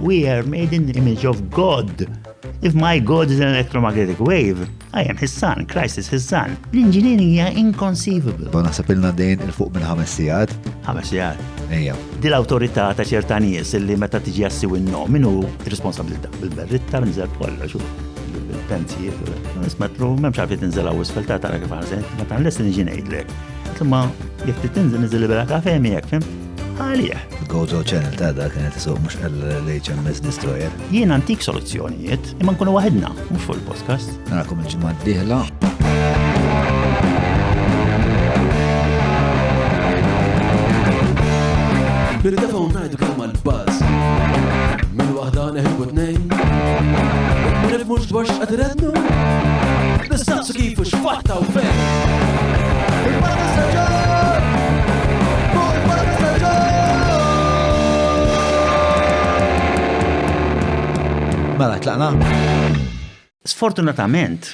We are made in the image of God. If my God is an electromagnetic wave, I am his son, Christ is his son. L-engineering hija inconceivable. Ba naħseb ilna dejn il-fuq minn ħames sigħat. Ħames sigħat. Ejja. Di l-awtorità ta' ċerta nies illi meta tiġi għassiw in-no, min hu responsabilità? Bil-berritta, nżel kollox. Bil-pensijiet. Nismetlu, m'hemmx għalfejn tinżel hawn isfel ta' tara kif ħażen, meta nlesti niġi ngħidlek. Imma jekk trid tinżel niżel libera kafe miegħek, fim? Għalih. Gozo Channel ta' da kienet isuq mhux l-HMS Destroyer. Jien antik soluzzjonijiet, imma nkunu waħedna, mhux fuq il-podcast. Narakom il-ġimgħa d-dieħla. Nirtefgħu ngħidu kemm għall-buzz. Minn waħda neħilbu tnejn. Ma nifhmux dwar x'qed irennu. Nistaqsu kif u x'fatta u fejn. Mela, tlaqna? Sfortunatament,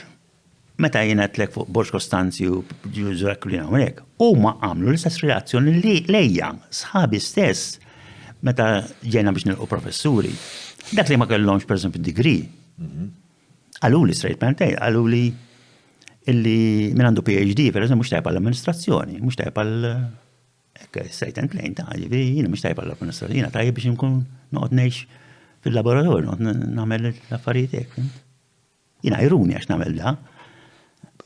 meta jien għedtlek fuq Borg Costanzi u Ġużu Aquilina u hekk, huma għamlu l-istess reazzjoni li lejja, sħabi stess, meta ġejna biex nilqu professuri. Dak li ma kellhomx pereżempju degree. Qaluli straight man qaluli illi min għandu PhD, pereżempju, mhux tajjeb għall-amministrazzjoni, mhux tajjeb għall Ekk, straight and plain, ta' ġifieri jiena mhux tajjeb għall-amministrazzjoni, jiena tajjeb biex nkun noqgħod ngħix fil-laboratorju, noqgħod nagħmel l-affarijiet hekk. Jiena iruni għax nagħmel da.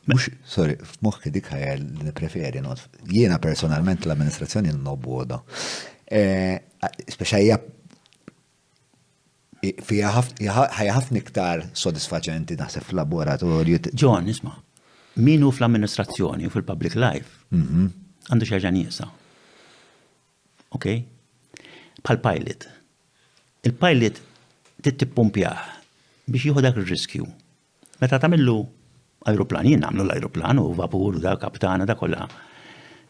Mhux, sorry, f'moħħi dik ħajja li nippreferi noqgħod. Jiena personalment l-amministrazzjoni nobgħodha. Eh, speċa hija fija ħajja ħafna iktar sodisfaċenti naħseb fl-laboratorju. John, isma' min hu fl-amministrazzjoni u fil-public life mhm. għandu xi ħaġa nieqsa. Ok? Bħal pilot. Il-pilot trid tippumpjah biex jieħu dak ir-riskju. Meta tagħmillu ajruplan, jien nagħmlu l-ajruplan u vapur u da kaptana da kollha.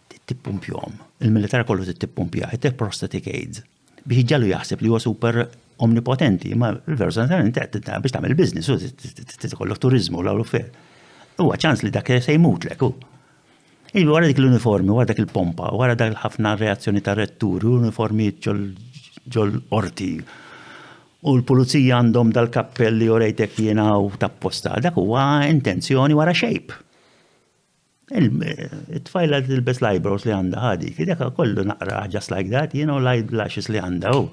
Trid tippumpjhom. Il-militar kollu trid tippumpjah, trid prosthetic aids biex iġġagħlu jaħseb li huwa super omnipotenti, ma l-veru biex tagħmel business, u trid ikollok turiżmu l-affarijiet. Huwa ċans li dak se jmutlek hu. Iva, wara dik l-uniformi, wara dak il-pompa, wara dak il-ħafna reazzjoni ta' retturi, uniformi ġol qorti. U l-pulizija għandhom dal-kappell li orejtek jiena u tapposta. Dak huwa intenzjoni wara shape. Il-tfajla tilbes l-eyebrows li għandha ħadik, dak kollu naqra just like that, you know, l-eyelashes li għandha u.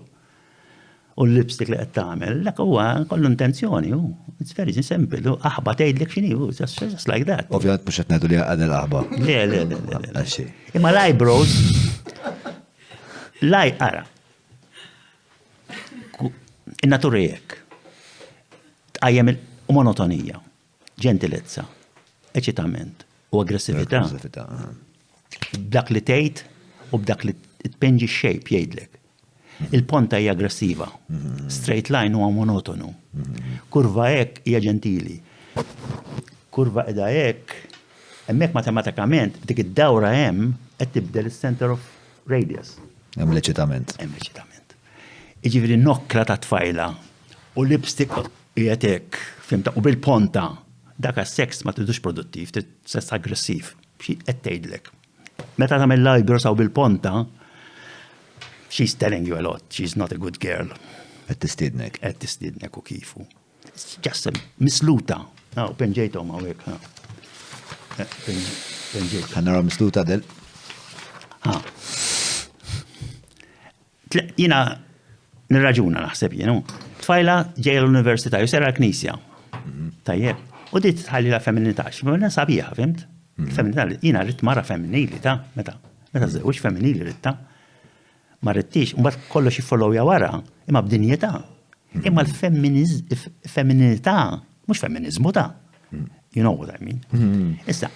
U l-lipstick li qed tagħmel, dak huwa kollu intenzjoni, hu. It's very simple, hu aħba tgħidlek x'inhi, hu, just, just like that. Ovvjament mhux qed ngħidu li għad il-aħba. Le, le, le, le, le. Imma l-eyebrows, l-eye, ara. In-natura hekk. Tqajjem il-monotonija, ġentilezza, eċitament u aggressività. Aggressività. B'dak li tgħid u b'dak li tpenġi x-shape jgħidlek. Il-ponta hija aggressiva. Straight line huwa monotonu. Kurva hekk hija ġentili. Kurva qiegħda hekk, hemmhekk matematikament dik id-dawra hemm qed tibdel is-center of radius. Hemm l-eċitament. Hemm l-eċitament. Jiġifieri nokkra ta' tfajla u lipstick qiegħed hekk, fimta, u bil-ponta. Dak għas-seks ma tridux produttiv, trid sess aggressiv. Xi qed tgħidlek. Meta tagħmel l-eyebrows hawn bil-ponta, she's telling you a lot, she's not a good girl. Qed tistiednek. Qed tistiednek u kifu. Just misluta. Aw, penġejthom hawnhekk. Eh, penġejthom. Ħa naraw misluta del. Ha. Jiena nirraġuna naħseb jien. Tfajla ġejja l-università, jew sejra l-knisja. Mhm. Tajjeb. U di tħalli la femminilità, x'mena sabiħa, fimt? Mhm. Femminilità, jiena rrid mara femminili ta' meta. Meta żewġ femminili ridta. Ma ridtix, mbagħad kollox jiffollowja wara, imma b'dinjità. Mhm. Imma l-femminilità, mhux femminizmu ta' You know what I mean. Issa,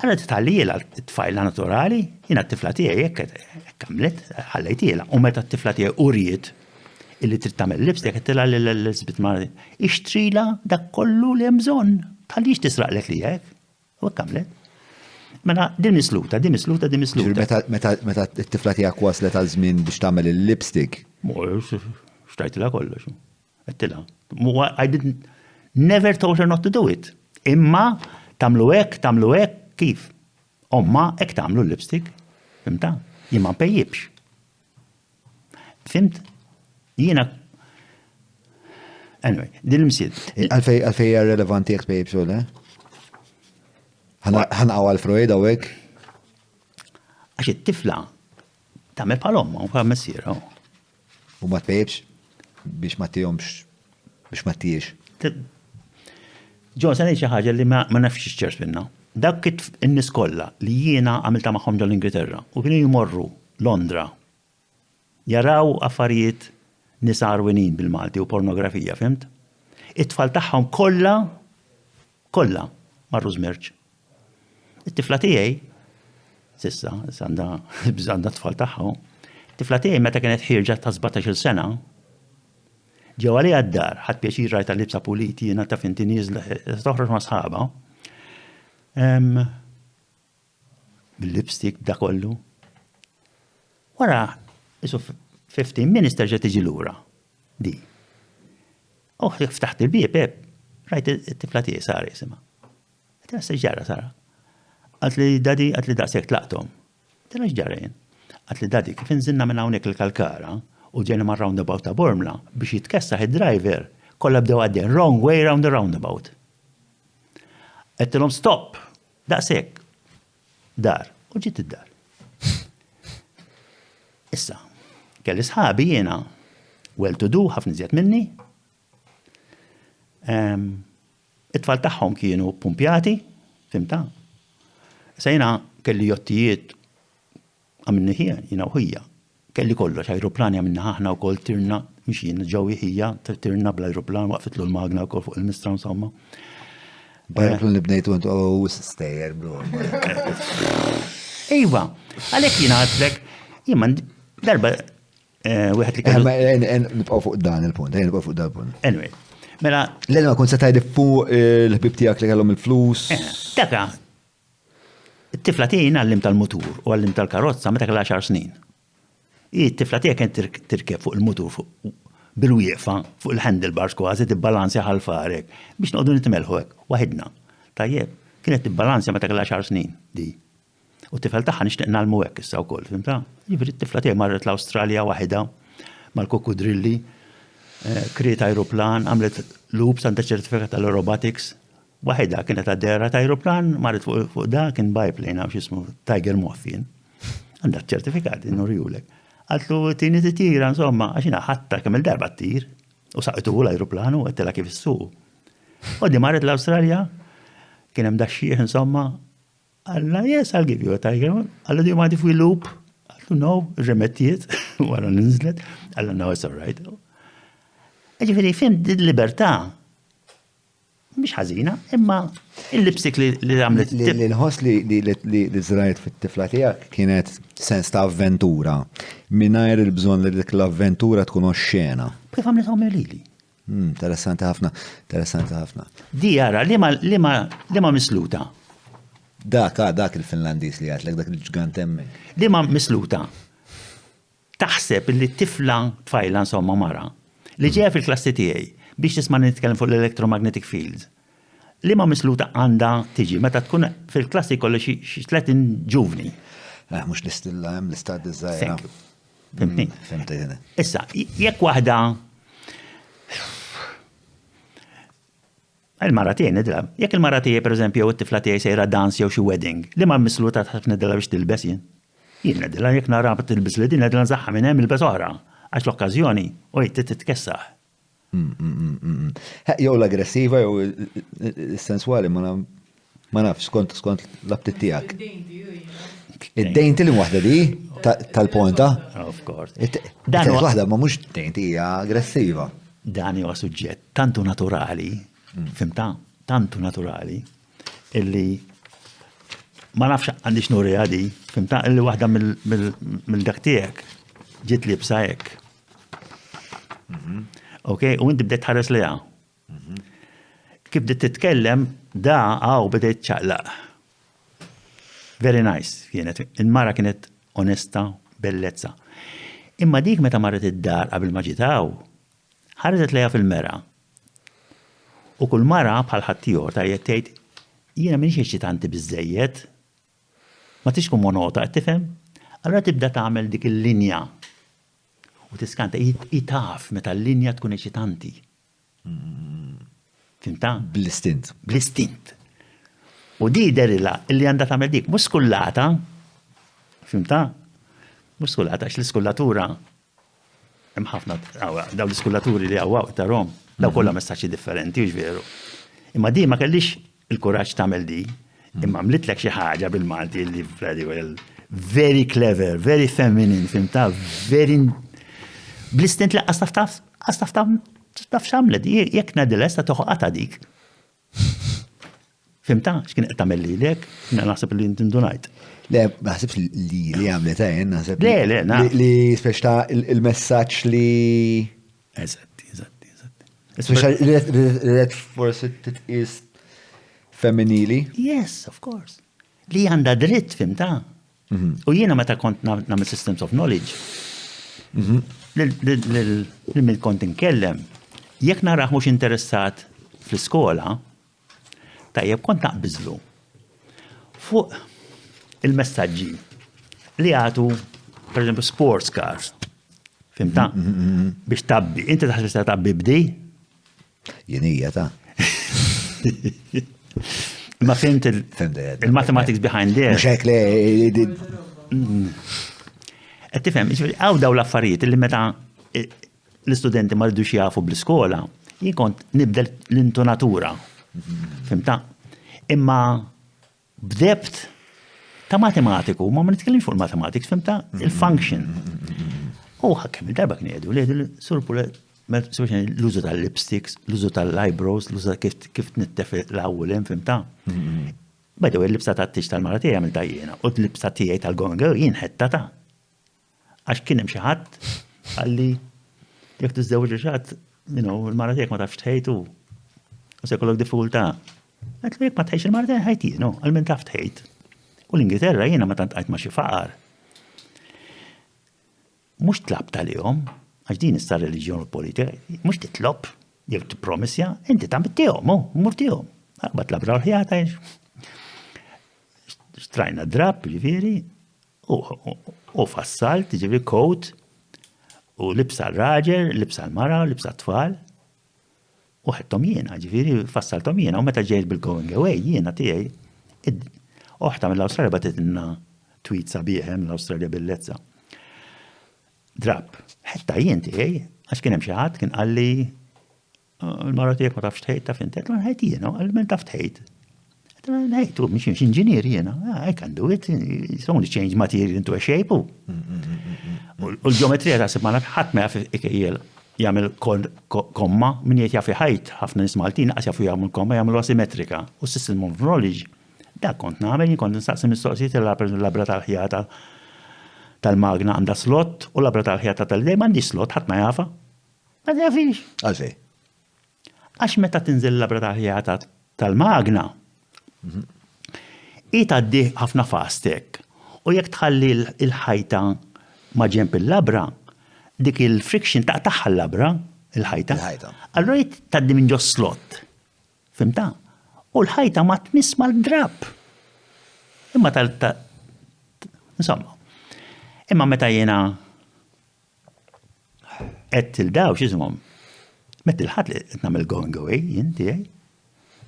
għara titħallijela t-tfajla naturali, jina t-tifla tiegħi jekk għamlet, ħallejtiela. U meta t-tifla tiegħi uriet illi trid tagħmel lipstick, qed tilha lil Elizabeth ma ixtrila dak kollu li hemm bżonn. Tħallix tisraqlek li hekk. U hekk għamlet. Mela din misluta, din misluta, din misluta. Meta t-tifla tiegħek waslet għal żmien biex tagħmel il-lipstick. Xtrajtilha kollox. Għedtilha. I didn't, never told her not to do it. Imma tagħmlu hekk, tagħmlu hekk, kif? Omma hekk tagħmlu l-lipstick. Fimta? Jien ma npejjibx. Fimt? Jiena. Anyway, din l-imsied. Għalfej għalfej hija relevanti jekk tpejjipx u le? Ħanqaw għal Freud hawnhekk? Għax it-tifla tagħmel bħal omma u bħal missierha. U ma tpejjipx biex ma tihomx biex ma tiex. Ġo, se ngħid xi ħaġa li ma nafx ċert minna. Dak in-nies kollha li jiena għamilta magħhom ġol Ingilterra u kienu jmorru Londra jaraw affarijiet nisa għarwinin bil-Malti u pornografija, fhimt? It-tfal tagħhom kollha kollha marru żmerċ. It-tifla tiegħi, s'issa, issa għandha għandha t-tfal tagħha, it-tifla tiegħi meta kienet ħierġa ta' 17-il sena, ġew għaliha d-dar, ħadt pjaċir rajtha liebsa pulit, jiena taf inti nieżla toħroġ ma' sħabha. Bil-lipstick, b'da kollu. Wara, isu 15 minutes terġa' tiġi lura. Di. U ftaħt il-bieb, rajt it-tifla tiegħi Sara jisimha. Għedtilha se ġara Sara. Qaltli daddy, qaltli daqshekk tlaqthom. Għedtilha x'ġara jien? Qaltli daddy, kif inżilna minn hawnhekk il-Kalkara u ġejna mar-roundabout ta' Bormla biex jitkessaħ id-driver, kollha bdew għaddejjin wrong way round the roundabout. Għedtilhom stop! Daqshekk. Dar. U ġiet id-dar. Issa, kelli sħabi jiena well to do ħafna iżjed minni. It-tfal tagħhom kienu ppumpjati, fhimtha? Issa jiena kelli jottijiet għamilni ħija, jiena u ħija. Kelli kollox, ajruplani għamilna aħna wkoll tirna, mhux jien, ġewwi ħija, tirna bl-ajruplan, waqfitlu l-magna wkoll fuq il-mistra insomma. B'ajruplan li bnejtu intu u stejjer bro. Iva, għalhekk jiena għadlek, jien darba Eh, wieħed li kellu. Eh, nibqgħu fuq dan il-punt, eh, nibqgħu fuq dan il-punt. Anyway, mela. L-elma kont se tgħid fuq il-ħbib tiegħek li kellhom il-flus. Daka, it-tifla tiegħi għallim tal-mutur u għallim tal-karozza meta kellha 10 snin. Hi t-tifla tiegħek kien tirkeb fuq il-mutur fuq bil-wieqfa fuq il-handlebars kważi tibbalanzja ħal-farek biex noqogħdu nitmelħu hekk waħidna. Tajjeb, kienet tibbalanzja meta kellha 10 snin di. U t-tifel tagħha nixtieq ngħallmu hekk issa wkoll, fimta? Jiġifieri t-tifla tiegħi marret l-Awstralja waħidha mal-kukkudrilli, eh, kriet ajruplan, għamlet loops għandha ċertifikat tal-aerobatics. Waħidha kienet għaddejja ta' ajruplan, marret fuq da kien biplane għaw x'ismu Tiger Moth jien. Għandha ċertifikat nurjulek. Għaltlu tini titira, insomma, għax jiena ħatta kemm il-darba ttir. U saqtu l-ajruplan u għedtilha kif issuq. U di marret l-Awstralja, kien hemm daxxieħ insomma, Alla, yes, I'll give you a tiger. Alla, do you mind if we loop? Għaltu, no, remettiet, wara ninżlet. Alla, no, it's all right. Ġifiri, fim, din libertà mhix ħażina, imma il-lipstick li għamlet. Li nħoss li li żrajt fit-tifla tiegħek kienet sens ta' avventura. Mingħajr il-bżonn li dik l-avventura tkun oxxena. Kif għamlet għamel lili? Interessanti ħafna, interessanti ħafna. Di ara, li ma misluta? Dak, ah, dak il-Finlandiż li għatlek, dak il-ġgant hemmhekk. Li ma misluta. Taħseb li tifla, tfajla insomma mara, li ġejja fil-klassi tiegħi biex tisma' nitkellem fuq l-electromagnetic fields. Li ma misluta għandha tiġi meta tkun fil-klassi kollha xi 30 ġuvni. Eh, mhux l-istilla hemm l-istat iż-żgħira. Fimtni? Fimtni. Issa, jekk waħda Il-mara tiegħi nidla. Jekk il-mara tiegħi pereżempju jew it-tifla tiegħi sejra dans jew xi wedding, li ma mislu ta' tħaff nidla biex tilbes jien. Jien nidla jekk nara tilbes li din nidla nżaħħa minn hemm ilbes oħra għax l-okkażjoni u titkessaħ. Mm, mm, mm, jew l-aggressiva jew is-senswali ma nafx skont skont l-aptit tiegħek. Id-dejn li waħda di tal-ponta. Of course. Dan waħda ma mhux dejn hija aggressiva. Dan huwa suġġett tantu naturali, fimta? Tantu naturali illi ma nafx għandix nuri għadi, fimta illi waħda mill-dak tiegħek ġiet libsa hekk. Mhm. Ok, u inti bdejt tħares liha. Mhm. Kif bdejt titkellem, da għaw bdejt ċaqlaq. Very nice kienet. Il-mara kienet onesta, bellezza. Imma dik meta marret id-dar qabel ma ġitaw, ħarġet lejha fil-mera. U kull mara bħal ħaddieħor tajjeb tgħid jiena m'iniex eċitanti biżejjed, Ma tridx tkun monota, qed tifhem? Allura tibda tagħmel dik il-linja u tiskanta. Hi taf meta l-linja tkun eċitanti. Fhimtha? Bl-istint. Bl-istint. U di derilha illi għandha tagħmel dik, mhux skullata. Fhimtha? Mhux skullata, għax l-iskullatura hemm ħafna dawn l-iskullaturi li hawn tarhom, daw kollha messaġġi differenti, hux veru. Imma di ma kellix il-kuraġġ tagħmel di, imma għamlitlek xi ħaġa bil-Malti li bloody well, very clever, very feminine, fhimtha, very bl-istint laqqas taf taf, taf taf Taf x'għamlet, jekk ngħidilha issa toħqatha dik. Fimta, x'kien qed tagħmel lilek, jiena naħseb li inti ndunajt. Le, ma naħsibx li li għamlet eh, naħseb. Le, le, naf. Li spex ta' il-messaġġ li. Eżatti, eżatti, eżatti. Speċa li forsi titqis femminili. Yes, of course. Li għandha dritt, fimta? Mhm. U jiena meta kont nagħmel systems of knowledge, mhm. lil min kont inkellem, jekk narah mhux interessat fl-iskola, tajjeb kont naqbiżlu fuq il-messaġġi li għatu, per eżempju, sports cars. Fimta? Mhm, Biex tabbi. Inti taħseb se tabbi bdi? Jien hija ta'. Ma fimt il-mathematics behind there. Mhux hekk le. Qed tifhem, jiġifieri hawn dawn l-affarijiet li meta l-istudenti ma rridux jafu bl-iskola, jien kont nibdel l-intonatura. Fimta? Imma B'depth ta' matematiku, ma ma nitkellimx fuq il-mathematics, fimta? Il-function. U kemm il-darba kien jgħidu li sur l-użu tal-lipsticks, l-użu tal-eyebrows, l-użu kif kif tnittef l-awwel, fimta? By the way, l-libsa tat-tieġ tal-mara tiegħi għamiltha jiena u l-libsa tiegħi tal-going away jien ħedtha ta'. Għax kien hemm xi ħadd qalli jekk tiżżewweġ xi ħadd, you know, il-mara tiegħek ma tafx tħejt u se jkollok diffikultà. Għedtlu jekk ma tħejx il-mara tiegħi ħajt jien, għal min taf tħejt. U l-Ingilterra jiena meta ntqajt ma' xi faqar. Mhux tlabt għalihom, għax din issa reliġjon u politika, mhux titlob jew tippromisja, inti tagħmel oh, mur tihom. Aqbad labra l-ħjata, xtrajna drab, ġifieri, U fassalt, ġifieri coat, u libsa r-raġel, libsa l-mara, libsa t-tfal. U ħedthom jiena, ġifieri fassalthom jiena, u meta ġejt bil-going away jiena tiegħi, oħta mill-Awstralja bagħtitilna tweet sabiħ eh, mill-Awstralja bellezza. Drab, ħedta jien tiegħi, għax kien hemm xi ħadd kien qalli Il-mara tiegħek ma tafx tħejt taf inti, għedtlu nħejt jiena, għal min taf tħejt. Għedtlu nħejt, u mhix inġinier jiena, ah, I can do it, it's only change material into a shape. U l-ġeometrija taħseb ma naf ħadd ma jaf ikejjel jagħmel komma, min jgħid jaf iħajt, ħafna nies Maltin qas jafu jagħmlu komma, jagħmlu asimetrika. U system of knowledge, dak kont nagħmel, jien kont nistaqsi mistoqsijiet il-labra tal-ħjata tal-magna għandha slot u labra tal-ħjata tal-idej m'għandix slot, ħadd ma jafa. Ma tafix. Għalfej? Għax meta tinżel l-labra tal-ħjata tal-magna, hi tgħaddi ħafna fast hekk. U jekk tħalli l-ħajta ma' ġenb il-labra, dik il-friction taqtagħha l-labra, il-ħajta. Allura hi tgħaddi minn ġo slot. Fhimtha? U l-ħajta ma tmiss mal-drapp. Imma tal insomma. Imma meta jiena Għedt il daw x'isimhom. Met il-ħadd li qed nagħmel going away jien tiegħi.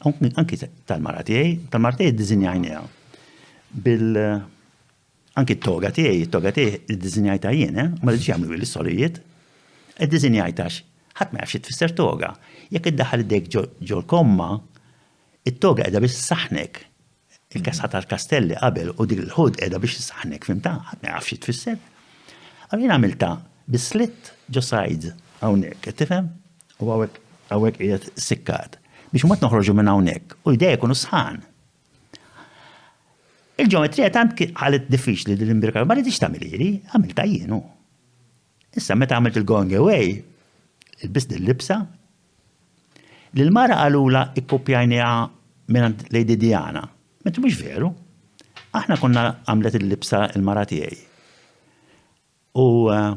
Anki tal-mara tiegħi, tal-mara tiegħi ddisinjajniha bil anki t-toga tiegħi, t-toga tiegħi ddisinjajtha jien, eh? Ma rridx jagħmlu li sorijiet. Iddisinjajtha ħadd ma jafx xi tfisser toga. Jekk iddaħħal idejk ġol-komma, it-toga qiegħda biex issaħħnek. Il-kesħa tal-kastelli qabel u dik il-ħud qiegħda biex issaħħnek, fimtha? Ħadd ma jaf xi tfisser. Allura jien għamiltha bi slit ġo sides hawnhekk, qed tifhem? U hawnhekk hawnhekk qiegħed sikkat. Biex imbagħad noħroġu minn hawnhekk u jdejja jkunu sħan. Il-ġeometrija tant qalet diffiċli din l-imbirka, ma riditx tagħmilhieli, għamiltha jien hu. Issa meta għamilt il-going away, ilbist din libsa, Lill-mara qalulha ikkupjajniha mingħand Lady Diana. Mentri mhux veru. Aħna konna għamlet il-libsa l-mara tiegħi. U eh,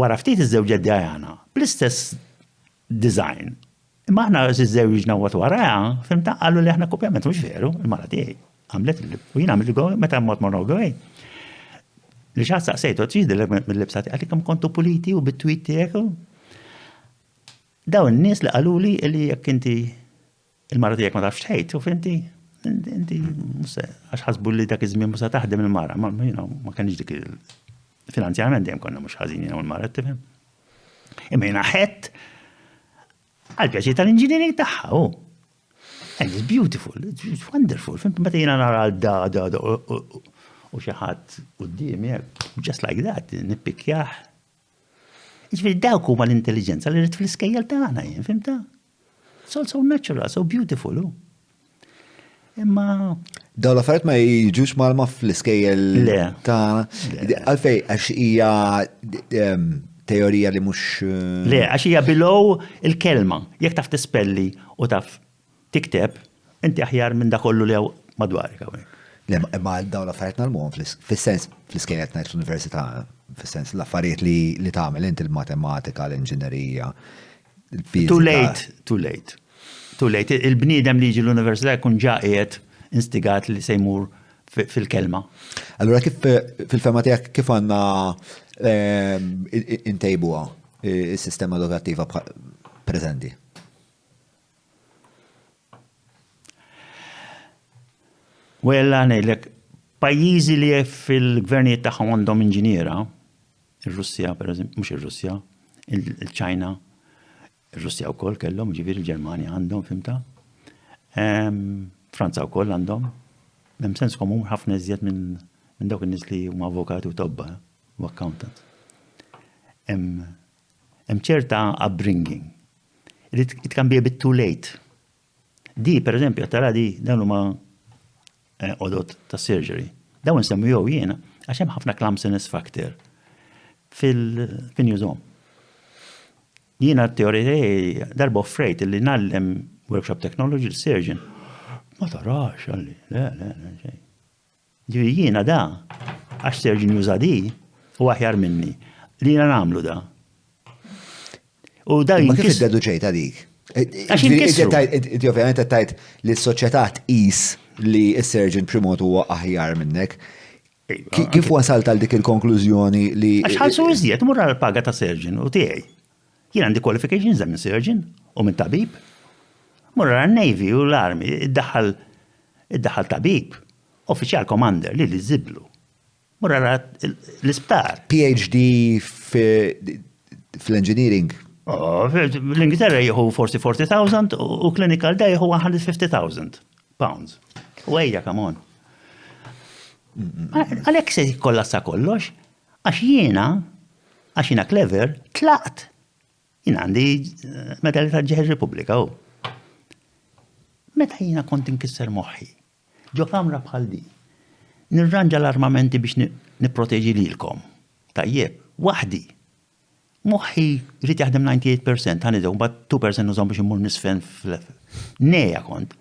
wara ftit iżżewġet Diana bl-istess design. Imma aħna iżżewġna waqt waraha, fimta qalu li aħna kopjament mhux veru, il-mara tiegħi għamlet u jien għamilt go meta mort morna go Li xaħat saqsejtu, ġidilek mill-libsa tiegħek, kemm kontu puliti u bit-tweet tiegħek. Dawn in-nies li qaluli li jekk inti il-mara tiegħek ma tafx tħejt, u inti inti għax ħasbu li dak iż-żmien mhux se taħdem il-mara, ma ma kenix dik il finanzjarment dejjem konna mhux ħażin jiena u l-mara tifhem. Imma jiena ħedt għal pjaċir tal-engineering tagħha hu. And it's beautiful, it's wonderful. Fim, meta jiena nara da da da u xi ħadd quddiemi just like that, nippikjah. Jiġifieri dawk huma l-intelligenza li rrid fl-iskejjel tagħna jien, fimta? It's all so natural, so beautiful. Imma. Dawn l-affarijiet ma jiġux malma fl-iskejjel tagħna. Għalfej, għax hija teorija li mhux. Eh, Le, għax hija below il-kelma. Jekk taf tispelli u taf tikteb, inti aħjar minn dak kollu li hawn madwarek hawnhekk. Le, imma dawn l-affarijiet nagħmluhom fis-sens fl-iskejjel qed ngħid fl-università, fis-sens l-affarijiet li tagħmel inti l-matematika, l-inġinerija, il-fiżika. Too late, too late. Too late. Il-bniedem li jiġi l-università jkun ġa qiegħed instigat li se jmur fil-kelma. Allura kif fil-fema tiegħek kif għandna ehm, intejbuha is-sistema edukattiva preżenti? Well, ngħidlek, pajjiżi li fil-gvernijiet tagħhom għandhom inġiniera, ir-Russja pereżempju, mhux ir-Russja, il-Ċajna, ir-Russja wkoll kellhom, ġifieri il-Ġermanja għandhom, fimta? Franza wkoll għandhom. Hemm sens komun ħafna iżjed minn dawk in-nies li huma avukati u tobba u accountants. Hemm ċerta upbringing. It can be a bit too late. Di, per eżempju, tara di, dawn huma eh, odot ta' surgery. Dawn nsemmu jew jiena, għax hemm ħafna clumsiness factor fil-newsom. Jiena t-teorija darba offrejt li nallem workshop technology l-surgeon. Ma tarax, għalli, le, le, le, xejn. Ġifieri jiena da, għax surgeon juża di, hu aħjar minni. Li jiena nagħmlu da. U da Ma kif iddeduċejta dik? Għax inkissru. Inti ovvjament qed tgħid li s-soċjetà tqis li s-surgeon b'xi mod huwa aħjar minnek. Kif wasalt għal dik il-konklużjoni li. Għax ħallsu iżjed, mur għal paga ta' surgeon u tiegħi. Jien għandi qualifications minn surgeon u minn tabib. Mur għal Navy u l-Army, iddaħħal iddaħħal tabib, uffiċjal commander li li żiblu. Mur għara l-isptar. PhD fl-engineering. Oh, L-Ingilterra jieħu forsi 40,000 u clinical da jieħu 150,000 pounds. U ejja, come on. Għalhekk se jikkollassa kollox, għax jiena, għax jiena clever, tlaqt. Jien għandi eh, medalja ta' ġeħ Repubblika u. Meta jiena kont inkisser moħħi, ġo kamra bħal di, nirranġa l-armamenti biex nipproteġi lilkom. Tajjeb, waħdi. Moħħi jrid jaħdem 98%, ħa nidhom, mbagħad 2% nużahom biex immur nisfen Neja kont.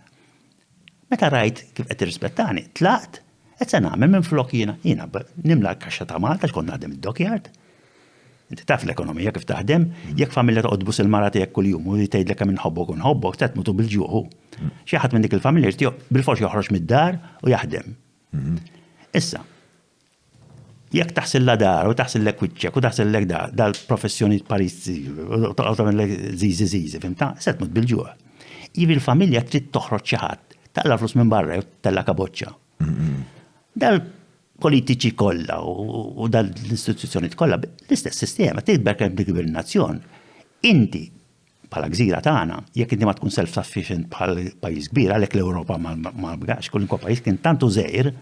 Meta rajt kif qed tirrispettani, tlaqt, qed se nagħmel minflok jiena, jiena nimla l-kaxxa ta' Malta x'kont naħdem id-dockyard. Inti taf l-ekonomija kif taħdem, jekk familja toqgħod tbus il-mara tiegħek kuljum u tgħidlek kemm inħobbok u nħobbok, se tmutu bil-ġuħ. Xi ħadd minn dik il-familja jrid bilfors joħroġ mid-dar u jaħdem. Issa, Jekk taħsillha dar u taħsillek wiċċek u taħsillek dar, dal-professjoni Pariżi, u tagħmellek żiżi żiżi, fimta? Se tmut bil-ġuħ. Jivi l-familja trid toħroġ xi ħadd, taqla' flus minn barra jew tella' kaboċċa. Dal-politiċi kollha u dal-istituzzjonijiet kollha l-istess sistema, tikber kemm tikber in-nazzjon. Inti bħala gżira tagħna, jekk inti ma tkun self-sufficient bħal pajjiż kbir, għalhekk l-Ewropa ma bqax, kwalunkwe pajjiż kien tant hu żgħir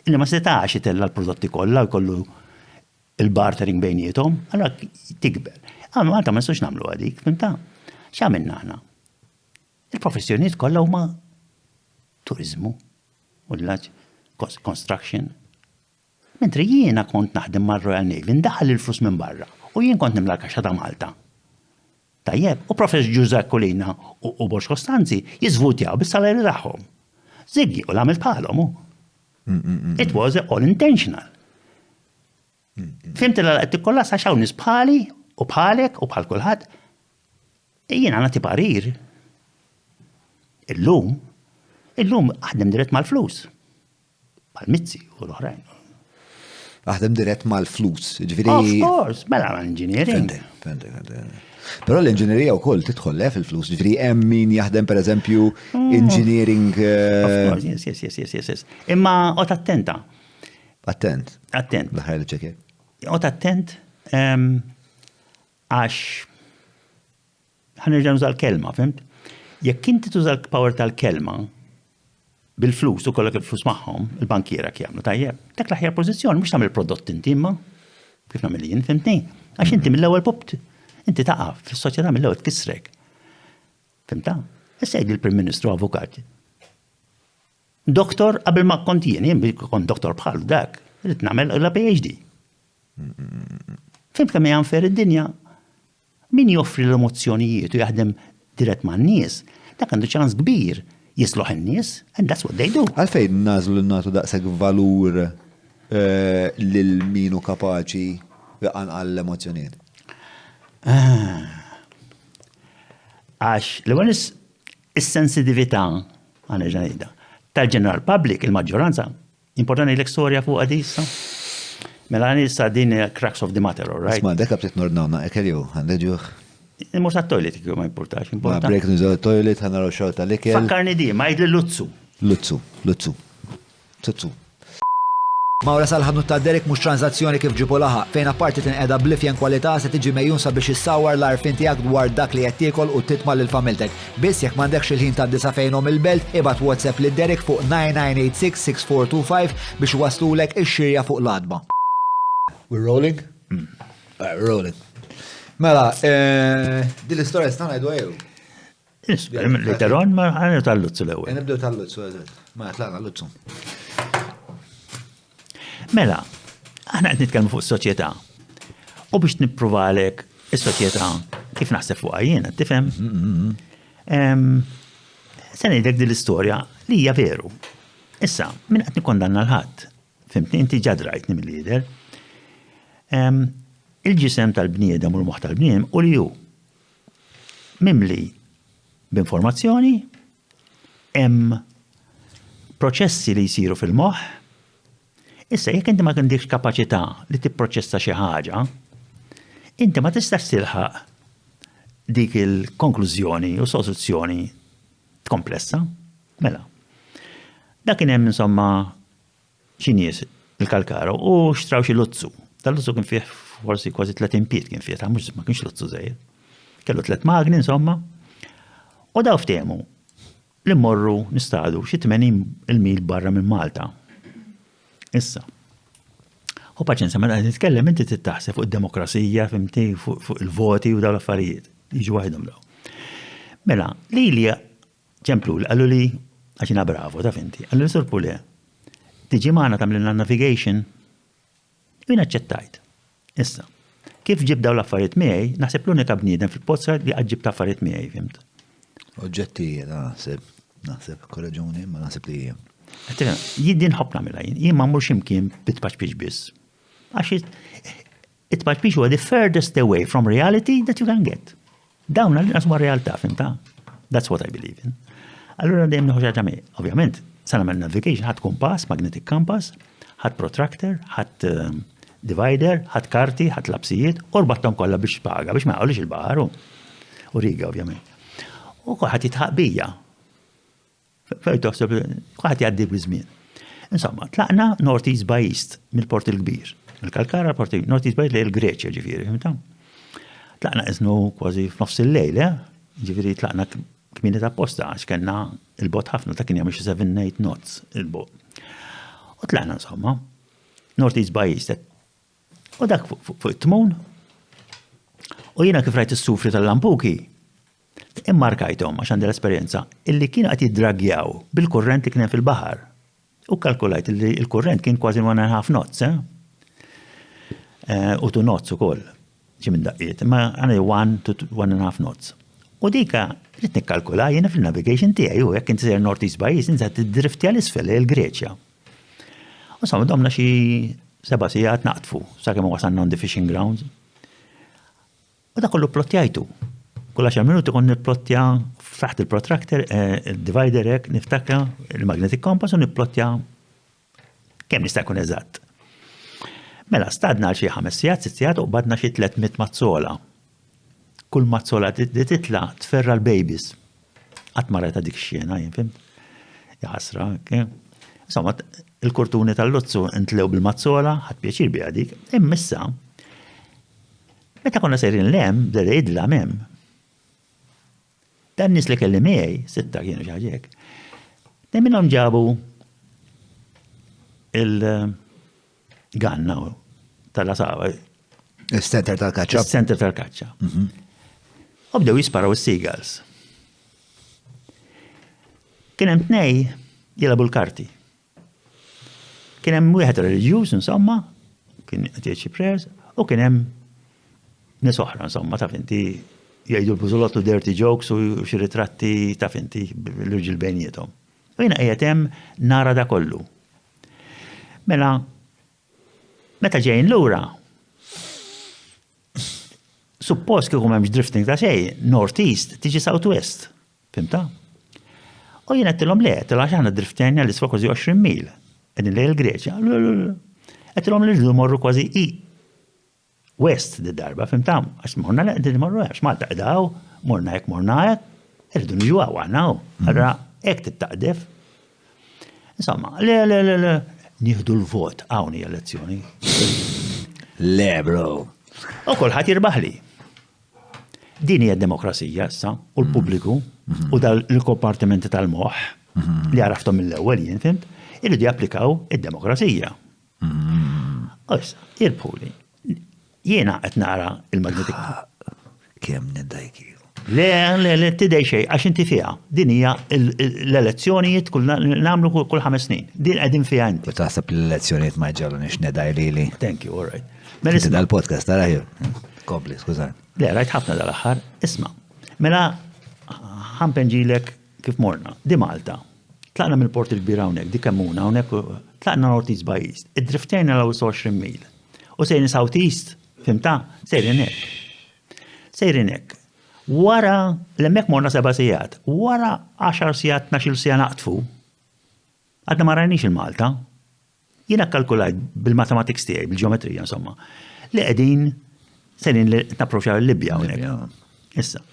illi ma setax itella' l-prodotti kollha u jkollu il-bartering bejniethom, allura tikber. Għal Malta ma nistgħux nagħmluha dik, fimta? X'għamilna aħna? Il-professjonijiet kollha huma turiżmu u l construction. Mentri jiena kont naħdem mar-Royal Navy ndaħħal il-flus minn barra u jien kont nimla l-kaxxa ta' Malta. Tajjeb, u Professor Ġużè Aquilina u Borg Costanzi jiżvutjaw bis-salarju tagħhom. Ziggy u l-għamilt bħalhom hu. It was all intentional. Fhimt il qed tikkollassa għax hawn nies bħali u bħalek u bħal kulħadd. Jiena nagħti parir. Illum, illum aħdem dirett mal-flus. Bħal Mizzi u l-oħrajn. Aħdem dirett mal-flus, ġifieri. Of course, mela engineering. Fente, fente. Però l-inġinerija wkoll tidħol le fil-flus, ġifieri hemm min jaħdem pereżempju engineering. Of course, yes, yes, yes, yes, yes. Imma qgħod attenta. Attent. Attent. L-aħħar li ċekja. Qgħod attent għax ħa nerġa' nuża l-kelma, fhimt? Jekk inti tuża l-power tal-kelma bil-flus u kollok il-flus magħhom, il-bankiera jagħmlu tajjeb, dak l-aħjar pożizzjoni mhux tagħmel prodott inti imma kif nagħmel jien, fhimtni? Għax inti mill-ewwel popt, inti taqa' fis-soċjetà mill-ewwel tkissrek. Fhimta? Issa jgħid il-Prim Ministru avukat. Doktor qabel ma kont jien, jien kont doktor bħal dak, rrid nagħmel la PhD. Fhimt kemm hija unfair id-dinja? Min joffri l-emozzjonijiet u jaħdem dirett man-nies, dak għandu ċans kbir jisloħ in-nies, and that's what they do. Għalfejn nagħżlu li nagħtu daqshekk valur lil min hu kapaċi jqanqal l-emozzjonijiet? Għax l-ewwel is-sensitività, ħa nerġa' ngħidha, tal-general public, il-maġġoranza, Importanti ngħidlek storja fuqha di issa? Mela issa din crux of the matter, all right? Isma' dek bdiet nordnawna ekel jew għandek ġuħ. Immur tat-toilet kieku ma jimpurtax, Ma importanti. break nużaw toilet ħa naraw xogħol tal-ikel. Fakkarni di, ma jgħidli Luzzu. Luzzu, Luzzu. Zuzzu. Mawra sal-ħanut ta' Derek mhux tranżazzjoni kif ġibu laħaq, fejn apparti tinqeda bl-ifjen kwalità se tiġi megħjun sabiex issawwar l-għarfien tiegħek dwar dak li qed tiekol u titma' lil familtek. Biss jekk m'għandekx il-ħin tgħaddi sa fejnhom il-belt, ibgħat WhatsApp lil Derek fuq 9986 6425 biex iwasslulek ix-xirja fuq l-għatba. We're rolling? Alright, we're rolling. Mela, eh, din l-istorja nista' ngħidu jew? Later on, ma għana tal-luzzu l-ewwel. Eh, nibdew tal-luzzu, eżatt. Ma tlaqna luzzu. Mela, aħna qed nitkellmu fuq is-soċjetà. U biex nippruvalek is-soċjetà kif naħseb fuqha jiena, tifhem? Se ngħidlek din l-istorja li hija veru. Issa, min qed nikkondanna l-ħadd. Fimtni, inti ġa drajtni mill-lider. Il-ġisem tal-bniedem u l-moħħ tal-bniedem u li hu mimli b'informazzjoni, hemm proċessi li jsiru fil-moħħ. Issa, jekk inti ma għandekx kapaċità li tipproċessa xi ħaġa, inti ma tistax tilħaq dik il-konklużjoni u soluzzjoni komplessa. Mela, dak kien hemm insomma xi nies il-Kalkara u xtraw xi luzzu. Dal-luzzu kien fih forsi kważi 30 pied kien fih, ta' mhux ma kienx luzzu żgħir. Kellu tliet magni insomma. U daw ftehmu li mmorru nistadu xi 80 il-mil barra minn Malta. Issa. U paċenza, meta qed nitkellem inti trid taħseb fuq id-demokrazija, fimti, fuq il-voti u dawn l-affarijiet. Jiġu waħedhom daw. Mela, li li ċempluli, qaluli, għax jiena bravo, taf inti, qaluli Sur Pulè, tiġi magħna tagħmlilna navigation? U jien aċċettajt. Issa, kif ġibt dawn l-affarijiet miegħi, naħseb l-unika bniedem fil-posta li qatt ġibt affarijiet miegħi, fhimt? Oġġetti, naħseb, naħseb, korreġuni, ma naħseb li hija. Jien din nħobb nagħmilha jien, jien ma mmurx imkien bit-tpaċpiċ biss. Għax it-tpaċpiċ huwa the furthest away from reality that you can get. Dawn għall-inqas huma realtà, fhimtha? That's what I believe in. Allura dejjem nieħu xi ħaġa miegħi. Ovvjament, sa nagħmel navigation ħadd kumpass, magnetic compass, ħadd protractor, ħadd ehm, divider, ħadd karti, ħadd lapsijiet, u rbatthom kollha biex paga biex ma jaqgħulix il-baħar u riga ovvjament. U kulħadd jitħaq bija. Fejn taħseb kulħadd jgħaddi biż-żmien. Insomma, tlaqna North East by East mill-Port il-Kbir. Mill-Kalkara Port il North East by East lejn il-Greċja ġifieri, fimta? Tlaqna iżnu kważi f'nofs il-lejl, eh? Ġifieri tlaqna kmieni ta' posta għax kellna il-bot ħafna ta' kien jagħmel xi 7-8 knots il-bot. U tlaqna insomma, North East by East. U dak fuq it-tmun. U jiena kif rajt is-sufri tal-lampuki, Immarkajthom, għax għandi l-esperjenza, illi kienu qed jiddraggjaw bil-kurrent li kien hemm fil-baħar. U kkalkulajt illi l-kurrent kien kważi one and a half knots, eh? eh u two knots ukoll, xi minn daqqiet, imma għandi one to one and a half knots. U dika rrid nikkalkula jiena fil-navigation tiegħi u jekk inti sejjer North East by East inti tiddriftja l-isfel il-Greċja. U sa domna xi seba' sigħat naqtfu sakemm wasalna on the fishing grounds. U dak kollu plottjajtu. Kull għaxar minuti kont nipplottja taħt il-protractor, eh, il-divider hekk, niftakra il-magnetic compass u nipplottja kemm nista' jkun eżatt. Mela, stadna għal xi ħames sigħat, sitt sigħat u qbadna xi 300 mazzola. Kull mazzola li titla' tferra l-babies. Qatt ma rajtha dik ix-xena jien, fimt? Jaħasra, Insomma, il-kurtuni tal-luzzu intlew bil-mazzola, ħadt pjaċir biha dik. Imma issa, meta konna sejrin l-hemm, beda jidlam hemm. Dan nies li kelli miegħi, sitta kienu xi ħaġa hekk, tnejn minnhom ġabu il-ganna tal-asaba. Il-center tal-kaċċa. Il-center tal-kaċċa. Mhm. U bdew jisparaw is-seagulls. Kien hemm tnej jilagħbu l-karti. Kien hemm wieħed reliġjuż insomma, kien qed jgħid xi prayers, u kien hemm nies oħra insomma taf inti jgħidu l-bużulottu dirty jokes u xi ritratti taf inti l-irġiel bejniethom. U jiena qiegħed hemm nara da kollu. Mela, meta ġejjin lura, suppost kieku m'hemmx drifting ta' xejn, north east tiġi south west. Fhimtha? U jien għedtilhom le, għedtilhom għax aħna driftejna l-isfel kważi 20 mil. Qegħdin lejn il-Greċja. Għedtilhom li rridu morru kważi i west di darba, fhimtha? Għax morna le qegħdin morru għax Malta qiegħda hawn, morna hekk morna hekk, irridu niġu hawn aħna hawn. Allura hekk tittaqdef. Insomma, le le le le, nieħdu l-vot hawn hija lezzjoni. Le, bro. U kulħadd jirbaħli. Din hija d-demokrazija issa u l-pubbliku mhm. u dal-kompartimenti tal-moħħ mhm. li għarafthom mill-ewwel jien fimt, irridu japplikaw id-demokrazija. Mhm. Issa, jirbħuli. Jiena qed nara il-magnetic. Kemm nindajki. Le, le, le, tidej xej, għax inti fiha. Din hija l-elezzjonijiet kull nagħmlu kull ħames snin. Din qegħdin fiha inti. U taħseb l-elezzjonijiet ma jġagħlunix nedaj lili. Thank you, all right. Mela isma' dal-podcast tara Kompli, skużani. Le, rajt ħafna dal-aħħar. Isma' mela ħampenġilek kif morna. Di Malta. Tlaqna mill-port il-kbir hawnhekk, di Kemmuna hawnhekk, tlaqna North East by East. Iddriftejna l 20 mil. U sejrin South East, fimta? Sejrin hekk. Sejrin hekk. Wara, l-hemmhekk morna seba' sigħat. Wara 10 sigħat, 12 siegħa naqtfu, għadna ma rajniex il-Malta. Jiena kkalkulajt bil-mathematics tiegħi, bil-ġeometrija insomma, li qegħdin sejrin li napproċċjaw il-Libja hawnhekk. Issa.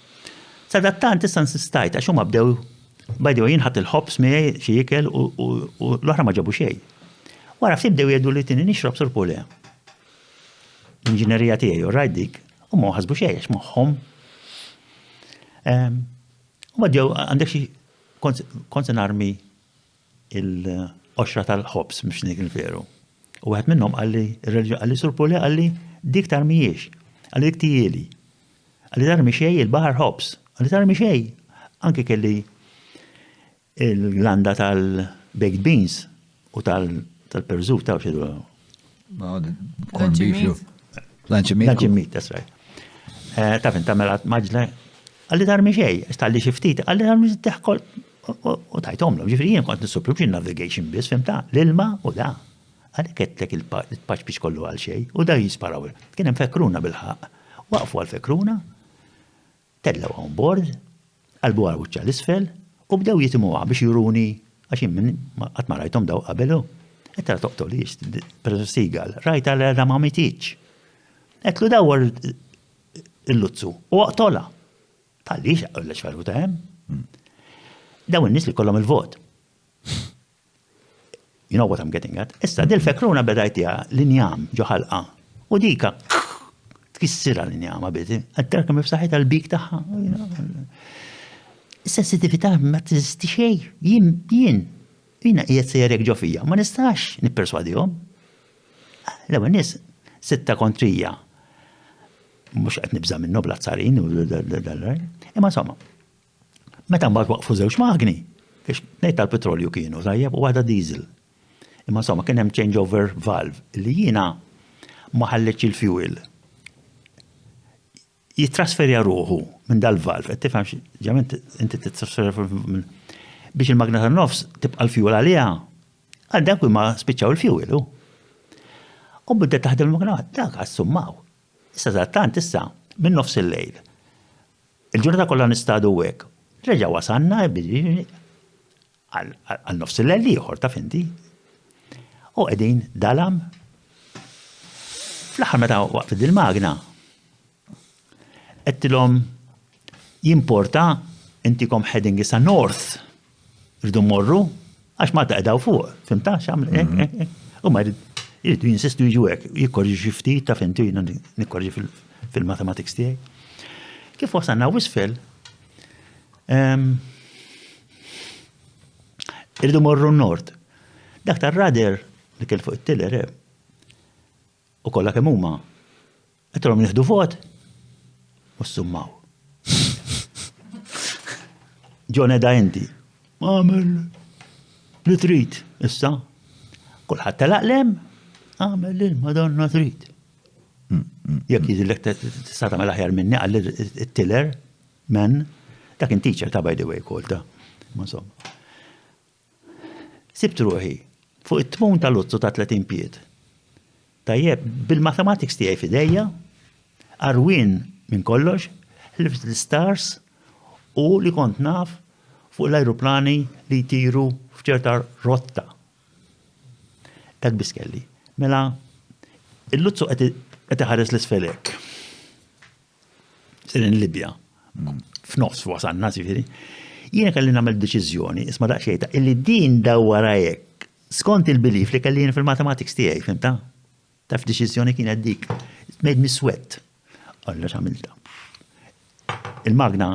Sadattant issa nsistajt għax huma bdew by the way jien ħadd il-ħobż miegħi xi ikel u l-oħra ma ġabu xejn. Wara ftit bdew jgħidu li tini nixrob sur pule. L-inġinerija tiegħi u rajt dik u ma ħasbu xejn għax moħħhom. Ehm, u ma ġew għandek xi kont se narmi il-qoxra tal-ħobż biex ngħid il-veru. U wieħed minnhom qalli, qalli Sur Pulè qalli dik tarmihiex, qalli dik tijieli. Qalli tarmi xejn il-baħar ħobż, qalli tarmi xejn. Anki kelli il-landa tal-baked beans u tal-perżut ta' xi Corn beef. Lunch meat. Lunch meat, that's right. Eh, taf inta mela maġla, għalli tarmi xej, talli xi ftit, għalli tarmi teħkol u tajtomlhom. Ġifieri jien kont nissupri mhux navigation biss, fimta, l-ilma u da. Għalhekk qedtlek il-paċ kollu għal xejn u da jisparaw. Kien hemm fekruna bil-ħaqq. Waqfu għal fekruna, Tellgħu on board, qalbuha wiċċha 'l isfel u bdew jitimuha biex juruni għax jien minn qatt ma rajthom daw qabel u qed tara toqtolix, Professor Seagal, rajtha li għadha ma mititx. Għedtlu dawwar il-luzzu u oqtolha. Tgħallix għaliex ferħu ta' hemm. Daw in-nies li kollhom il-vot. You know what I'm getting at. Issa, dil-fekruna beda jtiha l-injam ġo ħalqa. U dika tkissirha l-injama bidi. Għaddar kemm b'saħħitha l-bik tagħha. Is-sensitività ma teżisti xejn. Jien, jien, jiena qiegħed sejjer ġo fija, ma nistax nipperswadihom. L-ewwel nies sitta kontrija. Mhux qed nibża' minnu bl-azzarin u Imma insomma, Meta mbagħad waqfu żewġ magni, biex tnejn tal-petrolju kienu tajjeb u waħda diesel. Imma insomma kien hemm changeover valve li jiena ma ħallitx il-fuel jittrasferja ruħu minn dal-valve, qed tifhem ġament inti titrasferja biex il-magna tan-nofs tibqa' l-fuel għaliha, għal dak ma spiċċaw il-fuel. U bdiet taħdem il-magna, dak assummaw. Issa tant issa minn nofs il-lejl Il-ġurnata kollha nistadu hekk. Reġa' wasalna għal nofs il-lejl ieħor taf inti. U qegħdin dalam. Fl-aħħar meta waqfet il-magna, għedtilhom jimporta intikom heading issa north. Rridu mmorru għax Malta qegħdaw fuq, fimta x'għamel hekk, hekk, hekk. U ma jridu jinsistu jiġu hekk, jikkorġi xi ftit ta' fintu jiena nikkorġi fil-mathematics tiegħi. Kif wasalna wisfel, irridu morru nord. Dak tar-radar li kien fuq it-tiller, eh, u kollha kemm huma Għedtilhom nieħdu vot u ssummaw. John edha inti. Għamel li trid issa. Kulħadd telaq lem, għamel li l-Madonna trid. Jekk jidhirlek tista' tagħmel aħjar minni għal it-tiller man, dak kien teacher ta' by the way kol ta' ma insomma. Sibt ruħi fuq it-tmun ta' luzzu ta' 30 pied. Tajjeb, bil-mathematics tiegħi f'idejja, għarwien minn kollox, ħlift l-istars u li kont naf fuq l-ajruplani li jtiru f'ċerta rotta. Dak biss kelli. Mela, il-luzzu qed iħares l-isfel hekk. Sirin Libja. F'nofs wasalna, ġifieri. Jiena kelli nagħmel deċiżjoni, isma' daqsxejn ta' illi din dawwara hekk skont il-belief li kelli jien fil-mathematics tiegħi, fimta? Taf deċiżjoni kienet dik. It made me sweat. Alla x'għamilta. Il-magna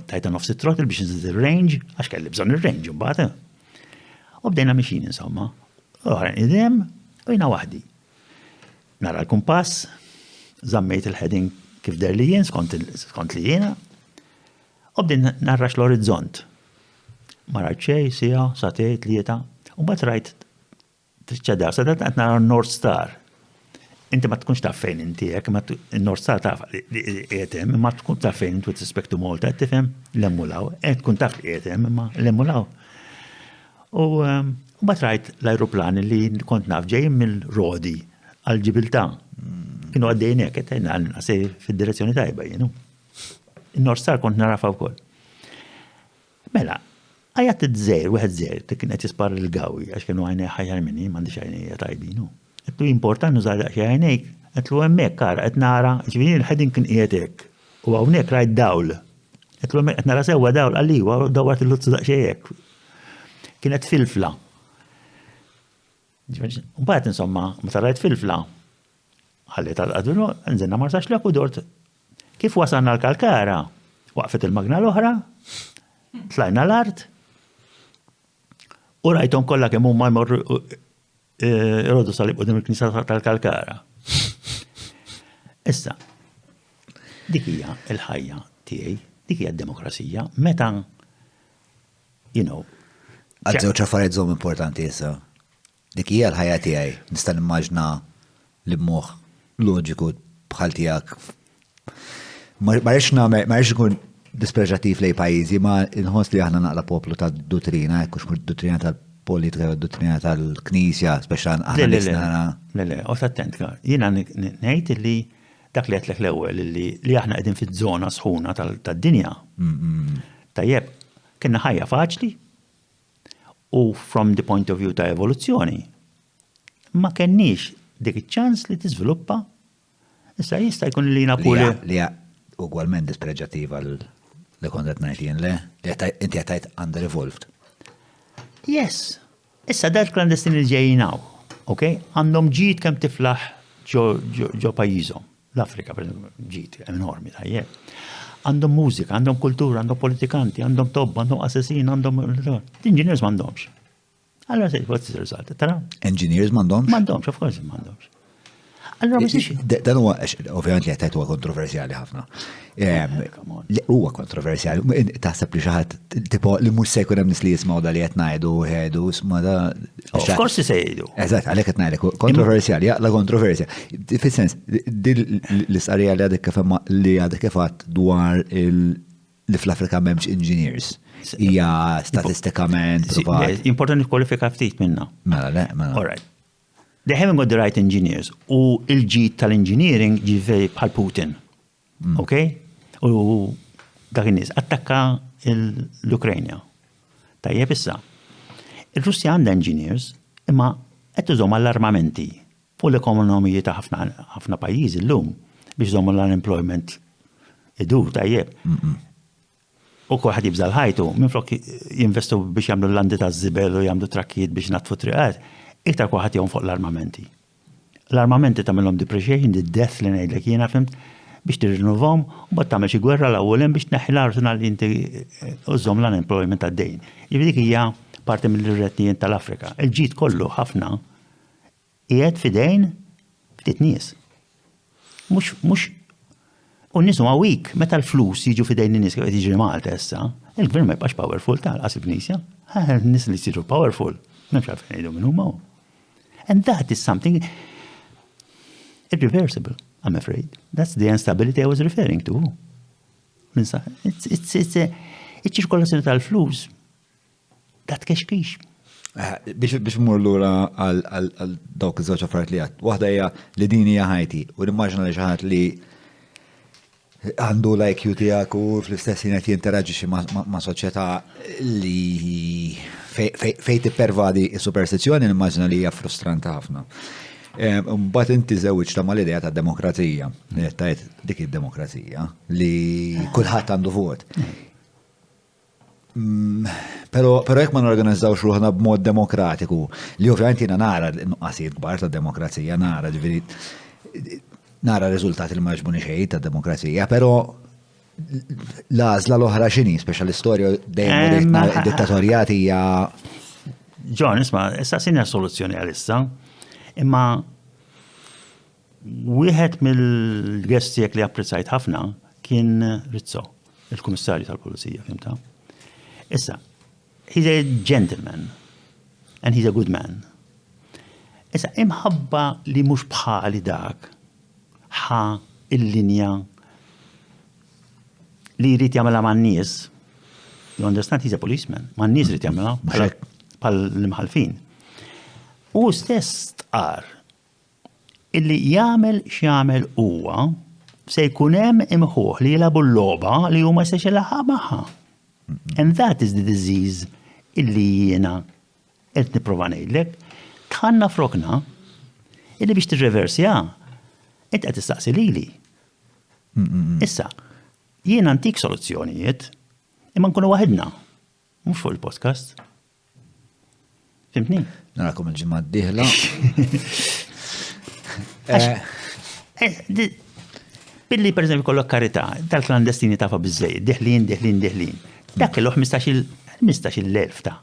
tajta nofs it-throttle biex nżid il-range, għax kelli bżonn il-range imbagħad. Eh. U bdejna mixin insomma. Oħrajn idem, u jiena waħdi. Nara l-kumpass, żammejt il-heading kif deher li jien, skont li jiena, u bdejt narrax l-orizzont. Ma rajt xejn, siegħa, sagħtejn, tlieta, u mbagħad rajt triċċa dar, sa qed nara North Star. Inti ma tkunx taf fejn inti hekk, ma North Star taf li qiegħed hemm, imma tkun taf fejn inti with respect to Malta, qed tifhem l-emmulaw, qed tkun taf li qiegħed hemm, imma l-emmulaw. U ehm, mbagħad rajt l-ajruplan li kont naf ġejjin mill-Rodi għal Ġibiltà. Kienu għaddejjin hekk, qed għal fid-direzzjoni tajba jienu. In-North Star kont narafa wkoll. Mela, għajat id-żejr, wieħed żejr, kien qed jispar il-gawi, għax kienu għajnejh ħajar minni, m'għandix għajnejja tajbin. Għedtlu jimporta nuża daqsxejn għajnejk, għedtlu hemmhekk ara qed nara, ġifieri l-heading kien qiegħed hekk. U hawnhekk rajt dawl. Għedtlu hemmhekk qed nara sewwa dawl, qalli iva, dawwart il-luzzu daqsxejn hekk. Kienet filfla. Mbagħad insomma, meta rajt filfla, ħalli tal-qadru, nżilna Marsaxlokk u dort. Kif wasalna l-Kalkara, waqfet il-magna l-oħra, tlajna l-art, u rajthom kollha kemm huma jmorru Irodu salib qudiem il-Knisja tal-Kalkara. Issa, dik hija l-ħajja tiegħi, dik hija d-demokrazija, meta you know. Għad żewġ affarijiet żomm importanti issa. Dik hija l-ħajja tiegħi, nista' nimmaġna li b'moħħ loġiku bħal tiegħek. Ma rridx nagħmel, ma rridx ikun dispreġattiv lej pajjiżi, ma nħoss li aħna naqla poplu ta' duttrina, hekk hux duttrina tal-politika jew duttrina tal-knisja, speċa aħna nisna. Le, le, oqgħod attent, jiena ngħid li dak li għedtlek l-ewwel li li aħna qegħdin fiż-żona sħuna tad-dinja. Tajjeb, kienna ħajja faċli u from the point of view ta' evoluzzjoni ma kenniex dik iċ-ċans li tiżviluppa Issa jista' jkun li jiena puri. Li hija ugwalment dispreġattiva li kont qed ngħid jien le, li inti qed tgħid under evolved. Yes. Issa dal klandestini li ġejjin hawn, ok? Għandhom ġid kemm tiflaħ ġo pajjiżhom. L-Afrika, per ġid enormi tajjeb. Għandhom mużika, għandhom kultura, għandhom politikanti, għandhom tobba, għandhom assassin, għandhom. Engineers m'għandhomx. Allora se what's the result? Tara? Engineers m'għandhomx? M'għandhomx, of course m'għandhomx. Allora ma jistax. Dan huwa ovvjament li qed huwa kontroversjali ħafna. Huwa kontroversjali. Taħseb li xi ħadd tipo li mhux se jkun hemm nies li jismgħu da li qed ngħidu jgħidu sma da. Of course se jgħidu. Eżatt, għalhekk qed ngħidlek kontroversjali, jaqla kontroversja. Fis-sens, l-istqarrija li għadek kif li għadek kif dwar il- li fl-Afrika m'hemmx engineers. Hija statistikament provat. Importanti kwalifika ftit minna. Mela, le, mela. All right. They haven't got the right engineers. U il-ġid tal-engineering ġifieri bħal Putin. Mm. Ok? U dak in-nies attakka l-Ukrajna. Tajjeb issa. Il-Russja għandha engineers, imma qed tużhom għall-armamenti. U l-ekonomiji ta' ħafna ħafna pajjiżi llum biex żommu l-unemployment idur tajjeb. U kulħadd jibża' l-ħajtu, minflok jinvestu biex jagħmlu l-landi taż-żibel u jagħmlu trakkijiet biex natfu triqat, iktar kulħadd jgħum fuq l-armamenti. L-armamenti tagħmilhom depreciation, the death li ngħidlek jiena fhimt, biex tirrinnovhom u mbagħad tagħmel xi gwerra l-ewwel hemm biex tneħħi l-arsenal li inti u żżomm l-unemployment għaddejn. Jiġifieri dik hija parti mill-irretnijien tal-Afrika. Il-ġid kollu ħafna qiegħed f'idejn ftit nies. Mhux mhux u n-nies huma weak meta l-flus jiġu f'idejn in-nies kif qed jiġri Malta issa, il-gvern ma jibqax powerful tal-qas il-Knisja. N-nies li jsiru powerful, m'hemmx għalfejn ngħidu min huma. And that is something irreversible, I'm afraid. That's the instability I was referring to. It's, it's, it's, iċ-ċirkolazzjoni tal-flus Dat kexkix. Eh, biex biex mur lura għal dawk iż-żewġ affarijiet li għad. Waħda hija li din hija ħajti u nimmaġina li xi ħadd li għandu l-IQ tiegħek u fl-istess ħin qed jinteraġixxi ma' soċjetà li fejn tippervadi s-superstizzjoni nimmaġina li hija frustranti ħafna. Eh, mbagħad inti żewwiġta mal-idea ta' demokrazija, tajt dik id-demokrazija li kulħadd għandu vot. Mm, pero, pero jekk ma norganizzawx ruħna b'mod demokratiku, li ovvjament jiena nara nuqqasijiet kbar ta' demokrazija, nara ġifieri nara riżultati li ma jogħġbuni xejn ta' demokrazija, pero l-għażla l-oħra x'inhi, speċa l-istorja dejjem dittatorjat hija. John, isma' issa sinja soluzzjoni għalissa, imma Wieħed mill-gesti li apprezzajt ħafna kien Rizzo, il-Kummissarju tal-Pulizija, fhimtha? Issa, he's a gentleman and he's a good man. Issa, imħabba li mhux bħali dak ħa il-linja li jrid jagħmilha man-nies, you understand, he's a policeman, man-nies jrid jagħmilha bħal l-imħalfin. U stess tqar Illi jagħmel x'jagħmel huwa se jkun hemm imħuħ li jilagħbu l-logħba li hu ma jistax ilaħħaq magħha. And that is the disease illi jiena qed nipprova ngħidlek. Dħalna f'rokna illi biex tirreversja int qed tistaqsi lili. Issa, jiena ntik soluzzjonijiet imma nkunu waħidna, mhux fuq il-podcast. Fimtni? Narakom il-ġimgħa d-dieħla. Eh, eh, billi per eżempju kollok karità, tal-klandestini tafa biżejjed, diħlin, diħlin, diħlin. Dak kellu 15-il elf ta'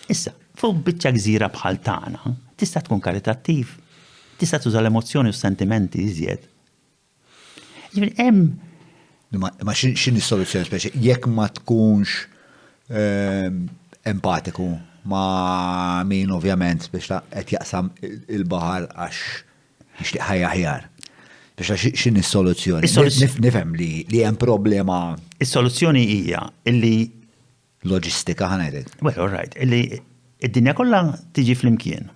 Issa, fuq biċċa gżira bħal tagħna, tista' tkun karitattiv, tista' tuża l-emozzjoni u s-sentimenti iżjed. Ġifieri hemm. Ma x'inhi s-soluzzjoni speċi jekk ma tkunx ehm, empatiku ma' min ovvjament biex ta' qed jaqsam il-baħar għax jixtieq ħajja aħjar. Biex x'inhi s-soluzzjoni? Nifhem li li hemm problema. Is-soluzzjoni hija illi loġistika ħa ngħidlek. Well, all right, illi id-dinja kollha tiġi flimkien.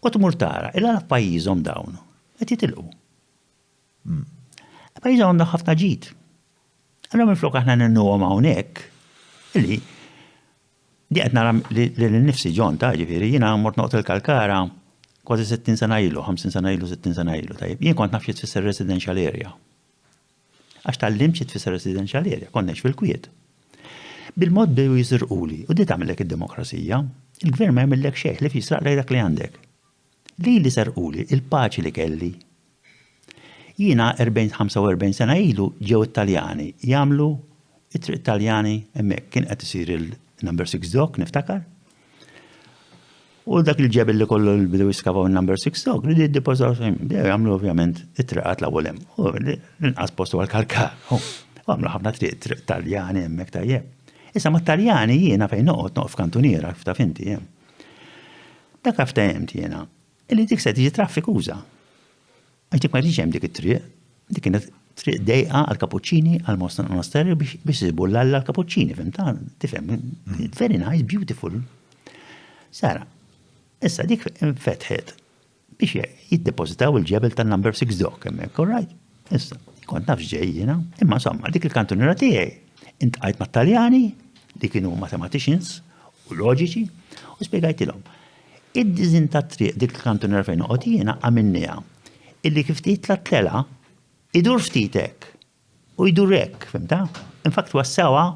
U tmur tara, il-għala f'pajjiżhom dawn qed jitilqu. Hmm. Pajjiżhom għandhom ħafna ġid. Allura minflok aħna nennuhom hawnhekk, illi di qed nara li nifsi ġon ta' ġifieri jiena mort noqgħod il-Kalkara kważi 60 sena ilu, 50 sena ilu, 60 sena ilu, tajjeb. Jien kont naf xi tfisser residential area. Għax tgħallimt xi tfisser residential area, kont ngħix fil-kwiet. Bil-mod bdew jisirquli u di tagħmillek id-demokrazija. Il-gvern ma jagħmillek xejn ħlief jisraqlek dak li għandek. Lili serquli il-paċi li kelli. Jiena 40, 45 sena ilu ġew it-Taljani jagħmlu it-triq Taljani hemmhekk. Kien qed isir il-number 6 dock niftakar. U dak il-ġebel li kollu bdew jiskavaw il-number 6 dog, li jiddepożaw bdew jagħmlu ovvjament it-triqat l-ewwel hemm. U l-inqas postu għal-kalkar. U għamlu ħafna triq, triq Taljani hemmhekk tajjeb. Issa ma' Taljani jiena fejn noqgħod noqgħod f'kantuniera kif taf inti hemm. Dak ftehmt jiena illi dik se tiġi traffikuża. Għax dik ma kienx hemm dik it-triq. Dik kienet triq dejqa għall-kapuċċini, għall-monasterju biex isibu l-Alla l-kapuċċini, fimta? Tifhem, very nice, beautiful. Sara, issa dik infetħet biex jiddepożitaw il-ġebel tan-number 6 dock hemmhekk, all right? Issa, kont naf x'ġej jiena, imma insomma, dik il-kantuniera tiegħi intqajt mat-Taljani li kienu mathematicians u loġiċi u spjegajtilhom. Id-diżin tat-triq dik il-kantuniera fejn noqgħod jiena għamilniha illi kif titla' t-telgħa idur ftit hekk u jdur hekk, fhimtha? In fact wassawha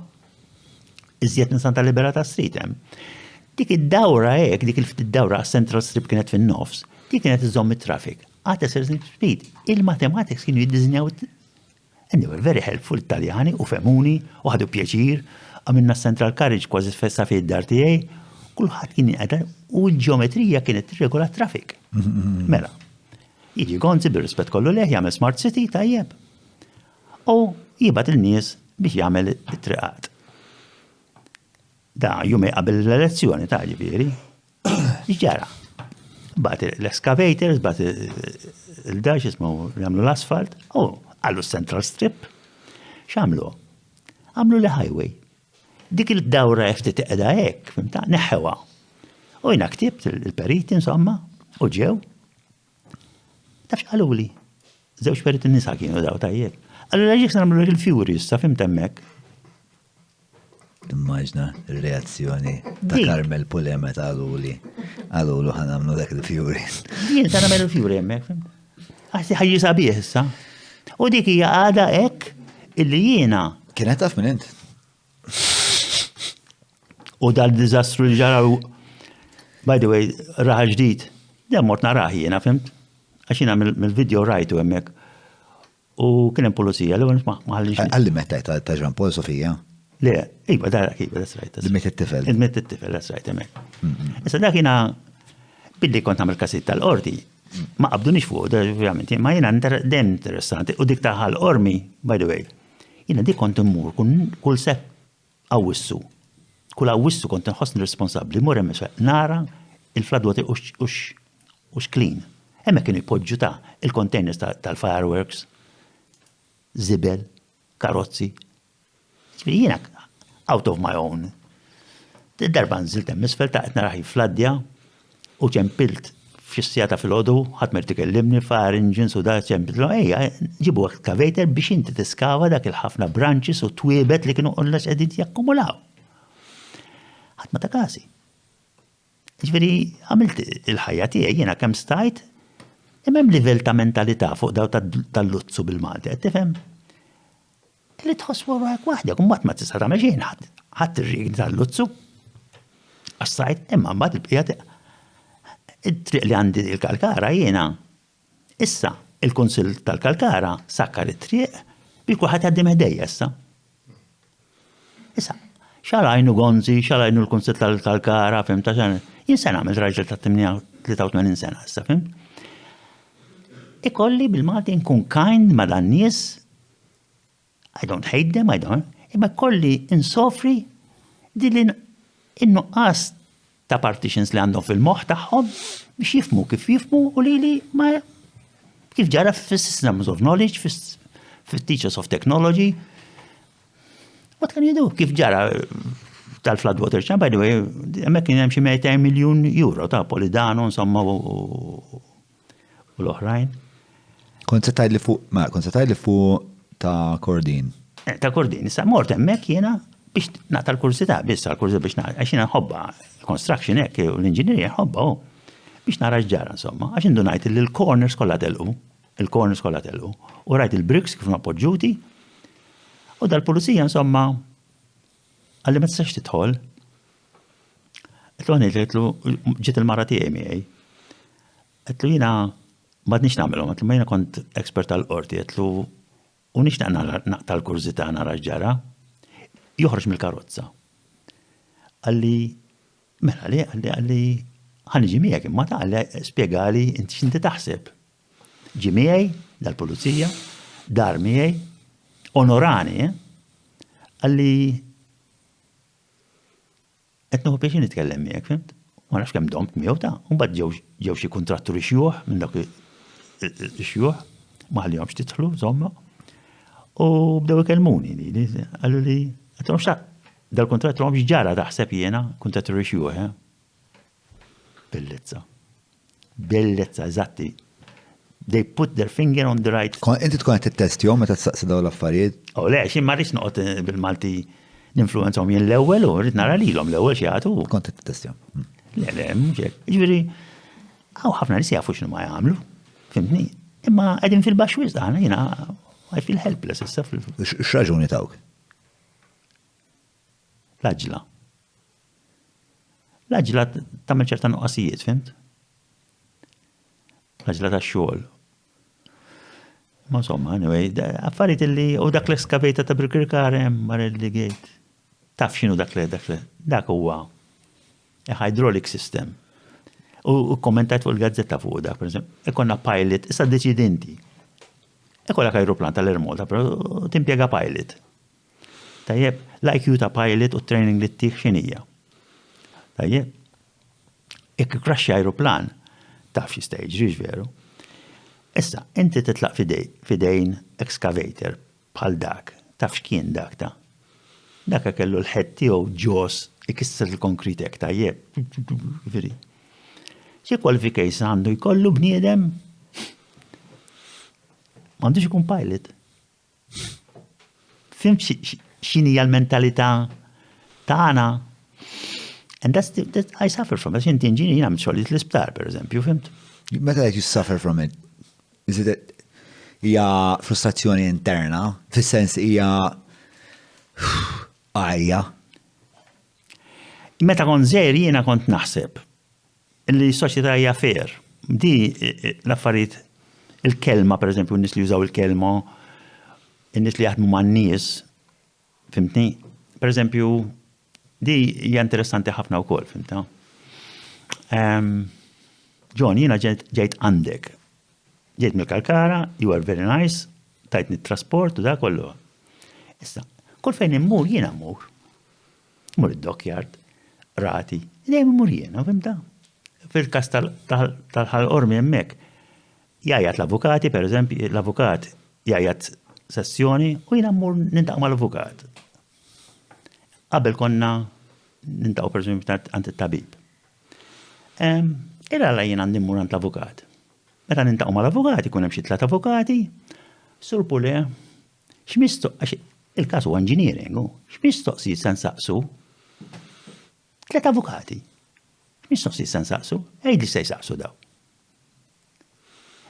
iżjed minn Santa Liberata Street hemm. Dik id-dawra hekk, dik il-ftit dawra għas-Central Strip kienet fin-nofs, dik kienet iżżomm it-traffic. At a certain speed. Il-mathematics kienu jiddiżinjaw And they were very helpful it-Taljani u fehmuni u ħadu pjaċir. Għamilna s-central carriage kważi sa fejn id-dar tiegħi. Kulħadd kien jinqeda u l-ġeometrija kienet tirregola t-traffic. Mela, jiġi Gonzi bir-rispett kollu leh jagħmel smart city tajjeb. U jibgħat il-nies biex jagħmel it-triqat. Da jumej qabel l-elezzjoni ta' ġifieri. X'ġara? Bat l-excavators, bat il-dax jismu jagħmlu l-asfalt, u għallu central strip. X'għamlu? Għamlu li highway. Dik il-dawra ftit qiegħda hekk, fimta, neħħewha. U jiena ktibt il-periti insomma, u ġew. Taf x'qaluli? Żewġ periti nisa kienu daw tajjeb. Allura ġiek se nagħmlu il-fjuri issa fimt hemmhekk. Immaġna r-reazzjoni ta' Carmel Pule meta għaluli għalulu ħa nagħmlu dak il-fjuri. Jien ta' nagħmel il-fjuri hemmhekk. Għaxi ħajji sabiħ issa. U dik hija għada hekk illi jiena. Kienet taf minn int. U dal-diżastru li ġara by the way, raħa ġdid. Dem mort naraħ jiena, fimt? Għax jiena mill-video rajtu hemmhekk. U kien hemm pulizija li ma ħallix. Għalli meta ta' Jean Paul Sofija? Le, iva, dak, iva, that's right. Li miet it-tifel. Li miet it-tifel, that's right, hemmhekk. Issa dak jiena billi kont nagħmel każijiet tal-qorti, ma qabdunix fuq, ovvjament, ma jiena dejjem interessanti u dik ta' Ħal Qormi, by the way, jiena dik kont immur kull sep Awwissu. Kull Awwissu kont inħossni responsabbli mmur hemm isfel nara il-flood water hux hux clean. Hemmhekk kienu jpoġġu ta' il-containers tal-fireworks, żibel, karozzi. Ġifieri jiena out of my own. Darba nżilt hemm isfel ta' qed narah jiffladdja U ċempilt f'xi siegħa ta' filgħodu, ħadd ma jrid ikellimni, fire engines u da ċempilthom, ejja, ġibu excavator biex inti tiskava dak il-ħafna branches u twiebet li kienu qollex qegħdin jakkumulaw. Ħadd ma ta kasi. Ġifieri għamilt il-ħajja tiegħi jiena kemm stajt, imma hemm livell ta' mentalità fuq daw tal-luzzu bil-Malti, qed tifhem? Li tħoss ruħek waħdek, u mbagħad ma tista' tagħmel xejn ħadd. Ħadd ir-rigni tal-luzzu. Għas-sajt, imma mbagħad il-bqija it-triq li għandi il-Kalkara jiena. Issa, il-Kunsill tal-Kalkara sakkar it-triq biex kulħadd jgħaddi meħdejja issa. Issa, xalajnu Gonzi, xalajnu l-Kunsill tal-Kalkara, fim ta' xan. Jien se nagħmel raġel ta' 83 sena issa, fim? Ikolli bil-Malti nkun kind ma' dan nies I don't hate them, I don't, imma kolli insofri din in-nuqqas ta' partitions li għandhom fil-moħħ tagħhom biex jifmu kif jifmu u li li ma kif ġara fis-systems of knowledge, fis-teachers of technology. What can you do? Kif ġara tal-flood water by the way, hemmhekk kien hemm xi 200 miljun euro ta' Polidano, insomma, u u l-oħrajn. Kont se tgħidli fuq, ma kont se tgħidli fuq ta' Kordin. Eh, ta' Kordin, issa mort hemmhekk jiena biex naqta' l-kursità, biss għal-kursità biex naqta' għax jiena nħobba construction hekk u l-inġinierija nħobba u biex nara x'ġara insomma, għax indunajt li l-corners kollha telqu, il-corners kollha telqu, u rajt il-bricks kif appoġġuti, u dal-pulizija insomma qalli ma tistax tidħol. Għedtlu għani, għedtlu ġiet il-mara tiegħi miegħi. Għedtlu jiena m'għadniex nagħmilhom, għedtlu ma jiena kont expert tal-qorti, għedtlu u nixtaq naqta' l-kurżità nara x'ġara. Joħroġ mill-karozza. Qalli, mela li, qalli, qalli, ħa niġi miegħek imma ta' qalli spjegali inti x'inti taħseb. Ġie miegħi dal-pulizija, dar miegħi, onorani, eh? Qalli Qed nieħu pjaċir nitkellem miegħek, fhimt? Ma nafx kemm domt miegħu ta' u mbagħad ġew ġew xi kuntratturi xjuħ minn dawk ix-xjuħ, ma ħallihomx tidħlu, insomma. U bdew ikellmuni li qalu li għedtilhom x'ta' dal-kuntratt x'ġara taħseb jiena, kuntratturi xjuħ, eh? Bellezza. Bellezza, eżatti. They put their finger on the right. Inti tkun qed tittestjhom meta tistaqsi dawn l-affarijiet? Oh le, xi ma rridx noqgħod eh, bil-Malti ninfluwenzhom jien l-ewwel u rrid nara lilhom l-ewwel xi jagħtu. Kont qed tittestjhom. Hmm. Le, le, mhux hekk. Jiġifieri, hawn ħafna nies jafu x'inhu ma jagħmlu, fimtni? Imma qegħdin fil-baxx wisq aħna jiena I feel helpless issa fil. X'raġuni tawk? L-għaġla. L-għaġla tagħmel ċerta nuqqasijiet, fimt? L-għaġla tax-xogħol. Ma insomma, anyway, affarijiet li u dak l-excavator ta' Birkirkar hemm Marelli Gate. Taf x'inhu dak li dak li dak huwa a hydraulic system. U kommentajt fuq il-gazzetta fuq dak, per esempio, ikonna pilot, issa deċidi inti. Ikollok aeroplan tal-Air Malta, però timpjega pilot. Tajjeb, l-IQ ta' pilot u training li ttih x'inhija. Tajjeb, jekk ikraxxi aeroplan, taf x'jista' jiġri veru. Issa, inti titlaq fidejn excavator bħal dak, taf x'kien dak ta' dak kellu l-ħed tiegħu ġos ikisser il-konkrit hekk tajjeb. Ġifieri. Xi qualification għandu jkollu bniedem? M'għandux ikun pilot. Fimt x'inhi l-mentalità tagħna? And that's, the, that I suffer from it. Inti inġini jien għamilt xogħlijiet l-isptar, per eżempju, fimt? Meta you suffer from it, is it hija frustrazzjoni interna, fis-sens hija għajja? Meta kont żgħir jiena kont naħseb li s-soċjetà hija fair. Di l-affarijiet il-kelma, per eżempju, n-nies li jużaw il-kelma, in-nies li jaħdmu man-nies, fimtni? Per eżempju, di hija interessanti ħafna wkoll, fimta? Ehm, John, jiena ġejt għandek. Ġejt mill-Kalkara, you are very nice, tajtni t-trasport u da kollu. Issa, kull fejn immur jiena mmur. Mur id-dockyard, rati, dejjem immur jiena, fimta? Fil-kas tal-ħal qormi hemmhekk, jgħajjat l-avukati, per eżempju, l-avukat jgħajjat sessjoni u jiena mmur nintaq mal-avukat. Qabel konna nintaqgħu per eżempju għand it-tabib. Ira jien għandi mmur għand l-avukat. Meta nintaqgħu mal-avukat, ikun hemm xi tliet avukati, Sur Pule, x'mistoq għax il-każ huwa engineering, hu, x'mistoqsijiet se nsaqsu? Tliet avukati. X'mistoqsijiet se nsaqsu? Għidli se jsaqsu daw.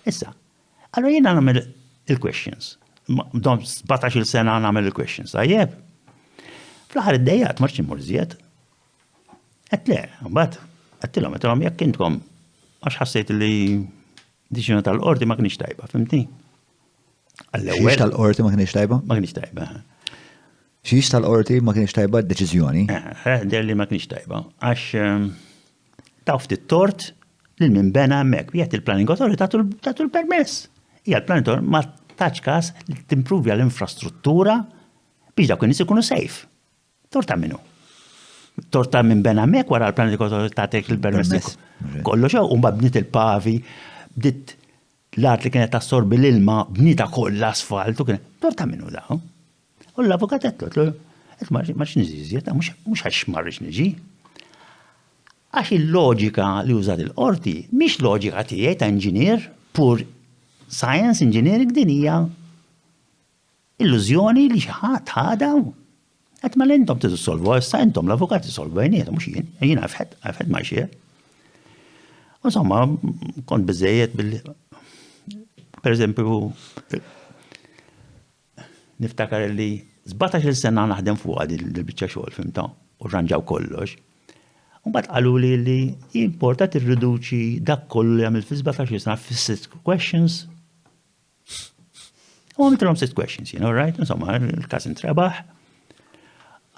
Issa, allora jiena nagħmel il-questions. Dom 17-il sena nagħmel il-questions, tajjeb. Fl-aħħar id-dejjat ma rridx immur iżjed. Għedt le, mbagħad għedtilhom, għedtilhom jekk intkom għax ħassejt li deċiżjoni tal-qorti ma kienx tajba, fimtni? Għall-ewwel. tal-qorti ma kienx tajba? Ma kienx tajba. Xiex tal-qorti ma kienx tajba d-deċiżjoni? Eh, eh, der li ma kienx tajba. Għax ehm, taw ftit tort lil min bena hemmhekk. Jgħid il-planning authority tagħtu l-permess. Hija l-planning authority ma tax każ li timprovja l-infrastruttura biex dawk in-nies ikunu safe. Torta minnu. Torta minn bena mek wara l-plan tagħtek il-permess. Kollox u mbagħad bniet il-pavi, bdiet l-art li kienet tassorbi l-ilma, bnita kollha asfalt u kien. Torta minnu da. U l-avukat qed qed ma rridx niġi mhux għax ma rridx niġi. Għax il-loġika li użat il-qorti mhix loġika tiegħi ta' inġinier, pur science engineering din hija Illużjoni li xi ħadd ħadha u qed mela intom tridu ssolvu, issa intom l-avukat isolvu bejniethom mhux jien, jien I've had, I've had my share. Insomma, kont biżejjed billi per eżempju niftakar li 17 sena naħdem fuqha din il-biċċa xogħol fimta u rranġaw kollox. Mbagħad qalu li li importa tirriduċi dak kollu li għamilt fi 17 sena fi six questions U għamiltilhom sitt questions, you know, right? Insomma, il-każ intrebaħ.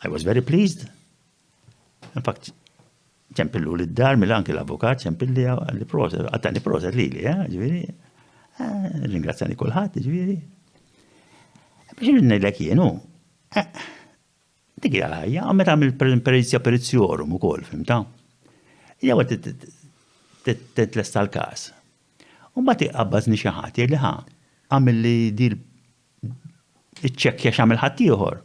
I was very pleased. In fact, ċempillu li d-dar mill anki l-avukat ċempilli għalli proset, għattani proset li li, eh, ġviri. Eh, ringrazzjani kulħadd, ġviri. Biex ngħidlek jienu, eh, dik hija l-ħajja, meta għamil perizja perizjorum ukoll, fimta? Jew titlesta l-każ. U mbagħad iqabbażni xi ħadd jgħidli ħa, għamilli di iċċekkja x'għamel ħaddieħor.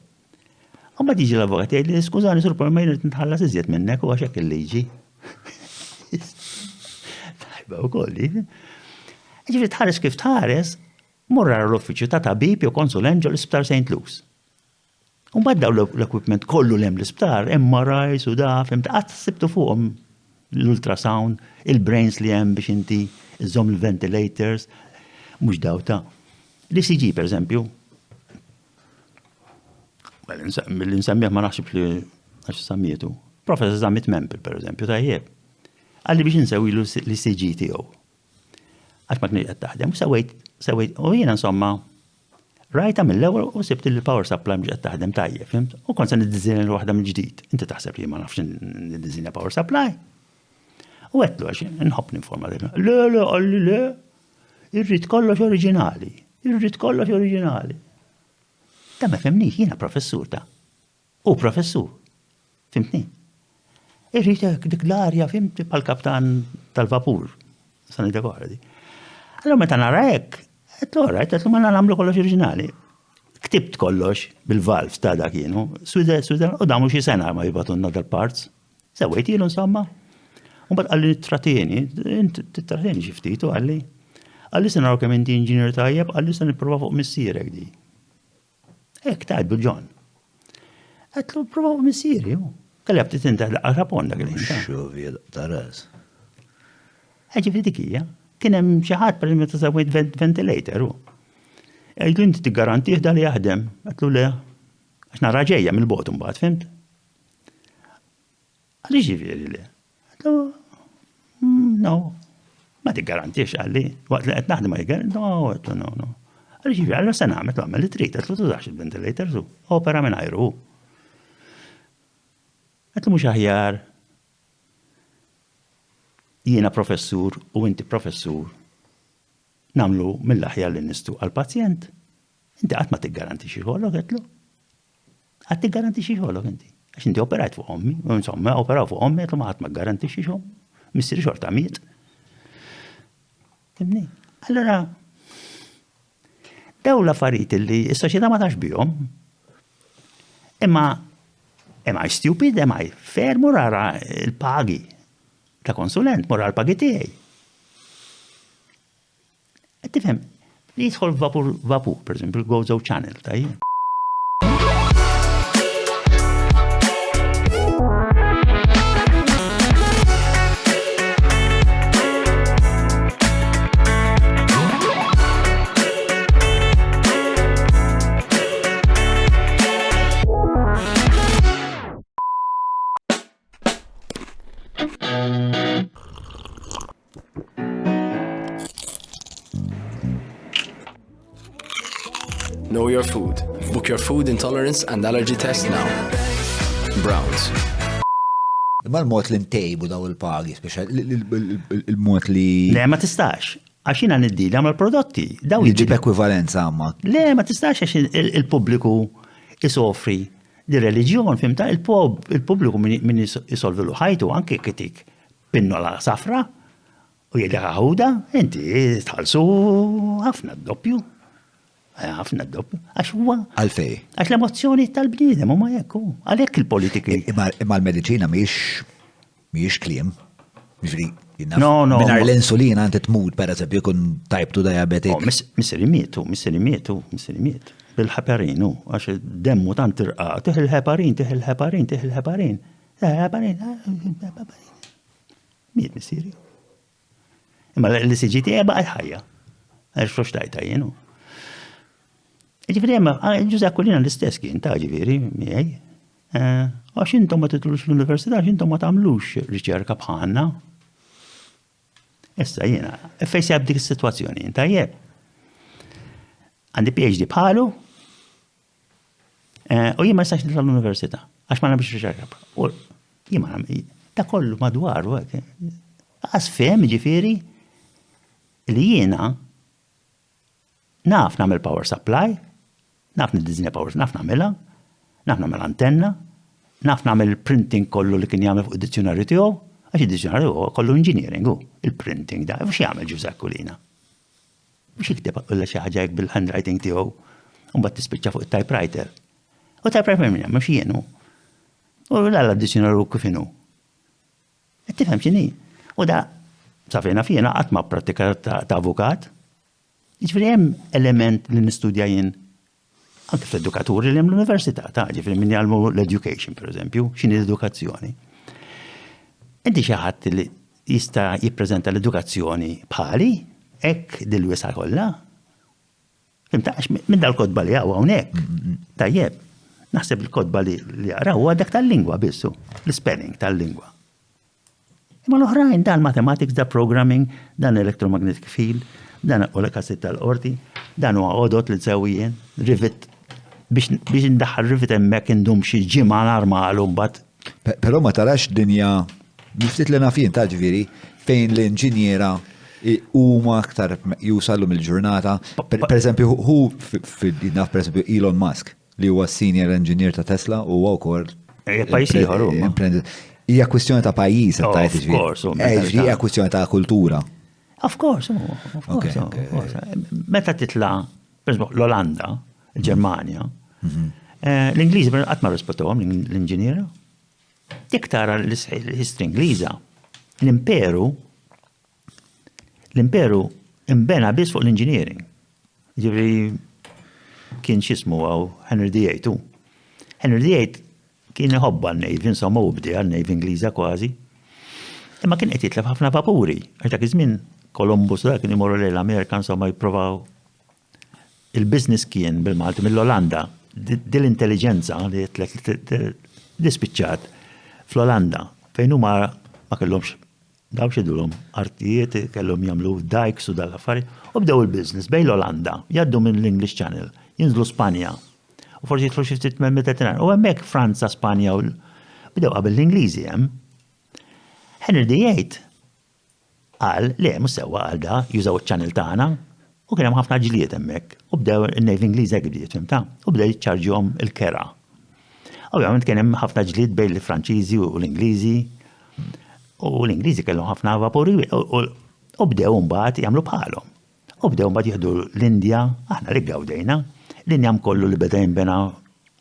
U mbagħad jiġi l-avukat jgħidli skużani sur ma jien nitħallas iżjed minnek u għax hekk il-liġi. Tajba wkoll. Ġifieri tħares kif tħares, mur l-uffiċċju ta' tabib jew konsulent ġol isptar St. Luke's. U mbagħad daw l-equipment kollu l hemm l-isptar, MRIs u da, fimt, qatt sibtu fuqhom. L-ultrasound, il-brains li hemm biex inti iżżomm il-ventilators, mhux daw ta' l-ECG per eżempju. Mill-li nsemmih ma naħsibx li għax sammietu. Professor Zammit Mempel, per eżempju, tajjeb. Qalli biex insewilu l-ECG tiegħu. Għax ma kienx qed taħdem, u sewejt, sewejt, u jiena insomma, rajta mill-ewwel u sibt li l-power supply mhux qed taħdem tajjeb, fhimt? U kont se niddiżinja l-waħda mill-ġdid. Inti taħseb li ma nafx niddiżinja power supply? U għedtlu għax nħobb ninforma lil. Le, le, qalli le, irrid kollox oriġinali, irrid kollox oriġinali. Ta' ma fehmnix, jiena professur ta' Hu professur. Fimtni? Irrid hekk dik l-arja, fimti, bħal kaptan tal-vapur. Sa ngħidlek oħra di. Allora meta nara hekk, qed l qed ma nagħmlu kollox oriġinali. Ktibt kollox bil-valves ta' dak kienu, Sweden, Sweden, u damu xi sena ma jibatunna dal-parts. Sewwejt ilu insomma. U mbagħad qalli trattieni, trattieni xi ftit u qalli. Qalli se naraw kemm inti inġinier tajjeb, qalli se nipprova fuq missierek di. Hekk tgħidlu John. Għedtlu prova fuq missieri. Kelli għabtit inta daqqa rapon dak il-ħin. Xovja ta' ras. Ġifieri dik hija. Kien hemm xi ħadd pereżempju ta' sewwejt ventilator. Għidlu inti tiggarantih da li jaħdem. Għedtlu le. Għax nara ġejja mill-bogħod imbagħad, fimt? Għaliex ġifieri le? Għedtlu, mm, no, ma tiggarantix għalli, waqt li qed naħdem ma jiggar, no, għedtlu no, no. Għaliex ġifieri, għallu se nagħmel, għamel li trid, għedtlu tużax il-ventilator, su, opera minn ajru. Għedtlu mhux aħjar jiena professur u inti professur nagħmlu mill-aħjar li nistgħu għall-pazjent. Inti qatt ma tiggarantixxi xogħlok, għedtlu. Qatt tiggarantixxi xogħlok inti. Għax inti operajt fuq ommi, insomma, operaw fuq ommi, għedtlu ma ħadd ma ggarantixxi xogħol. Missieri xorta miet. Fimni? Allora, daw l-affarijiet li s-soċjetà ma tafx bihom, imma am I stupid, am I fair, mur ara l-pagi ta' konsulent, mur ara l-pagi tiegħi. Qed tifhem? Li jidħol vapur vapur, per eżempju, il-Gozo Channel, tajjeb. Know your food. Book your food intolerance and allergy test now. Browns. Imma l-mod li ntejbu daw il-pagi, speċa il-mod li. Le, ma tistax. Għax jiena niddilja mal-prodotti. Daw Ġib ekwivalenza għamma. Le, ma tistax għax il-pubbliku isofri di reliġjon, fimta, il-pubbliku min isolvilu ħajtu anke kitik pinnola safra u jgħidlek aħuda, inti tħallsu ħafna d-doppju. Eh, ħafna d-doppju. Għax huwa. Għalfej. Għax l-emozzjoni tal-bniedem huma hekk hu. Għalhekk il-politiki. Imma l-mediċina mhijiex mhijiex kliem. Ġifieri, No, no. Minar l-insulina inti tmut, per eżempju, jkun type 2 diabetic. Oh, Missiri mietu, missiri mietu, missiri miet. Bil-heparin, għax demmu tant irqa. Tih il-heparin, tih il-heparin, tih il-heparin. Heparin, heparin. Miet missieri. Imma l-CG tiegħi baqgħet ħajja. Għax flux tajta jien. Ġifieri hemm Ġużè Aquilina l-istess kien ta' ġifieri miegħi. Eh, għax intom ma titlux l-università, għax intom ma tagħmlux riċerka bħalna. Issa jiena, fejn se dik is-sitwazzjoni, tajjeb. Għandi PhD bħalu, Eh, u jien ma nistax nitla' l-università, għax ma nagħmilx riċerka. U jien ma nagħmel, ta' kollu madwaru hekk. Għas fehem ġifieri li jiena naf nagħmel power supply, naf niddiżinja power, naf nagħmilha, naf nagħmel antenna, naf nagħmel il-printing kollu li kien jagħmel fuq id-dizzjonarju tiegħu, għax id-dizzjonarju kollu engineering hu, il-printing da, x'jagħmel jagħmel Ġużè Aquilina? Mhux jikteb illa xi ħaġa hekk bil-handwriting tiegħu, u mbagħad tispiċċa fuq it-typewriter. U typewriter min hemm mhux jien hu. U l-alla d-dizzjonarju kif inhu. Qed tifhem x'inhi? U da sa fejna fiena qatt ma prattika ta' avukat. Jiġifieri hemm element li nistudja jien Anke fl-edukaturi li hemm l-università, ta' ġifieri min jgħallmu l-education, per eżempju, x'inhi l-edukazzjoni. Inti xi ħadd li jista' jippreżenta l-edukazzjoni bħali, hekk dil-wisa' kollha? Fhimt? Għax minn dal-kotba li hawn hawnhekk. Tajjeb, naħseb il-kotba li jaqraw huwa dak tal-lingwa biss, l-spelling tal-lingwa. Imma l-oħrajn dan mathematics, da programming, dan electromagnetic field, dan u l-kasit tal-qorti, dan huwa għodot li nsewwi jien, rivet biex indaħħal rivet hemmhekk indum xi ġimgħa narmalu mbagħad. Però ma tarax dinja ftit li naf jien ta' ġifieri fejn l-inġiniera huma aktar meqjusa llum il-ġurnata. Per eżempju, hu naf per eżempju Elon Musk li huwa senior engineer ta' Tesla u huwa wkoll pajjiż ieħor Hija kwistjoni ta' pajjiż qed tgħid ġifieri. Eh, hija kwistjoni ta' kultura. Of course, of course. Meta titla' l-Olanda, il-Ġermanja, mhm. eh, l-Ingliżi qatt ma rispettawhom l-inġiniera. Jekk tara l-history Ingliża, l-imperu l-imperu imbena biss fuq l-engineering. Ġifieri kien x'ismu għaw Henry VIII. Henry VIII kien iħobba n-Navy, insomma u bdieha n-Navy Ingliża kważi. Imma kien qed jitlef ħafna vapuri, għax dak iż-żmien Columbus dak kien imorru lejn l-Amerika insomma jipprovaw Il-business kien bil-Malti mill-Olanda. Din l-intelliġenza li li spiċċat fl-Olanda fejn huma ma kellhomx daw x'idulhom artijiet kellhom jagħmlu dikes u dal-affarijiet u bdew il-business bejn l-Olanda jgħaddu minn l-English Channel, jinżlu Spanja u forsi jidħlu xi ftit mill-Mediterran u hemmhekk Franza, Spanja u bdew qabel l-Ingliżi hemm. Henry VIII Qal, Le, mhux sewwa, qal da, jużaw iċ-channel tagħna. U kien hemm ħafna ġlied hemmhekk. U bdew in-Navy Ingliża hekk bdiet, fhimtha? U bdew jiċċarġjhom il-kera. Ovvjament kien hemm ħafna ġlied bejn il-Franċiżi u l-Ingliżi. U l-Ingliżi kellhom ħafna vapuri u bdew imbagħad jagħmlu bħalhom. U bdew mbagħad jieħdu l-Indja, aħna li gawdejna, l-injam kollu li beda jinbena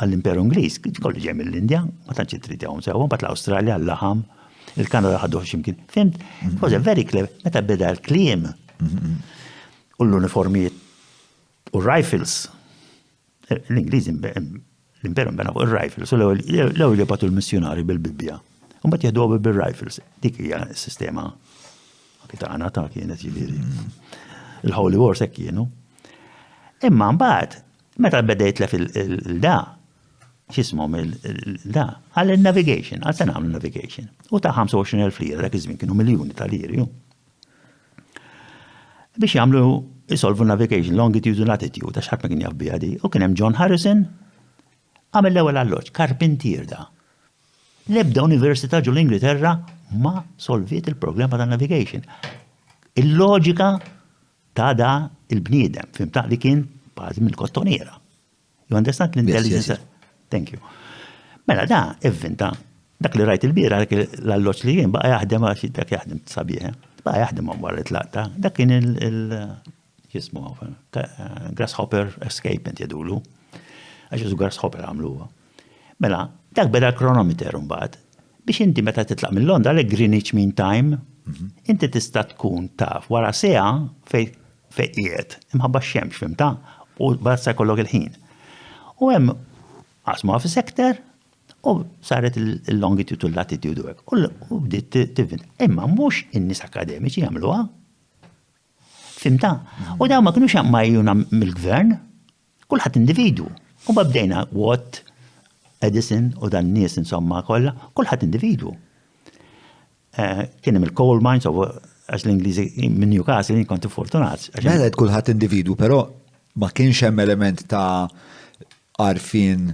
għall-Imperu Ingliż, kollu ġej mill-Indja, ma tantx ittritjahom sewwa, mbagħad l-Awstralja l-laħam, il-Kanada ħaduh x'imkien. Fhimt? It was a very clever, meta beda l-kliem u l-uniformijiet u r-rifles, l-Ingliżi l-imperu nbena fuq ir-rifles, u l-ewwel jibgħatu l-missjunari bil-Bibbja. U mbagħad jieħdu bil-rifles. Dik hija s-sistema anki tagħna ta' kienet jiġifieri. Il-Holy Wars hekk kienu. Imma mbagħad meta beda jitlef il-da, x'ismhom il-da, għal il-navigation, għal se nagħmlu navigation. U ta' 25,000 lira dak iż-żmien kienu miljuni ta' liri. Biex jagħmlu jisolvu navigation, longitude u latitude, għax ħadd ma kien jaf biha di. U kien hemm John Harrison, għamel l-ewwel alloġġ, karpintier da. L-ebda università ġol Ingilterra ma solviet il-problema ta' navigation. Il-loġika ta' da il-bniedem, fimta li kien bażi mill-kottoniera. You understand l-intelligence? Yes, yes. Thank you. Mela da evvinta dak li rajt il-bira, dak l-alloċ li jien baqa jaħdem għax dak jaħdem sabiħ. Eh? Baqa jaħdem wara li tlaqta. Dak kien il jismu grasshopper escapement jadulu. Għax jisu grasshopper għamluha. Mela, dak beda l-kronometer mbagħad biex inti meta titlaq minn Londra l Greenwich Mean Time, mhm. inti tista' tkun taf wara sejha fej fejn qiegħed, imħabba x-xemx, fhimtha? U mbagħad sa jkollok il-ħin. U hemm qasmuha fi sector u saret il-longitude u l-latitude u hekk. U bdiet tivvin. Imma mhux in-nies akademiċi jagħmluha. Fhimtha? U dawn ma kinux mgħejjuna mill-gvern, kulħadd individwu. U ma bdejna Watt, Edison u dan nies insomma kollha, kulħadd individwu. Eh, kien hemm il-coal mines, għax l-Ingliżi minn Newcastle jien kont fortunat. Mela kulħadd individwu, però ma kienx hemm element ta' għarfien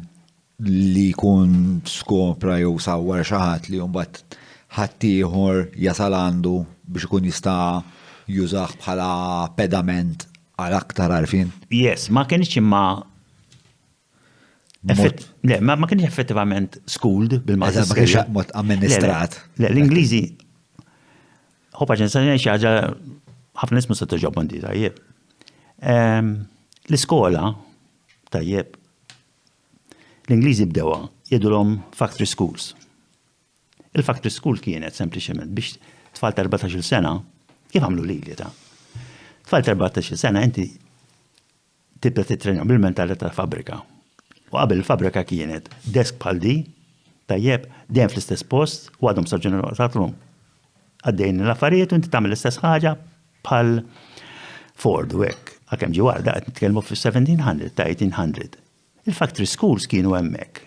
li jkun skopra jew sawwar xi ħadd li mbagħad ħaddieħor jasal għandu biex ikun jista' jużah bħala pedament għal aktar għarfien. Yes, ma kienx imma Le, ma kienx effettivament schooled bil-Malti. Ma kienx mod amministrat. Le, l-Ingliżi Ħobba ġen sa xi ħaġa ħafna nies mhux se toġobhom di tajjeb. Ehm, l-iskola tajjeb l-Ingliżi bdewha jgħidulhom factory schools. Il-factory school kienet sempliċement biex tfal ta' 14-il sena, kif għamlu lili ta' tfal ta' 14-il sena inti tibda tittrenjahom bil-mentalità ta' fabbrika. U qabel il-fabbrika kienet desk bħal di, tajjeb, dejjem fl-istess post, u għadhom sa ġenerali llum. Għaddejn l-affarijiet u inti tagħmel l-istess ħaġa bħal Ford u hekk. Għalkemm ġie wara qed nitkellmu fis-1700 ta' 1800. Il-factory schools kienu hemmhekk.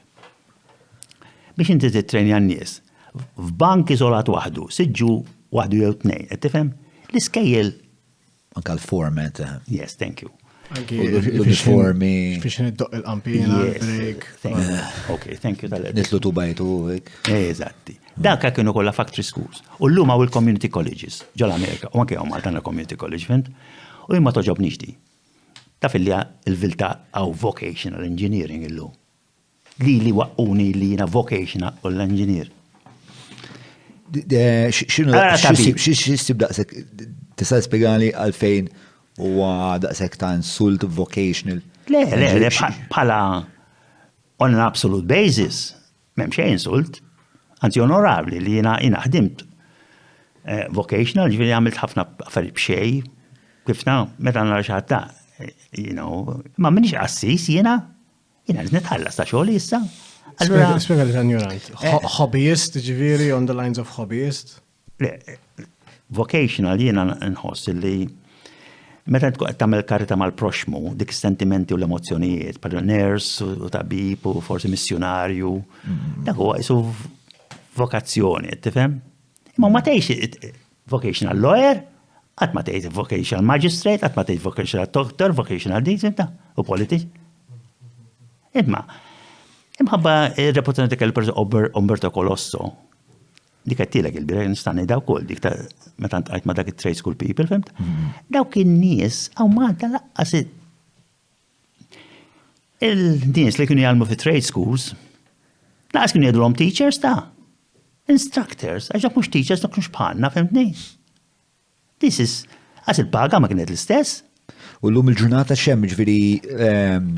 Biex inti titrenja n-nies f'bank iżolat waħdu, siġġu waħdu jew tnejn, qed tifhem? L-iskejjel Anka l-format. Eh. Yes, thank you. Anki l-uniformi. Fiex niddoq il-qampina, break. Ok, thank you tal Nitlu tu bajtu. Eżatti. Daka kienu kollha factory schools. U llum hawn il-community colleges ġol-Amerika, u anke hawn Malta għandna community college, fint? U jien ma toġobnix di. Taf illi il-vilta hawn vocational engineering illum. Lili waqquni li jiena vocational engineer. X'inhu x'issib daqshekk tista' tispjegali għalfejn huwa daqshekk ta' insult vocational? Le, le, le, bħala on an absolute basis, M'hemm xejn insult, anzi onorabbli li jiena jiena ħdimt eh, vocational, ġifieri għamilt ħafna affarijiet b'xejn, kif na, meta nara xi ħadd ta' you know, ma minix qassis jiena, jiena rrid nitħallas ta' xogħli issa. Allura, Spjega li ta' ignorant. Eh. Hobbyist, ġifieri, on the lines of hobbyist? Le, vocational jiena nħoss li meta tkun qed tagħmel karità mal-proxmu, dik is-sentimenti u l-emozzjonijiet, bħal nurse u tabib u forsi missjunarju, dak huwa qisu vokazzjoni, tifhem? Imma ma tgħix vocational lawyer, qatt ma tgħid vocational magistrate, qatt ma tgħid vocational doctor, vocational din, u politiċ. Imma, imħabba ir-reputazzjoni ta' kellu Umberto Colosso, Dik għedtilek il-bieraħ nista' ngħidha wkoll dik ta' meta ntqajt ma' dak it-trade school people, fhimt? Mm-hmm. Dawk in-nies hawn Malta laqqas il-nies li kienu jgħallmu fi trade schools, laqas kienu jgħidulhom teachers ta' instructors, għax dak mhux teachers, dak mhux bħalna, fhimtni? This is, għas il-paga ma kienet l-istess. U l-lum il-ġurnata xem, ġviri, ehm,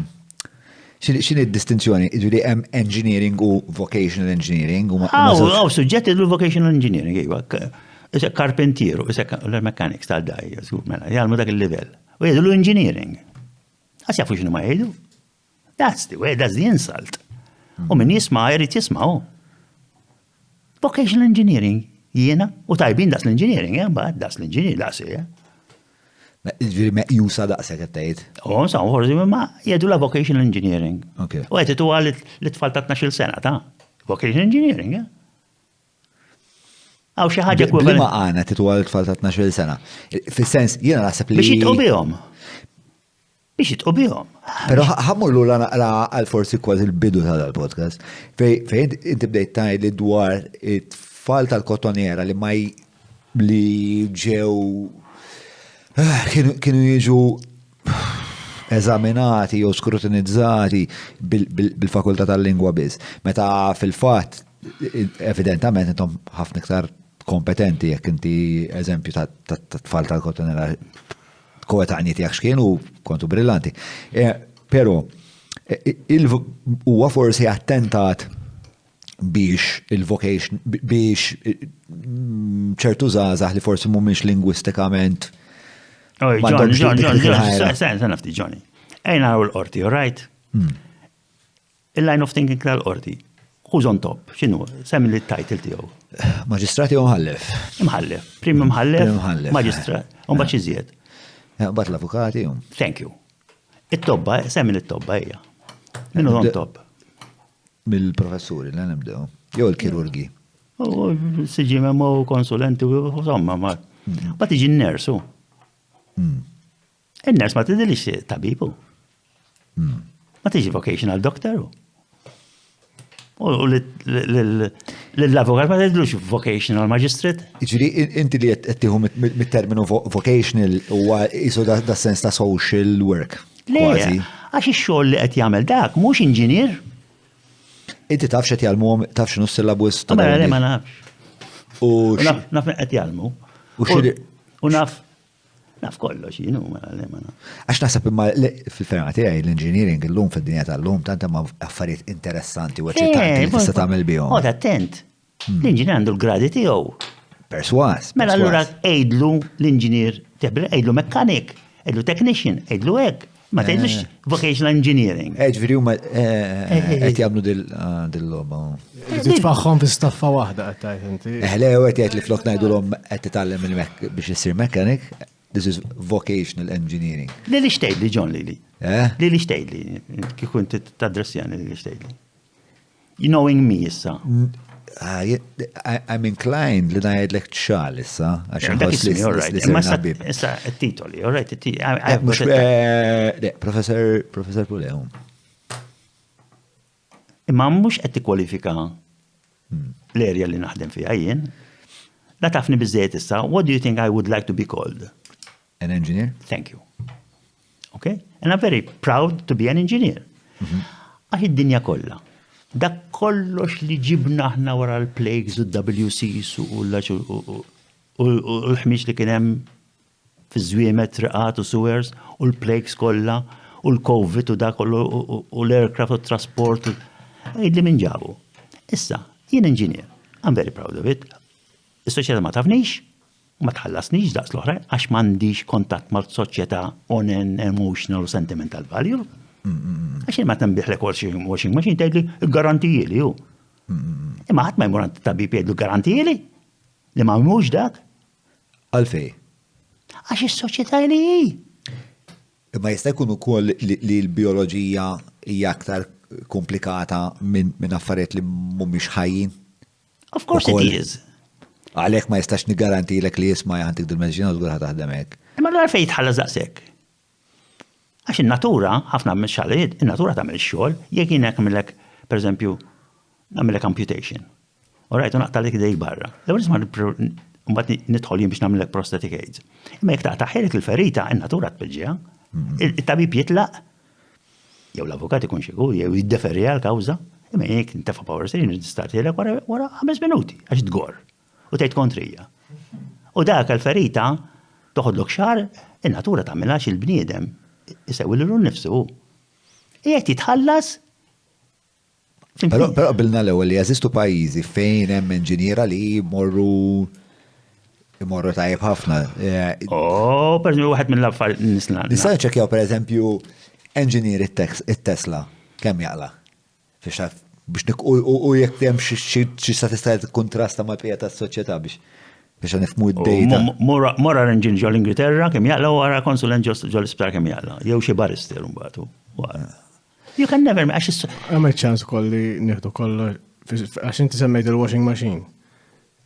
xini d-distinzjoni? Ġviri, hemm engineering u vocational engineering? Għaw, suġġetti l vocational engineering, iva. Isek karpentieru, isek l-mechanics tal-daj, mela, jgħalmu dak il-level. U jgħidu l-engineering. Għas jafu xinu ma jgħidu. That's the way, that's the insult. U min jisma' jrid jisma' hu. Vocational engineering, jiena, u tajbin daqs l-engineering, eh, mbagħad daqs l-engineering, daqs eh. Ġifieri meqjusa daqshekk qed tgħid. U sa forsi ma jgħidu la vocational engineering. U qed ituha l-tfal ta' 12 sena ta' vocational engineering, eh. Għaw xi ħaġa ekwivalenti. Ma għana titwa l-tfal ta' 12 sena. Fis-sens, jiena naħseb li. Biex jitqu bihom. Biex jitqu bihom. Pero ħammur lura naqra għal forsi kważi l-bidu ta' dal-podcast. Fejn inti bdejt tgħid li dwar it-tfal tal-kotoniera li ma li ġew eh, kienu jiġu eżaminati jew skrutinizzati bil-fakultà tal-lingwa biss. Meta fil-fatt evidentament intom ħafna iktar kompetenti jekk inti eżempju ta' tfal tal-kotoniera koetanji tiegħek x'kienu kontu brillanti. Eh, però eh, huwa forsi attentat biex il-vocation, biex eh, ċertu żgħażagħ li forsi mhumiex lingwistikament. John, John, John, John, sen, nafti, Johnny. Ejna l-qorti, all right? Hmm. Il-line of thinking tal-qorti. Who's on top? X'inhu? Semmi li t-title tiegħu. Maġistrat jew mħallef? Imħallef. Prim imħallef. Prim imħallef. Maġistrat. U mbagħad iżjed. Eh, mbagħad l-avukati. Thank you. It-tobba, semmi li t-tobba hija. Min on top? Mill-professuri, la nibdew. Jew il-kirurgi. Siġi memmu konsulenti u insomma, ma. Ma tiġi n-nersu. Hmm. In-nurse ma tidilix tabibu. Hmm. Ma tiġi vocational doctor. U l-avukat ma tidilux vocational magistrate. Ġiri, inti li qed tieħu mit-terminu vocational huwa isu da sens ta' social work. Le, għax ix-xogħol li qed jagħmel dak mhux inġinier. Inti taf x'qed jgħallmuhom, taf x'inhu s-syllabus ta' Mela, ma nafx. U naf qed jgħallmu. U naf Naf kollox jien u mela le ma naf. Għax naħseb imma fil-ferma tiegħi l-engineering illum fid-dinja tal-lum tant hemm affarijiet interessanti u eċitanti li tista' tagħmel bihom. Oqgħod attent. Hmm. L-inġinier għandu l-gradi tiegħu. Perswas. Mela allura għidlu l-inġinier, għidlu mekkanik, għidlu technician, għidlu hekk. Ma tgħidlux eh. vocational engineering. Eh, ġifieri huma eh, qed jagħmlu ah, dil-logħba. Titfaħħom fi staffa waħda qed tgħid inti. Le qed jgħid li flok ngħidulhom qed titgħallem biex issir mechanic, this is vocational engineering. Li li xtejt li John Lili. Li li xtejt li, kieku inti tadressjani li li xtejt li. Knowing me issa. Ah, I'm inclined li ngħidlek ċal issa, għax inħoss li li Issa titoli, all right, eh, Professor Professor Puleo. Imma mhux qed tikkwalifika hmm. l-erja li naħdem fiha jien. La tafni biżejjed issa, what do you think I would like to be called? An engineer? Thank you. Okay? And I'm very proud to be an engineer. Mhm. Għax id-dinja kollha. Dak kollox li ġibna aħna wara l-plagues u l-WCs u l-ħmiġ li kien hemm fiż-żwiemet, triqat u sewers u l-plagues kollha u l-COVID u dak kollu u l-aircraft u t-trasport. Għidli min ġabu. Issa, jien engineer. I'm very proud of it. Is-soċjetà ma tafnix, ma tħallasnix daqs l-oħrajn għax m'għandix kontatt mal-soċjetà on an emotional u sentimental value. Għax jien ma tenbiħlek washing machine tgħidli garantijili hu. Imma ħadd ma jmur għand tabib jgħidlu garantijili li ma mhux dak. Għalfej? Għax is-soċjetà li hi. Imma jista' jkun ukoll li l-bijoloġija hija aktar komplikata minn affarijiet li mhumiex ħajjin? Of course it is. Għalhekk ma jistax niggarantilek li isma' ħantik dil-mediċina żgur ħa taħdem hekk. Imma allura fejn jitħallas daqshekk? Għax in-natura, ħafna mix-xogħlijiet, in-natura tagħmel ix-xogħol, jekk jien nagħmellek, pereżempju, nagħmellek amputation. All right, u naqtalek idejk barra. L-ewwel isma' mbagħad nidħol jien biex nagħmellek prosthetic aids. Imma jekk taqtaħilek il-ferita, in-natura tpoġġiha. Il-tabib jitlaq, Jew l-avukat ikun xi jew jiddeferi għall-kawża, imma jekk ntefa' power steering nistartilek wara ħames minuti għax tgorr u tgħid kontrija. U dak il-ferita toħodlok xahar, in-natura tagħmilha għax il-bniedem isewwi lilu nnifsu. Qiegħed jitħallas Però qbilna l-ewwel li jeżistu pajjiżi fejn hemm inġiniera li jmorru jmorru tajjeb ħafna. Eh, oh, per eżempju, wieħed mill-affarijiet nisna. Nista' niċċekkjaw pereżempju engineer it-Tesla kemm jaqla. Biex u jekk hemm xi statistika li tikkuntrasta mal-bqija tas-soċjetà biex biex nifhmu d-data. Mora engine ġol Ingilterra kemm jaqla u wara konsulent ġol isptar kemm jaqla. Jew xi barrister mbagħad. You can never, għax is. Hemm ċans ukoll li nieħdu kollox, għax inti semmejt il-washing machine.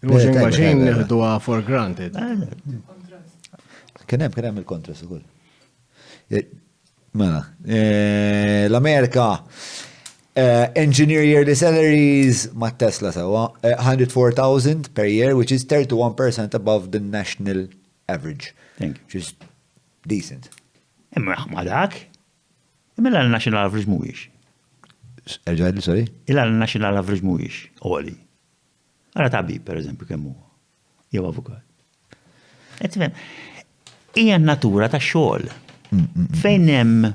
Il-washing eh, machine nieħduha for granted. Eh. Kien hemm kien hemm il-kontrast ukoll. Eh, mela, l-Amerika engineer yearly salaries ma' Tesla sewa 104,000 per year, which is 31% above the national average. Thank you. Which is decent. Imma ma dak, Imma l-national average mhuwiex. Erġa' għidli, sorry? Illa l-national average mhuwiex għoli. Ara tabib, per eżempju, kemm huwa. Jew avukat. Qed tifhem? Hija n-natura tax-xogħol. Mm, mm, mm. Fejn hemm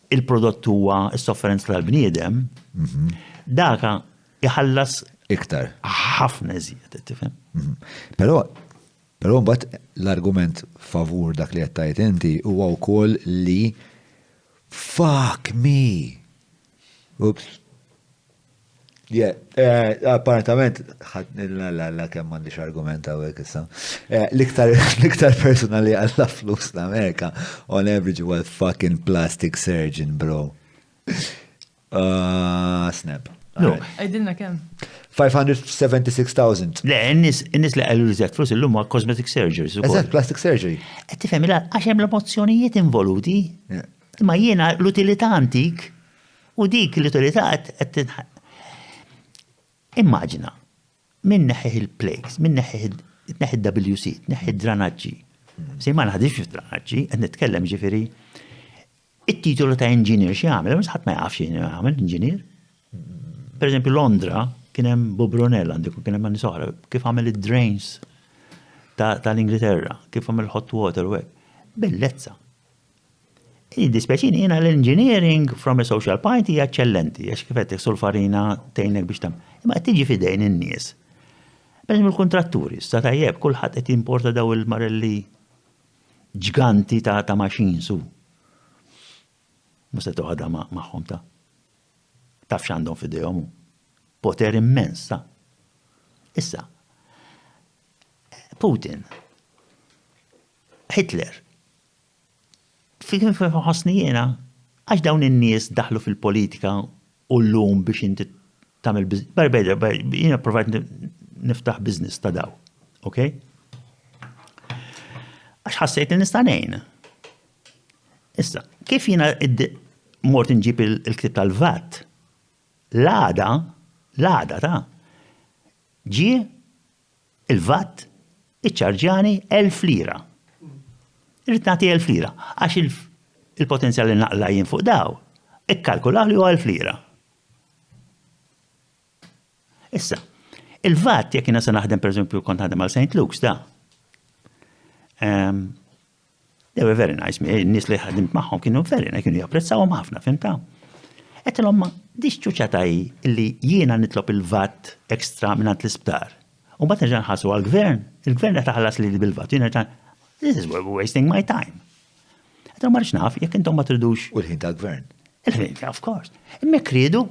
il-prodott huwa s-sofferenza tal-bniedem, mm-hmm. daka iħallas iktar. Ħafna iżjed, tifhem? Mm-hmm. Però Però mbagħad l-argument favur dak li qed tgħid inti huwa wkoll li fuck me. Oops. Yeah, eh, apparentament, la la la kemm m'għandix argument hawnhekk issa. Eh, l-iktar l-iktar persuna li għalla flus l-Amerika on average huwa fucking plastic surgeon, bro. Ah, snap. No. Għidilna kemm. 576,000. Le, n-nis li għallu li flus illum huwa cosmetic surgery. Eżatt, plastic surgery. Qed tifhem għax hemm l-emozzjonijiet involuti. Imma jiena l-utilità antik u dik l-utilità qed Immaġina, Min neħħih il-plagues, min neħħih tneħħi d-WC, tneħħi d-dranaġġi. Se ma naħdimx fid-dranaġġi, qed nitkellem ġifieri it-titolu ta' engineer x'jagħmel, mhux ħadd ma jaf x'inhu jagħmel engineer. Per eżempju Londra kien hemm Bob Brunel għandik kien hemm nies oħra kif għamel id-drains tal-Ingilterra, kif għamel hot water u hekk. Bellezza. Jiddispjaċini jiena l-engineering from a social point hija eċċellenti, għax kif qed sulfarina tgħinek biex tagħmel. Imma qed tiġi f'idejn in-nies. Pereżempju l-kuntratturi, issa tajjeb kulħadd qed jimporta daw il-marelli ġganti ta' machines u. Mhux se toħodha magħhom ta'. Taf x'għandhom f'idejhom hu. Poter immens ta'. Issa, Putin, Hitler, fi kif ħossni jiena, għax dawn in-nies daħlu fil-politika u llum biex inti tagħmel jiena provajt niftaħ business ta' daw, ok? Għax ħassejt li nista' ngħin. Issa, kif jiena mort inġib il-ktieb tal-VAT, l-għada, l-għada ta' ġie il-VAT iċċarġjani 1000 lira. Irrid nagħti 1000 lira għax il-potenzjal li naqla' jien fuq daw, ikkalkulaw li huwa 1000 lira. Issa, il-VAT jekk jiena se naħdem pereżempju kont naħdem għal St. Luke's da. Ehm, They were very nice, n-nies li ħadimt magħhom kienu very nice, kienu japprezzawhom ħafna, fimta? Għedtilhom ma dix ċuċata hi li jiena nitlob il-VAT extra mingħand l-isptar. U mbagħad nerġa' nħallsu għall-gvern, il-gvern qed iħallas lili bil-VAT, jien nerġa' this is wasting my time. Għedtilhom ma rridx naf jekk intom ma tridux. U l-ħin tal-gvern. Il-ħin, of course. Imma jekk riedu,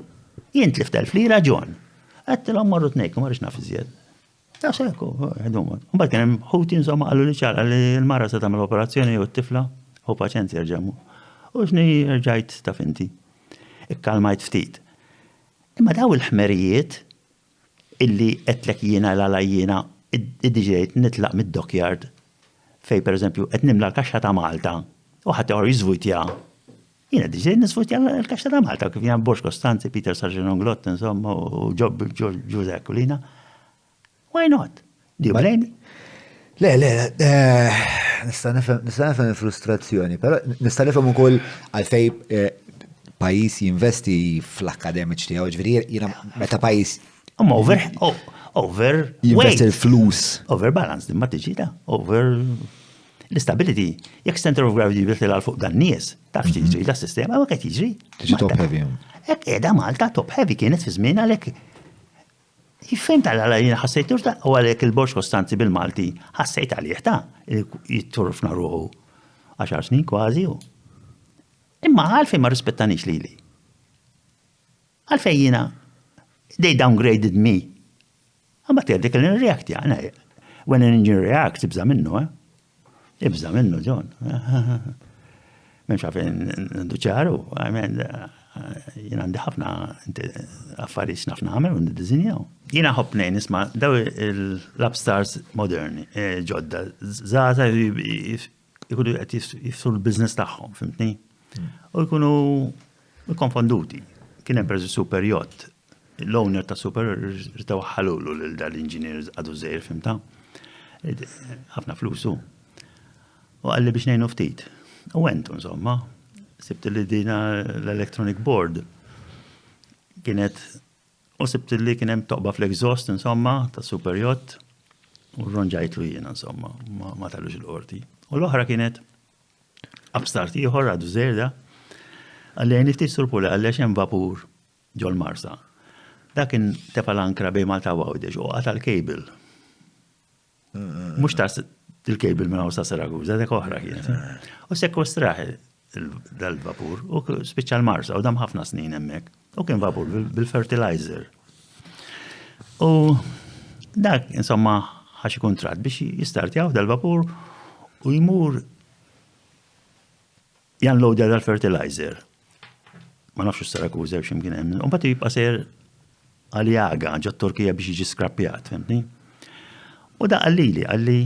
jien tlift 1000 lira John. Għedtilhom morru tnejku, ma rridx naf iżjed. Ta' sekku, ħedhom. Mbagħad kien hemm ħuti insomma qalu li ċara li l-mara se tagħmel operazzjoni jew t-tifla, ħu paċenzja erġa' U x'ni rġajt taf inti. Ikkalmajt ftit. Imma daw il-ħmerijiet illi qedtlek jiena l-għala jiena iddeċidejt nitlaq mid-dockyard fej pereżempju qed nimla l-kaxxa ta' Malta u ħadd ieħor jiżvujtja. Jiena ddeċidejt niżvujtja l-kaxxa ta' Malta kif jiena Borg Costanzi, Peter Sargent Onglott insomma u Ġob Ġużè Aquilina. Why not? Do you blame me? Le, le, eh, nista' nifhem nista' nifhem il-frustrazzjoni, però nista' nifhem ukoll għalfej eh, pajjiż jinvesti fl-akkademiċi tiegħu, ġifieri jiena meta pajjiż Imma over, oh, over jinvesti l-flus. Over balance, ma tiġi ta' over l-istability. Jekk center of gravity bitil għal fuq dan nies, taf x'tiġri la sistema ma qed jiġri. Tiġi top heavy. Hekk qiegħda Malta top heavy kienet fi żmien għalhekk Fhimt għala jiena ħassejt turta u għalhekk il-Borġ Kostanzi bil-Malti ħassejt għalih ta' jitturfna ruħu għaxar snin kważi u. Imma għalfejn ma rispettanix lili? Għalfejn jiena they downgraded me. Għamma tgħid dik li nirreact jana. When an engine reacts, ibża minnu, eh? Ibża minnu, John. Memx għafin għandu ċaru, jien għandi ħafna affarijiet naf nagħmel u niddiżinjaw. Jiena ħobb ngħin isma' daw l-upstarts moderni, eh, ġodda, żgħażagħ jkunu qed jifsu l-business tagħhom, fimtni? Hmm. U jkunu konfonduti. Kien hemm pereżempju super yacht, l-owner ta' super ritaw ħalulu lil dal-inġinier għadu żejr, fimta? Ħafna flusu. U qalli biex ngħinu ftit. U għentu insomma, sibt li dina l-electronic board kienet u sibt li kien hemm toqba fl-exhaust insomma ta' super yacht u ronġajtlu jiena insomma ma talux il-qorti. U l-oħra kienet upstart ieħor għadu żejda qalli għajni ftit Sur Pule qalli għax hemm vapur ġol-Marsa. Dak kien tefa' l-ankra bejn Malta u Għawdex u qata' l-cable. Mhux ta' il-cable minn hawn sa Sirakuża, dik oħra kienet. U sekwestrah dal-vapur u spiċċa l-Marsa u dam ħafna snin hemmhekk. U kien vapur bil-fertilizer. U dak insomma ħa xi kuntratt biex jistartjaw dal-vapur u jmur janloadja dal-fertilizer. Ma nafx Sirakuża jew x'imkien hemm. U mbagħad jibqa' sejjer għal Jaga ġo Turkija biex jiġi skrappjat, fimtni? U da qalli qalli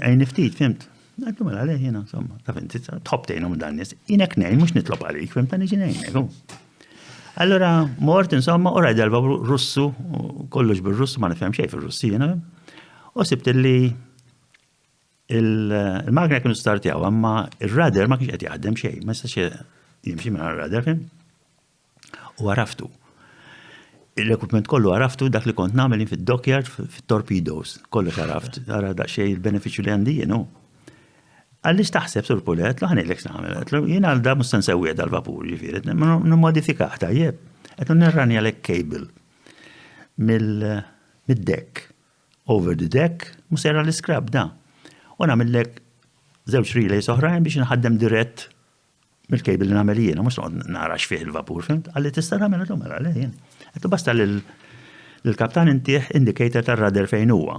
għajni ftit, fimt? Għaddu mela le jiena, insomma, taf inti tħobb tgħinhom dan nies. Jien hekk ngħin mhux nitlob għalik, fimt niġi ngħinek. Allora mort insomma u rajt darba Russu, kollox bil-Russu ma nifhem xejn fir-Russi jiena. U sibt li il-magna kienu startjaw, imma il-radar ma kienx qed jaħdem xejn, ma jistax jimxi minn radar, fim? U għaraftu. L-equipment kollu għaraftu dak li kont nagħmel fid-dockyard fit-torpedoes, kollox għaraft, ara daqsxejn il-benefiċċju li għandi jien. Għaliex taħseb sur Pulet, l ħanejlek x'nagħmel, għedtlu jien għal da mhux se nsewwih dal-vapur, ġifieri, nimmodifikah tajjeb. Għedtlu nirranjalek cable mill-deck over the deck, mhux sejra l-iskrab da. U nagħmillek żewġ relays oħrajn biex nħaddem dirett Mill-cable li nagħmel jiena, mhux noqgħod nara x'fih il-vapur, fhimt? Qalli tista' tagħmel għedtlu mela le jien. Għedtlu basta lill-kaptan intih indicator tar-rudder fejn huwa.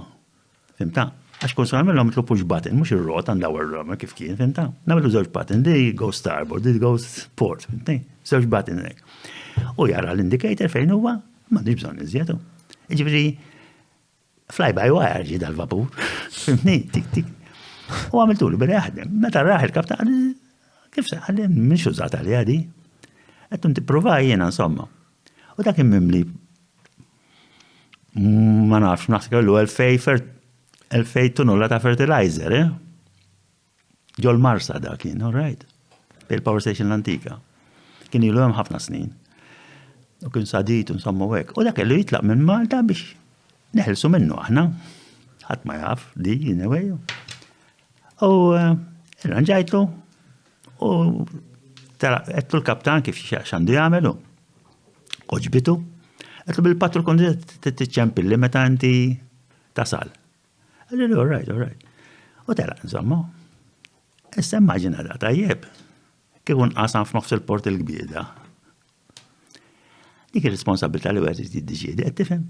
Fhimta? Għax kont se nagħmilhom għedtlu push button, mhux ir-rota ndawwar kif kien, fhimta? Nagħmillu żewġ button, di goes starboard, di goes port, fhimtni? Żewġ button hekk. U jara l-indicator fejn huwa, m'għandix bżonn iżjed. Jiġifieri Fly by wire ġie dal-vapur. Fimtni, tik tik. U għamiltulu beda jaħdem. Meta raħ il-kaptan, kif se għalli mhix użata li għadi. Qed tipprova jiena insomma. U dak kien mimli ma nafx, naħseb kellu 2000 tunulla ta' fertilizer, eh? Ġol Marsa da kien, all right. Il-power station l-antika. Kien ilu hemm ħafna snin. U kien sadit, insomma, u hekk. U dak kellu jitlaq minn Malta biex neħelsu minnu aħna. Ħadd ma jaf di, anyway. U eh, irranġajtlu u għedtlu l-kaptan kif xandu jagħmelu. Oġbitu. Għedtlu bil-patru kondi tiċċempilli meta inti tasal. Għalli, all right, all right. U telaq, insomma. Issa immaġina da tajjeb. Kieku nqasam f'nofs il-port il-kbir da. Dik ir-responsabilità li wieħed jiddeċiedi, qed tifhem.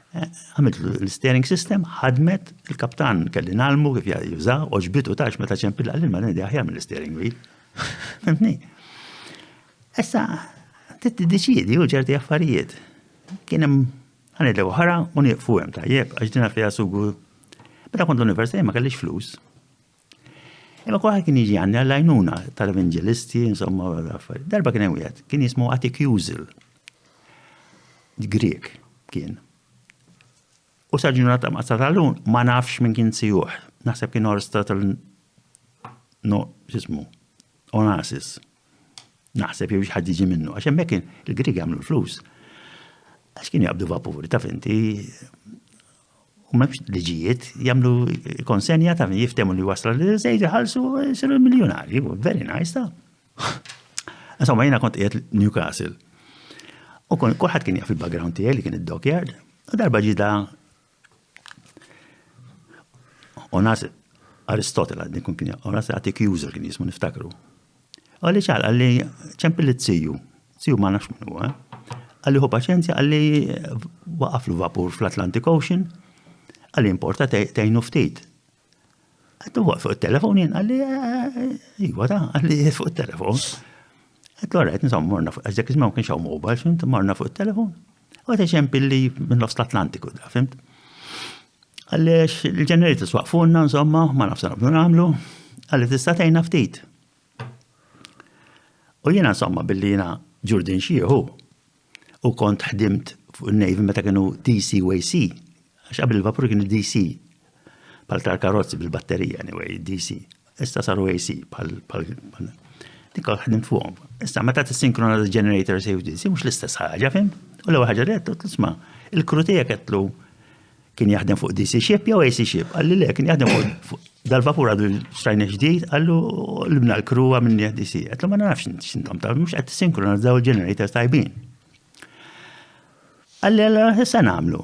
Eh, għamilt l-steering system, ħadmet, il-kaptan kelli nalmu kif juża, oġbitu tax meta ċempil għalli ma nedi aħjar mill-steering wheel. Fimtni? Issa, tiddeċiedi u ċerti affarijiet. Kien hemm Ħa ngħidlek oħra u nieqfu hemm tajjeb għax dina fiha sugu. Meta kont l-università ma kellix flus. Imma kulħadd kien jiġi għandi għall-għajnuna tal-evangelisti, insomma, affarijiet. Darba kien hemm wieħed, kien jismu Atik Jużil. Grieg kien. U sa ġurnata ma tal-lum ma nafx minn kien sijuh. Naħseb kien Aristotle no, x'ismu, Onassis. Naħseb jew xi ħadd jiġi minnu, għax hemmhekk il-Griegi għamlu l-flus. Għax kienu jaqbdu vapuri, taf inti, u m'hemmx liġijiet, jagħmlu konsenja taf jiftehmu li wasla li żejt iħallsu jsiru miljonarji, very nice ta. Insomma, jiena kont qiegħed Newcastle. U kulħadd kien jaf il-background tiegħi li kien id-dockyard. U darba ġida Onas Aristotle għadni kun kien Onas Attic User kien jismu niftakru. Għalli ċal, għalli ċempil li t-siju, siju ma nafx minnu, eh? Għalli hu paċenzja, għalli waqaf l-vapur fl-Atlantic Ocean, għalli importa tejnu ftit. Għattu fuq il-telefon jien, għalli, eh, iwa ta' għalli fuq il-telefon. Għattu għarajt, insomma, morna fuq, għax dak iż-żmien ma kienx hawn mobile, fimt, morna fuq il-telefon. U għet ċempilli minn nofs l-Atlantiku da, fimt? Għaliex il-generators waqfunna, insomma, ma nafx naqbdu nagħmlu, għalli tista' tgħinna ftit. U jiena insomma billi jiena ġurdin xieħu u kont ħdimt fuq il-Navy meta kienu DC u AC, għax qabel il-vapur kienu DC, bħal tal-karozzi bil-batterija anyway, DC. Issa saru AC bħal dik ħdimt fuqhom. Issa meta tissinkronizza l-generator AC u DC mhux l-istess ħaġa, fim? U l-ewwel ħaġa li qed tisma' il-kru tiegħek qedtlu kien jaħdem fuq DC ship jew AC ship. Qalli le, kien jaħdem fuq dal-vapur għadu xtrajna ġdid, qallu l-bna l-kru għamilni DC. Għedtlu ma nafx x'intom ta' mhux qed tissinkronizzaw il-generators tajbin. Qalli allora issa nagħmlu.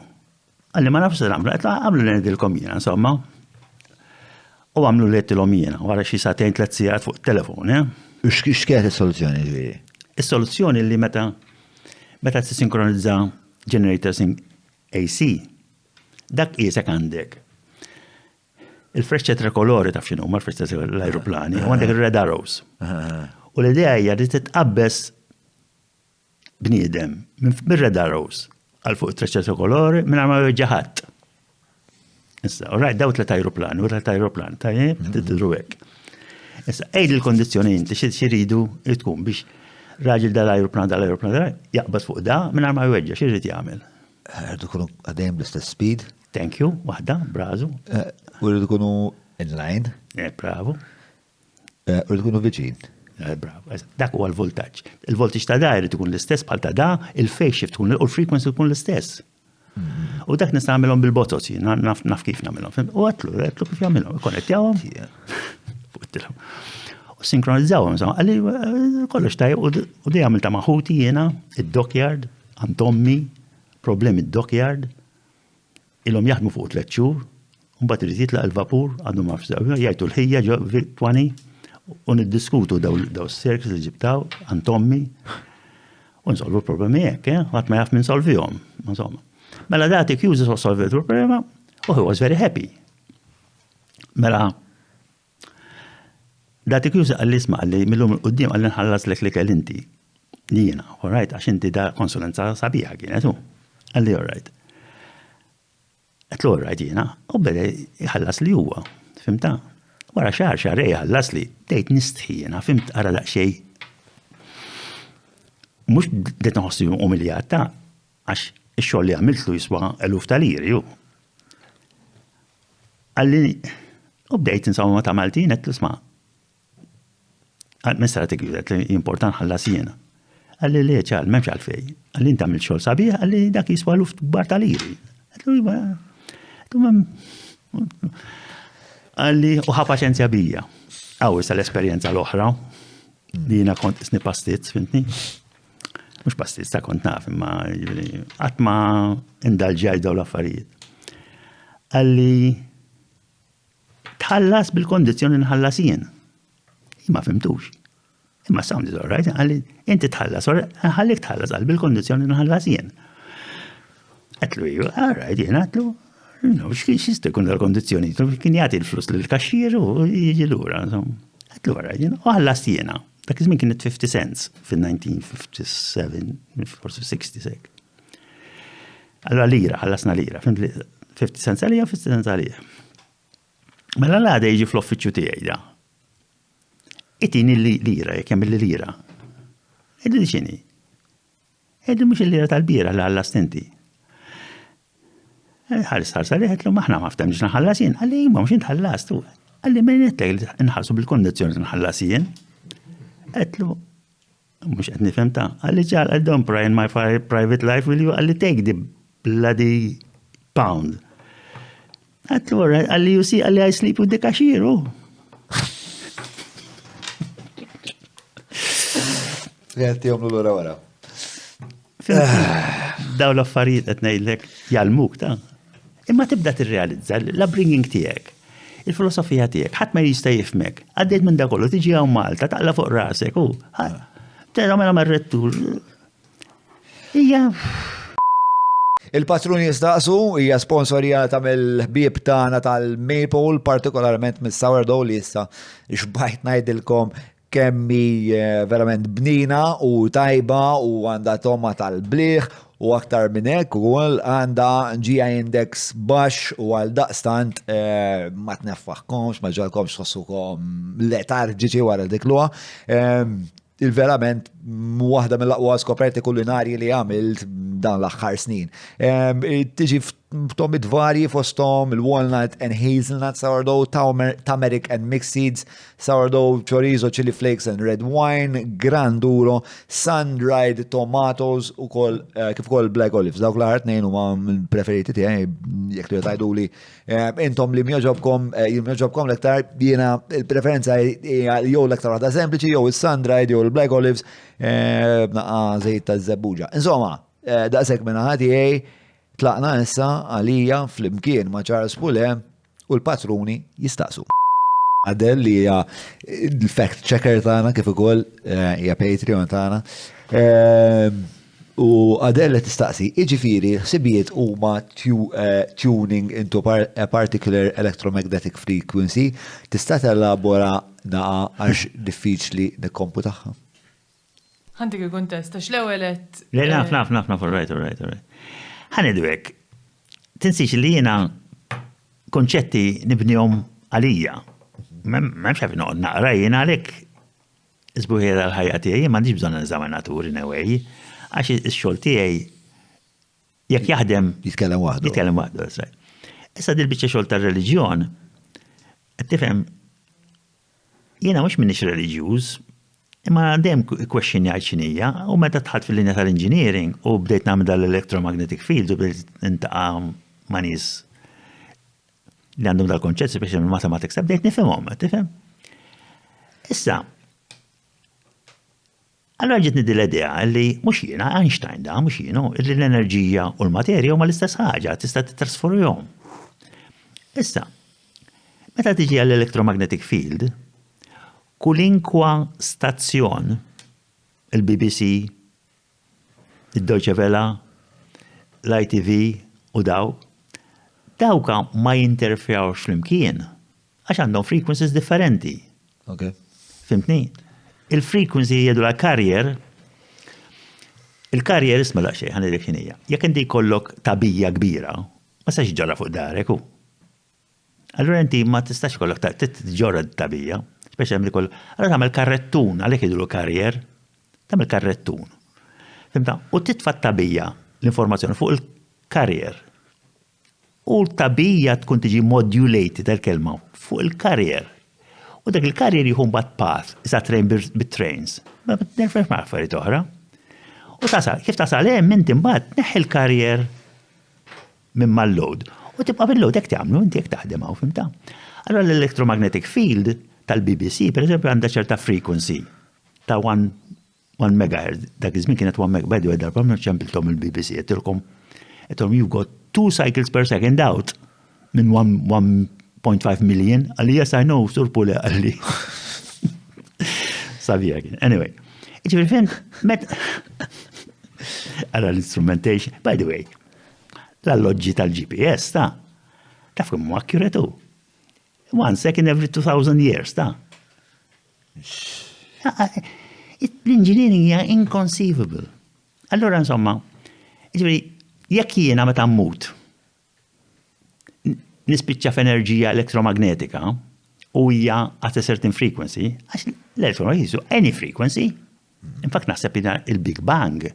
Qalli ma nafx se nagħmlu, qed għamlu li ngħidilkom jiena insomma. U għamlu li għedtilhom jiena wara xi sagħtejn tliet sigħat fuq it-telefon, eh? U x'kienet is-soluzzjoni ġifieri? Is-soluzzjoni li meta meta tissinkronizza generators in AC, dak qiesek għandek. Il-frecce tricolori taf x'inhuma l-frecce l-ajruplani, u għandek il-red arrows. U l-idea hija li titqabbes bniedem mir-Red Arrows għal fuq it-treċċa trikolori minn ma weġġa' ħadd. Issa, all right, daw tlet ajruplani, u tlet ajruplan, tajjeb, mhm. tidru hekk. Issa, għid il-kondizzjoni inti xi xiridu li tkun biex raġel dal-ajruplan dal-ajruplan jaqbad fuq da minn ma jweġġa' xi jrid jagħmel. Rridu kunu għadejjem bl-istess speed. Thank you, waħda, brazu. Eh, u rridu kunu in line. Eh, bravo. Eh, u tkunu viċin. Eh, bravo, dak huwa l-voltaġġ. Il-voltaġġ ta' da jrid ikun l-istess bħal ta' da, il-phase shift tkun u l-frequency tkun l-istess. Mm-hmm. U dak nista' nagħmilhom bil-botots, naf kif nagħmilhom. U għatlu, għatlu kif jagħmilhom, konnettjawhom. U sinkronizzawhom, insomma, għalli eh, kollox tajjeb u di għamilta ma' ħuti jiena, id-dockyard, għand ommi, problemi id-dockyard. Ilhom jaħdmu fuq tlet xhur, u mbagħad irid jitlaq il-vapur, għadu ma jgħidu l-ħija ġo twani, U niddiskutu daw s-circles li ġibtaw għand ommi u nsolvu l-problemi hekk, eh? Ħadd ma jaf min solvihom, insomma. Mela dati kjużi solvejt il-problema u he was very happy. Mela dati kjużi qalli isma' qalli millum il-qudiem qalli nħallaslek l-ikel inti. Jiena, all right, għax inti da konsulenza sabiħa kienet hu. Qalli all right. Għedtlu all right jiena, u beda jħallas li huwa, fimta? Wara xahar, xahrejn jħallas li, bdejt nistħi jiena, fimt ara daqsxejn. Mhux bdejt nħossi umiljat ta' għax ix-xogħol li għamiltlu jiswa eluf ta' liri hu. Qalli, u bdejt insomma ta' Maltin għedtlu isma' Mr. Atticus, li jimporta nħallas jiena. Qalli le ċal, m'hemmx għalfejn. Qalli inti għamilt xogħol sabiħ, qalli dak jiswa luf kbar ta' liri. Għedtlu iva. Qalli u ħa paċenzja bija. Għaw issa l-esperjenza l-oħra li jiena kont isni pastizz, fimtni? Mhux pastizz ta' kont naf, imma qatt ma indalġjajt dawn l-affarijiet. Qalli Tħallas bil-kondizzjoni nħallas jien. Jien ma fimtux. Imma sound is alright, qalli inti tħallas, ħallik tħallas għal bil-kondizzjoni nħallas jien. Għetlu ju, alright, jien għetlu, no, x'jista' jkun dal-kondizzjoni, kien jagħti l-flus lill-kaxxier u jiġi lura. Għetlu alright, jien, u ħallast jiena. Dak iż-żmien kienet 50 cents fil-1957, forsi 66. Allora lira, ħallasna lira, fimt li 50 cents għalija, 50 cents għalija. Mela l-għada jiġi fl-offiċċju tiegħi da. Itini lira, jekk hemm lira. Għidli li x'inhi? Għidli mhux il-lira tal-bira li ħallast inti. Eh, ħares ħarsa li għedtlu maħna ma ftemx nħallas jien. Għalli ma mhux int ħallast tu. Għalli minn għedtlek nħallsu bil-kondizzjoni nħallas jien. Għedtlu Mhux qed nifhem ta' qalli ġal I don't pry in my private life will you qalli take the bloody pound. Għatlu qalli you see qalli I sleep with the cashier. Oh. Għetti jomlu l-ura wara. Daw l-affarijiet qed ngħidlek jgħallmuk ta' Imma tibda tirrealizza l-upbringing tiegħek, il-filosofija tiegħek, ħadd ma jista' jifhmek. Għaddejt minn dak kollu, tiġi hawn Malta, taqla' fuq rasek u tagħmel mar-rettur. Hija Il-patruni jistaqsu hija sponsorjata mill-ħbieb tagħna tal-Maple, partikolarment mis-sourdough li issa xbajt ngħidilkom kemm hi verament bnina u tajba u għandha togħma tal-bliħ u aktar minn hekk ukoll għandha GI index baxx u għal daqstant eh, ma tneffaħkomx, ma ġalkomx tħossukom letarġiċi wara dik luha. Eh, il-verament waħda mill-aqwa skoperti kulinarji li għamilt dan l-aħħar snin. Eh, tiġi B'togħmiet varji fosthom il-walnut and hazelnut sourdough, tamaric and mixed seeds, sourdough, chorizo, chili flakes and red wine, gran duro, sun-dried tomatoes u kol, eh, kif ukoll black olives. Dawk l-aħħar tnejn huma preferiti tiegħi jekk tridu tgħiduli eh, intom li mjoġobkom eh, jimjoġobkom l-aktar jiena il-preferenza hija jew l-aktar waħda sempliċi jew is-sun-dried jew il-black olives b'naqqa żejt taż-żebbuġa. Insomma, daqshekk minn tiegħi Tlaqna issa għalija flimkien ma' Charles Pulè u l-patruni jistaqsu. Adele li hija l-fact checker tagħna kif ukoll eh, hija Patreon tagħna. Ehm, u Adele tistaqsi, jiġifieri ħsibijiet huma eh, tuning into a particular electromagnetic frequency, tista' telabora naqa għax diffiċli nikkomputaha. Ħantik il-kuntest, għax l-ewwel qed. Le, naf, naf, naf, naf, all right, all right, all right. Ħa ngħidu hekk, tinsiex li jiena konċetti nibnihom għalija. M'hemmx għalfejn noqgħod naqra jiena għalhekk is-sbuħija tal-ħajja tiegħi jien m'għandix bżonn eżaminatur in a way, għax ix-xogħol tiegħi jekk jaħdem. Jitkellem waħdu. Jitkellem waħdu, that's right. Issa dil-biċċa xogħol tar-reliġjon, qed tifhem Jiena mhux m'iniex reliġjuż, imma dejjem ikkwexxinjajt x'inhija u meta dħalt fil-linja tal-engineering u bdejt nagħmel dal-electromagnetic fields u bdejt niltaqa' ma' nies li għandhom dal-konċett, speċi mill-mathematics, bdejt nifhimhom, qed tifhem? Issa, allura ġietni din l-idea li mhux jiena, Einstein da, mhux jiena, li l-enerġija u l-materja huma l-istess ħaġa, tista' tittrasformihom. Issa, meta tiġi għall-electromagnetic field, Kulinkwa stazzjon, il-BBC, id-Deutsche Welle, l-ITV u daw, dawka ma jinterfjawx flimkien għax għandhom frequencies differenti. Okay. Fimtni? Il-frequency jgħidu la carrier, il-carrier isma daqsxejn, ħanidek xinija. Jekk inti jkollok tabija kbira, ma sax ġorra fuq darek u. Allura inti ma tistax kollok ġorra tabija, speċjalment li kollok. Allura tagħmel karrettun, għalhekk jgħidulu carrier, tagħmel karrettun. Fimta? U titfa' tabija l-informazzjoni fuq il-carrier. U l-tagħbija tkun tiġi modulated il-kelma fuq il-carrier. U dak il-carrier jieħu mbagħad path, isa train bit-trains. Ma nerfex ma' affarijiet oħra. U tasal, kif tasal hemm inti mbagħad tneħħi l-carrier minn mal-load. U tibqa' bil-load hekk tagħmlu inti hekk taħdem hawn fimta. Allora l-electromagnetic field tal-BBC, per eżempju, għandha ċerta frequency ta' 1 1 megahertz, dak iż-żmien kienet 1 megahertz, by the way, darba minn ċempiltom il-BBC, għedtilkom, għedtilhom you've got two cycles per second out minn 1.5 million, għalli yes I know, Sur Pule għalli. Sabija kien. Anyway, ġifieri fint, met għara l-instrumentation, by the way, l-alloġġi tal-GPS ta' taf kemm hu accurate hu. One second every 2000 years ta' L-engineering hija inconceivable. Allura insomma, ġifieri jekk jiena meta mmut nispiċċa f'enerġija elektromagnetika u hija at a certain frequency, għax l-electromagnetism any frequency. In fact naħseb il-Big Bang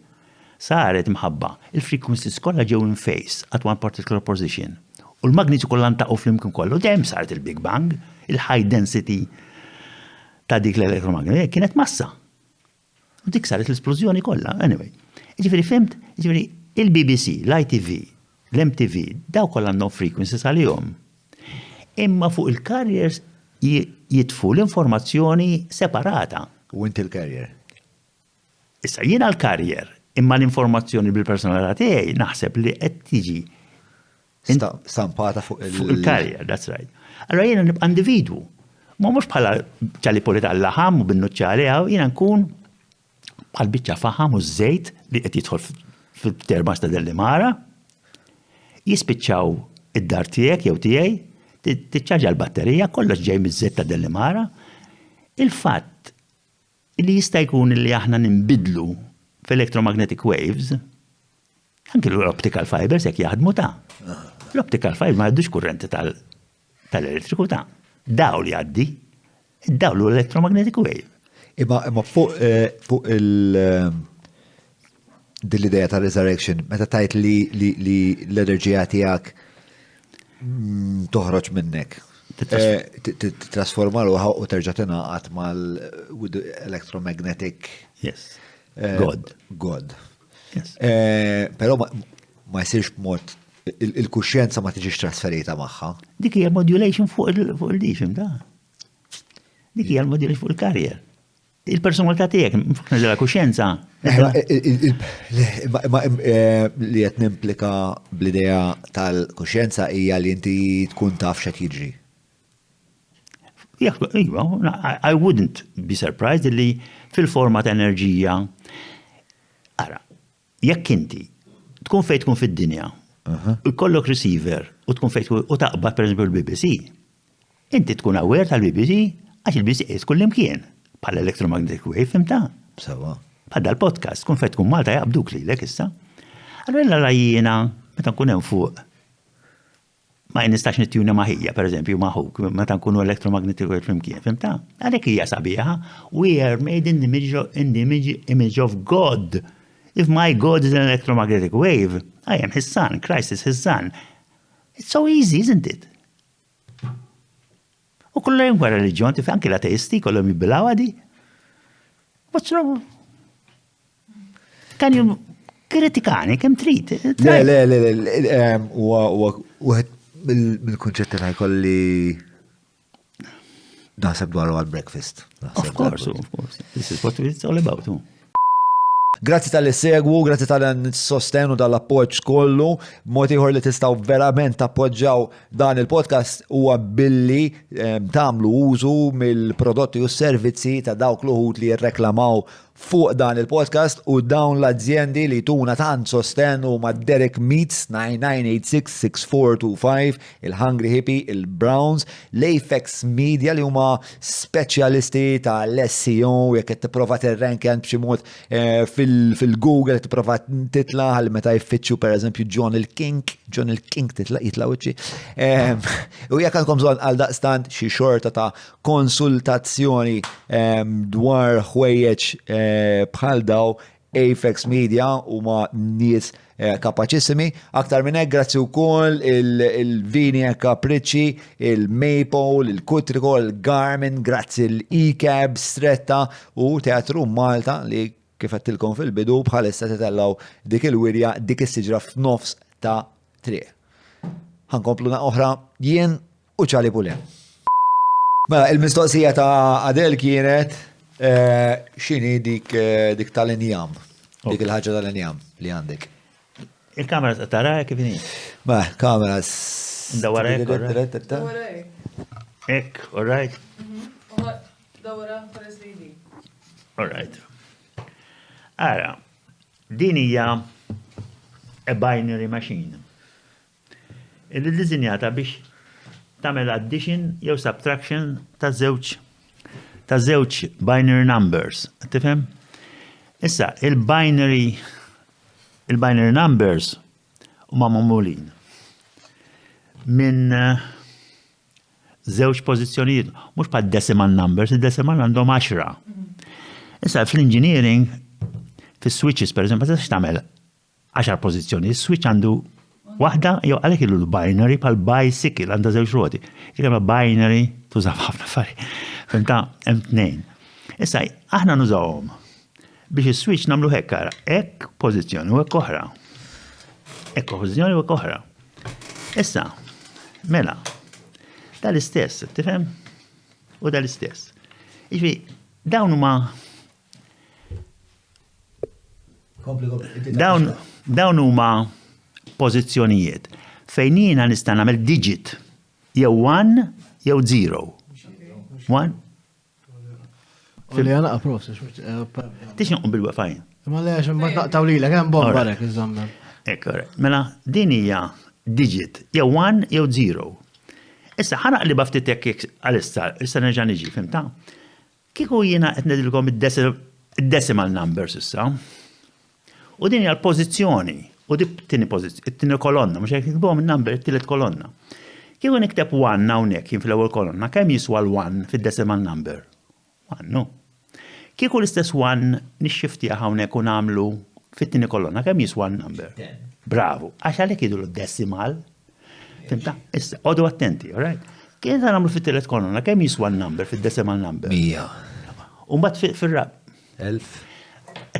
saret mħabba il-frequencies kollha ġew in phase at one particular position. U l-magneti kollha ntaqgħu flimkien kollu, dejjem saret il-Big Bang, il-high density ta' dik l-elettromagnetika kienet massa. U dik saret l-esplużjoni kollha, anyway. Ġifieri fhimt, ġifieri il-BBC, l-ITV, l-MTV, daw kollha għandhom frequencies għalihom. Imma fuq il-carriers jitfu l-informazzjoni separata. U inti l-carrier? Issa jiena l-carrier, imma l-informazzjoni bil-personalità tiegħi naħseb li qed tiġi stampata fuq il-carrier, that's right. Allora jiena nibqa' individwu. Ma mhux bħala ċalipoli tal-laħam u bin-nuċċali jiena nkun bħal biċċa faħam u żejt li qed jidħol fit-termas ta' Dellimara, jispiċċaw id-dar tiegħek jew tiegħi, tiċċarġa l-batterija, kollox ġej miż-żejt ta' Dellimara. Il-fatt li jista' jkun li aħna ninbidlu f'electromagnetic waves, anki l-optical fibers jekk jaħdmu ta' l-optical fiber ma jgħaddux kurrenti tal-elettriku ta' dawl jgħaddi, id-dawl u electromagnetic wave. Imma imma fuq eh, fuq il eh, din l-idea ta' resurrection, meta tajt li, li, li l-enerġija tiegħek mm, toħroġ minnek. Eh, titrasforma ruħha u terġa' tingħaqad mal-electromagnetic Yes. God. God. Yes. Però ma jsirx b'mod il-kuxjenza ma tiġix trasferita magħha. Dik hija modulation fuq il-dixim, da. Dik hija l-modulation fuq il-carrier. Il-personalità tiegħek fuq la kuxjenza. Eh, li qed nimplika bl-idea tal-kuxjenza hija li inti tkun taf x'qed jiġri. Iva, I wouldn't be surprised li fil-forma ta' enerġija ara, jekk inti tkun fejn tkun fid-dinja, ikollok receiver u tkun fejn tkun u taqbad pereżempju l-BBC, inti tkun aware tal-BBC għax il-BBC qiegħed kullimkien bħal electromagnetic wave fimta? Sewa. Bħal dal-podcast, tkun fejn tkun Malta jaqbduk lilek issa. Allura la jiena meta nkun hemm fuq ma nistax nittjuna ma' ħija, per eżempju, ma' ħuk, meta nkunu electromagnetic wave flimkien, fimta? Għalhekk hija sabiħa, we are made in the image of, in the image, image of God. If my God is an electromagnetic wave, I am his son, Christ is his son. It's so easy, isn't it? U kullu kwalunkwe reliġjon, tif anki l-ateisti kollhom jibbilaw għadi. What's wrong? Can you kritikani kemm trid. Le, le, le, le, huwa wieħed mill-kunċetti li ħajkolli naħseb dwaru għal breakfast. Of course, of course. This is what it's all about. Grazzi talli ssegwu, grazzi tal-sosten u tal-appoġġ kollu. Mod ieħor li tistgħu verament tappoġġaw dan il-podcast huwa billi ehm, tagħmlu użu mill-prodotti u s-servizzi ta' dawk l-uħud li jirreklamaw fuq dan il-podcast u dawn l-azjendi li tuna tant sosten u ma' Derek Meats 9986-6425, il-Hungry Hippie, il-Browns, l-Apex Media li huma speċjalisti ta' l-SEO, jekk qed tipprova tirrenkja b'xi mod eh, fil-Google qed tipprova titla' ħalli meta jfittxu pereżempju John il-Kink, John il-Kink titla' jitla' wiċċi. Eh, u jekk għandkom bżonn għal daqstant xi xorta ta' konsultazzjoni eh, dwar ħwejjeġ bħal daw Apex Media huma nies eh, kapaċissimi. Aktar minn hekk grazzi wkoll il-Vini e Capricci, il-Maple, il-Kutriko, il-Garmin, grazzi l-E-Cab, Stretta u Teatru Malta li kif għedtilkom fil-bidu bħalissa titellaw dik il-wirja dik is-siġra f'nofs ta' triq. Ħankomplu oħra jien u Charlie Pulè. Mela, il-mistoqsija ta' Adel kienet eh, x'inhi dik eh, dik tal-injam, dik il-ħaġa tal-injam li għandek. Il-kamera tara kif inhi? Ma, kamera. Dawara hekk. Hekk, all right. Mhm. Dawara peress li All right. Ara, din hija a binary machine. Illi ddisinjata biex tagħmel addition jew subtraction ta' żewġ ta' żewġ binary numbers. Tifhem? Issa, il-binary il-binary numbers huma magħmulin minn eh, żewġ pożizzjonijiet, mhux bħal decimal numbers, il-decimal għandhom 10. Issa fl-engineering, fis-switches per eżempju, ma tistax tagħmel Għaxar pożizzjoni, is-switch għandu waħda jew għalhekk ilu l-binary bħal bicycle għandha żewġ roti. Il-kelma binary tuża f'ħafna affarijiet. Fimta hemm tnejn. Issa aħna nużawhom biex is-switch nagħmlu hekk ara, hekk pożizzjoni u hekk oħra. Hekk pożizzjoni u hekk oħra. Issa, mela, dal-istess, tifhem? U dal-istess. Jiġifieri, dawn huma Dawn dawn huma pożizzjonijiet fejn jiena nista' nagħmel digit jew one jew zero. One. Li għana prof. Tix nqum bil-wefa jien. Ma le, għax ma naqtaw lilek, hemm bomba rek iżomm. Ekk, mela din hija digit jew one jew zero. Issa ħa naqlibha ftit hekk għalissa, issa nerġa' niġi, fimta? Kieku jiena qed ngħidilkom id-decimal numbers issa, u din hija l-pożizzjoni, u dik tieni pożizzjoni, it-tieni kolonna, mhux hekk niktbuhom in-number, it-tielet kolonna. Kieku nikteb one hawnhekk jien fl-ewwel kolonna, kemm jiswa l-one fid-decimal number? One, no. Kieku l-istess one nixxiftih hawnhekk u nagħmlu fit-tieni kolonna, kemm jiswa n-number? Bravu, għax għalhekk jidhru decimal. Fimta? Issa, għodu attenti, all right? Kien ta' nagħmlu fit-tielet kolonna, kemm jiswa n-number fid-decimal number? 100. U mbagħad fir-rab. 1000.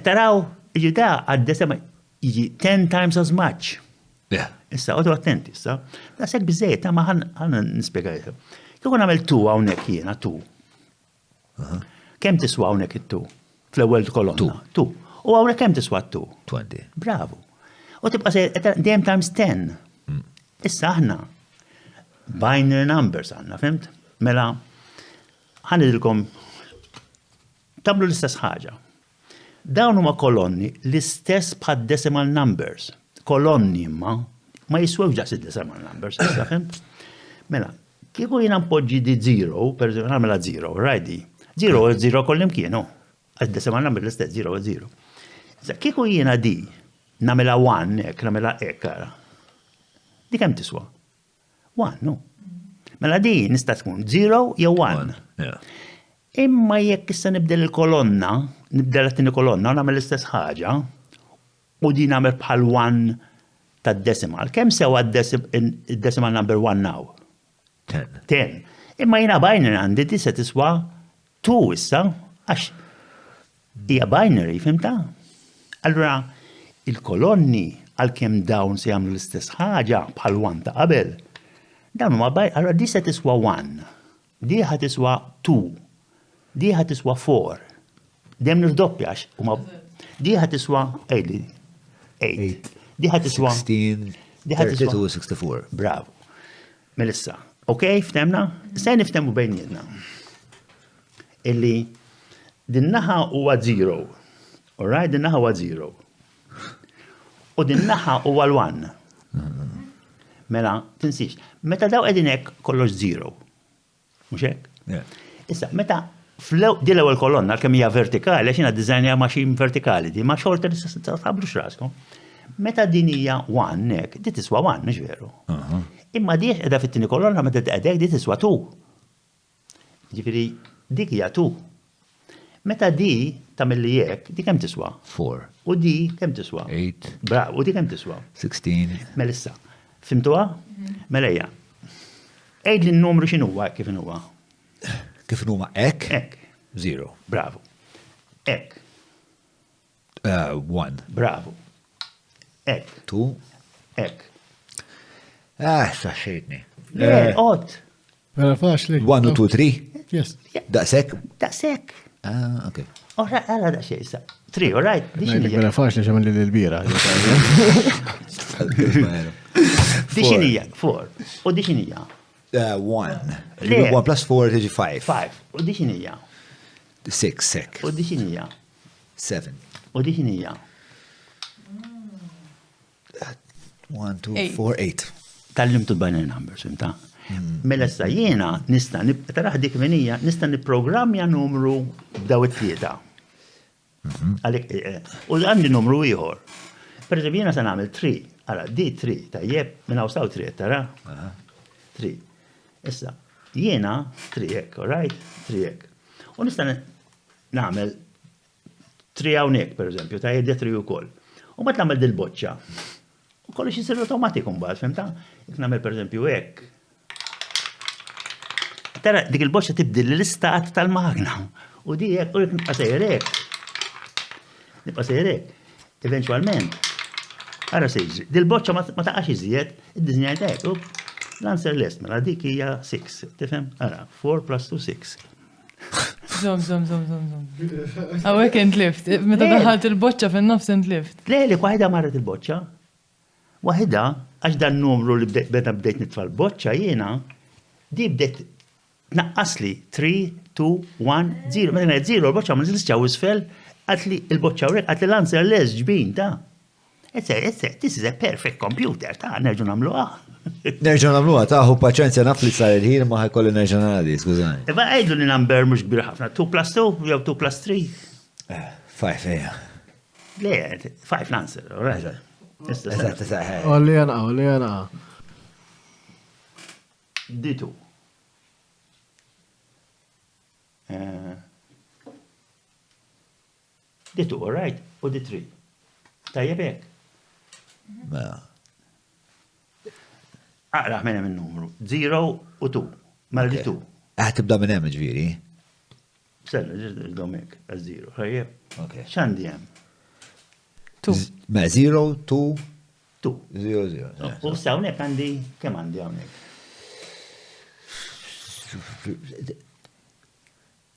Taraw, jiġi da għad-decimal jiġi 10 times as much. Issa, għodu attenti, issa. Da sekk biżejjed, ta' ma ħan nispjega. Kieku nagħmel tu hawnhekk jiena tu. Kemm tiswa hawnhekk it-tu? Fl-ewwel kolonna. Tu. U hawnhekk kemm tiswa t-tu? 20. Bravo. U tibqa' se dejjem times 10. Mm. Issa aħna binary numbers għandna, fimt? Mela ħanidilkom tagħmlu l-istess ħaġa. Dawn huma kolonni l-istess bħad decimal numbers. Kolonni imma ma jiswewx daqs id-decimal numbers, issa fimt? Mela, kieku jiena npoġġi di zero, per eżempju, nagħmilha zero, right di. Zero u zero kollimkien, oh. Għax decimal number l-istess, zero u zero. Issa, kieku jiena di nagħmilha one, hekk, nagħmilha hekk, ara. Di kemm tiswa? One, no. Mela di nista' tkun zero jew one. Imma jekk issa nibdel il-kolonna, nibdel it-tieni kolonna u nagħmel l-istess ħaġa, u di nagħmel bħal one tad-decimal, kemm sewa d-decimal number one now? Ten. Ten. Imma jiena binary għandi di se tiswa two issa, għax Hija binary, fhimtha? Allura, il-kolonni, għalkemm dawn se jagħmlu l-istess ħaġa bħal one ta' qabel, dawn huma binary, allura di se tiswa one, di ħa tiswa two, di ħa tiswa four. Dejjem nirdoppja għax huma. Di ħa tiswa, għidli, 8. Di ħa tiswa. 16, 32, 64. Bravo. Melissa, ok, ftemna? Se niftemu bejnietna. Illi din naħa huwa zero. Alright, din naħa huwa zero. U din naħa huwa l-one. Mela, tinsiex, meta daw qegħdin hekk kollox zero. Mhux hekk? Issa, meta di l-ewwel kolonna kemm hija vertikali, għax jiena ddiżajnja machine vertikali di, ma xorta li taqblux raskom. Meta din hija one hekk, di tiswa one, mhux veru. Imma di qiegħda fit-tieni kolonna meta tqegħdek di tiswa two. Ġifieri dik hija two. Meta di tagħmel li hekk, di kemm tiswa? Four. U di kemm tiswa? Eight. Bravo, u di kemm tiswa? 16. Mela issa, fimtuha? Mela ejja. Għidli n-numru x'inhuwa hekk kif inhuwa. Kif inhuma hekk? Hekk. Zero. Bravo. Hekk. Uh, one. Bravo. Hekk. Two. Hekk. Ah, saxxejtni. Le, eh. ot. Vera faċli. One, two, three? Yes. Daqsek? Daqsek. Ah, ok. Ora, għala daqsek, issa. Three, all right. Vera faċli xamil li l-bira. Di xinija, four. U di xinija? Eh, one. One plus four tiġi five. Five. U di xinija? Six, sek. U di xinija? Seven. U di xinija? 1, 2, 4, 8. Tallimtu binary numbers, fimta? Hmm. Mela issa jiena nista' taraħ dik minija, nista' nipprogrammja numru b'daw it-tlieta. Mhm. Għalhekk eh, eh, u għandi numru ieħor. Per eżempju jiena se nagħmel 3, ara di 3 tajjeb minn hawn saw 3 tara. 3. Issa, jiena 3 hekk, all right? 3 hekk. U nista' nagħmel Tri hawnhekk, pereżempju, ta' jgħid tri wkoll. U mbagħad nagħmel dil-boċċa. U kollox isir automatiku mbagħad, fimta? Jekk nagħmel pereżempju hekk. Tara, dik il-boċċa tibdil l-istat tal-magna. U di hekk, u jekk nibqa' sejjer hekk. Nibqa' sejjer hekk. Eventualment, ara se jiġri. Dil-boċċa ma taqax iżjed, id-diżinjajt hekk. L-answer lest, mela dik hija 6, tifhem? Ara, 4 plus 2, 6. Zom, zom, zom, zom, zom. Għawek intlift. Meta daħalt il-boċċa fin-nofs intlift. Le, li waħda marret il-boċċa. Waħda, għax dan numru li beda bdejt nitfa' l-boċċa jiena, di bdejt tnaqqasli 3, 2, 1, 0. Meta ngħid 0, l-boċċa ma niżilx ġew isfel, għatli il-boċċa hawnhekk, għatli l-answer les ġbin ta' It's a, it's a, this is a perfect computer, ta' nerġu namluha. Nerġu namluha, ta' hu paċenzja naf li sar il-ħin ma ħajkolli nerġa' nagħdi, skużani. Iva għidlu li number mhux kbir ħafna, 2 plus 2 jew 2 plus 3. 5 eh, ejja. Le, 5 l-answer, all right. Eżatt, eżatt. Olli għana, olli għana. Ditu. Eh, Di two, all right, u di three. Tajjeb hekk. Mela. Aqra minn hemm in-numru. Zero u two. Mela di two. Ah, tibda minn hemm ġifieri. Senna, ġizdom hekk, zero. Tajjeb. Ok. X'għandi hemm? Two. Mela zero, two. Two. Zero, zero. U sa hawnhekk għandi kemm għandi hawnhekk?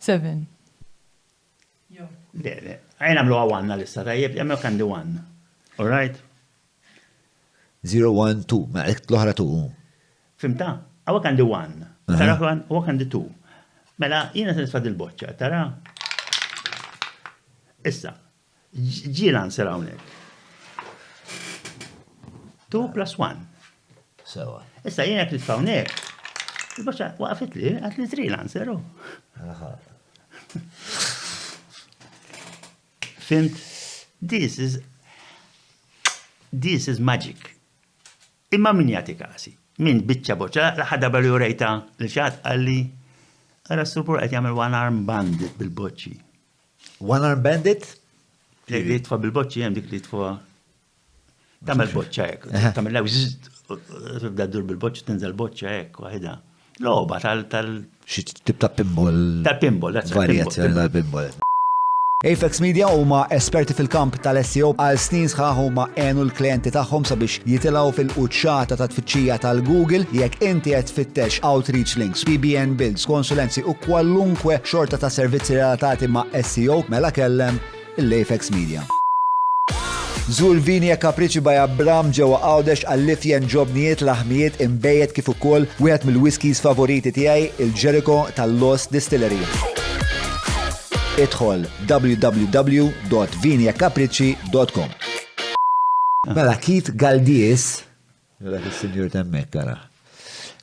Seven. Le, le, għajn għamlu għawanna l-issa, tajjeb, għamlu għandi one. All right? 0, 1, 2, ma għek l-oħra 2. Fimta? Għawek għandi one. Tara għan, għawek għandi 2. Mela, jina se nisfad il-boċċa, tara? Issa, ġi l-answer hawnhekk. 2 plus 1. Sewa. Issa jiena jekk nitfa' hawnhekk, il-boċċa waqfit li, għat li 3 l-answer. Fimt? This is this is magic. Imma min jagħti kasi? Min biċċa boċċa, l-aħħar darba li urejta li xaħat qalli ara s-surpur qed jagħmel one arm bandit bil-boċċi. One arm bandit? Li jitfa' bil-boċċi hemm dik li jitfa' Tagħmel boċċa hekk, tagħmel lew tibda ddur bil-boċċa tinżel boċċa hekk waħedha. Logħba tal tal Xi tip ta' pinball. Tal-pinball, that's Varjazzjoni tal-pinball. Apex Media huma esperti fil-kamp tal-SEO għal snin sħaħ huma għenu l-klijenti tagħhom sabiex jitilgħu fil-quċċata ta' tfittxija tal-Google jekk inti qed tfittex outreach links, PBN builds, konsulenzi u kwalunkwe xorta ta' servizzi relatati ma' SEO mela kellem l-Apex Media. Żur Vini e Capricci by Abram ġewwa Għawdex għall-ifjen ġobnijiet, laħmijiet, inbejjed kif ukoll wieħed mill-whiskies favoriti tiegħi, il-Jericho tal-Lost Distillery. Idħol www.viniecapricci.com. Mela Keith Galdies Dak is-sinjur t'hemmhekk ara.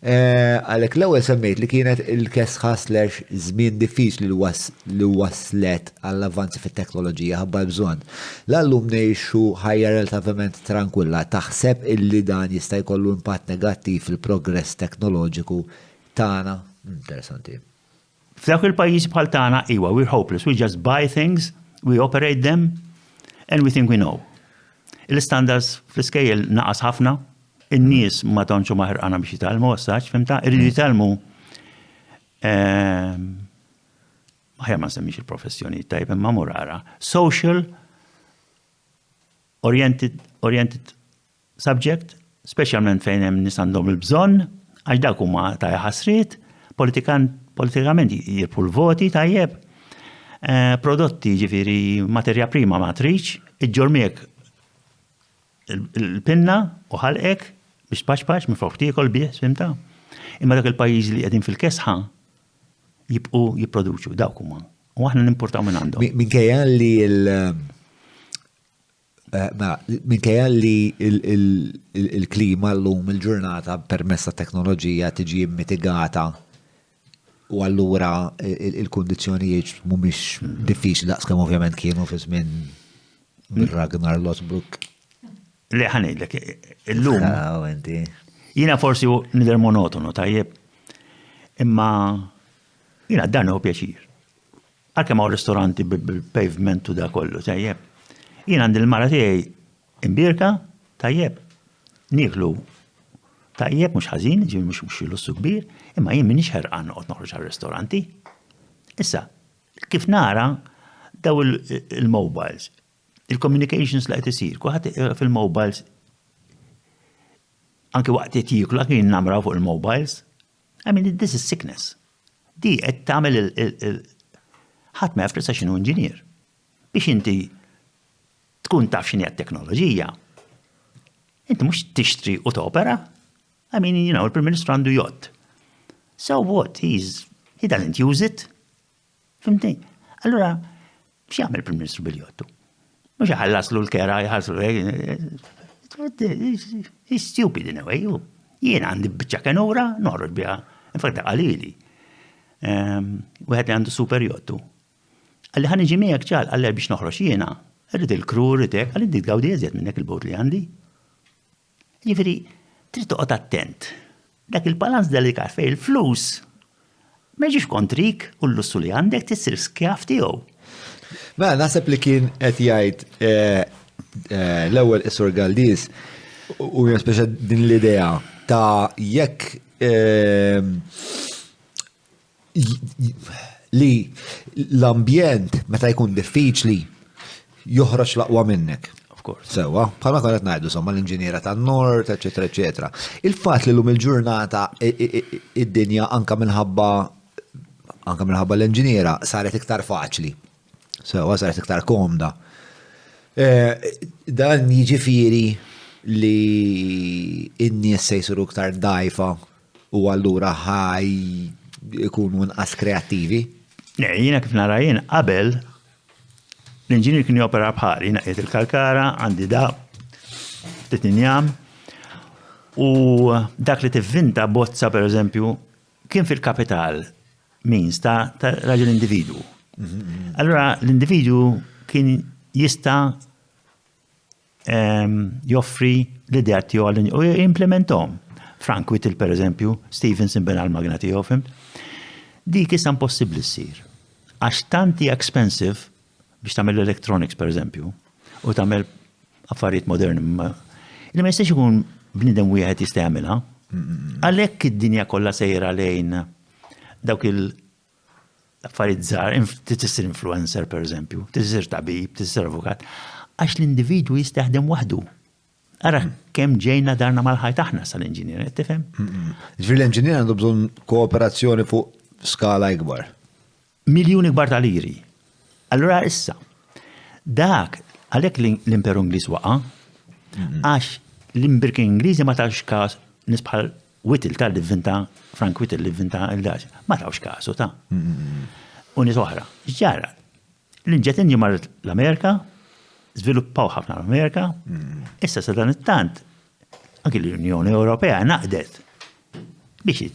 Eh, għalhekk l-ewwel semmejt li kienet il-kesħa slash żmien diffiċli li waslet għall-avvanzi fit-teknoloġija ħabba l-bżonn. L-allum ngħixu ħajja relattivament tranquilla, taħseb illi dan jista' jkollu impatt negattiv fil-progress teknoloġiku tagħna? Interessanti. F'dawk il-pajjiżi bħal tagħna iwa, we're hopeless, we just buy things, we operate them, and we think we know. Il-standards fl-iskejjel naqas ħafna, in-nies ma tantx huma ħerqana biex jitgħallmu as fimta, irridu jitgħallmu ehm, aħjar ma nsemmix il-professjoni tajb imma murara. Social oriented, oriented subject, speċjalment fejn hemm nies għandhom il-bżonn, għax dawk huma ta' ħasriet, politikament jirbħu l-voti tajjeb, eh, prodotti ġifieri materja prima ma tridx, iġġor miegħek il-pinna u ħalqek biex tpaċpaċ minn flok tiekol bih, fhimta? Imma dak il-pajjiżi li qegħdin fil-kesħa jibqu jipproduċu dawk huma. U aħna nimportaw minn għandhom. Minkejja li l- Eh, mela, minkejja li il-klima l-lum il-ġurnata permezz ta' teknoloġija tiġi mitigata u allura il-kundizzjonijiet mhumiex diffiċli daqskemm ovvjament kienu fi żmien Ragnar Lothbrok. Le ħanejdlek, illum. Jiena forsi nidher monotonu, tajjeb. Imma jiena dan hu pjaċir. Għalkemm hawn ristoranti bil-pavement u da kollu, tajjeb. Jien għandi l-mara tiegħi imbierka, tajjeb. Nieklu tajjeb mhux ħażin, ġifieri mhux xi lussu kbir, imma jien m'iniex ħerqan noqgħod noħroġ għar-ristoranti. Issa, kif nara daw il-mobiles, il-communications li qed isir, kulħadd fil-mobiles anke waqt qed jieklu, anke jinnamraw fuq il-mobiles. I mean, this is sickness. Di qed tagħmel il ħadd ma jaf issa x'inhu inġinier. Biex inti tkun taf x'inhi t-teknoloġija, inti mhux tixtri u topera. I mean, you know, il-Prim Ministru għandu jott. So what? He's, he doesn't use it. Fimtni? Allura, x'jagħmel il-Prim Ministru bil-jottu? Mhux iħallaslu l-kera, jħallslu He's stupid in a way. Jien għandi biċċa kenura, noħroġ biha. Infatti qalili. Ehm, wieħed li għandu super jottu. Qalli ħa niġi miegħek ċal, qalli biex noħroġ jiena. Irrid il-kru, irrid hekk, qalli inti tgawdi eżjed minnek il-bot li għandi. Jiġifieri, trid toqgħod attent. Dak il-balans delikat fejn il-flus ma jiġix kontrik u l-lussu li għandek tissir skjav tiegħu. Mela naħseb li kien qed jgħid eh, eh, l-ewwel is-Sur Galdis u speċa din l-idea ta' jekk eh, li l-ambjent meta jkun diffiċli joħroġ l-aqwa minnek. Of course. Sewa, bħalma konna qed ngħidu somma l-inġiniera tan-nord, eċetera, eċetera. Il-fatt li lum il-ġurnata id-dinja anka minħabba anka minħabba l-inġiniera saret iktar faċli. Sewa, saret iktar komda. Eh, dan jiġifieri li n-nies se jsiru iktar dajfa u allura ħaj ikunu inqas kreattivi? Le, jiena kif nara jien qabel l-inġinier kien jopera bħal, jiena qiegħed il-kalkara, għandi da, ftit injam, u dak li tivvinta bozza per eżempju kien fil-kapital means ta', ta raġel individwu. Allura l-individwu kien jista' joffri l-ideat tiegħu u jimplementhom. Frank Whittle per eżempju, Stephenson bena l-magna tiegħu, fhimt? Dik issa impossibbli ssir. Għax tant hija expensive biex tagħmel electronics per eżempju, u tagħmel affarijiet moderni li ma jistax ikun bniedem wieħed jista' jagħmilha. Għalhekk id-dinja kollha sejra lejn dawk il- affarijiet żgħar, tissir influencer per eżempju, tissir tabib, tissir avukat, għax l-individwu jista' jaħdem waħdu. Ara kemm ġejna darna mal-ħajt aħna sal-inġinier, tifhem? Ġifieri l-inġinier għandu bżonn kooperazzjoni fuq skala ikbar. Miljuni kbar ta' liri. Allura issa, dak Għalhekk l-Imperu Ingliż waqa' għax l-imbirkin Ingliżi ma tawx każ nies bħal Whittle ta' li vvinta Frank Whittle li vvinta il-gas, ma tawx kasu ta' u nies oħra. X'ġara? L-inġetinju marret l-Amerika, żviluppaw ħafna l-Amerika, issa sa dan it-tant anki l-Unjoni Ewropea naqdet biex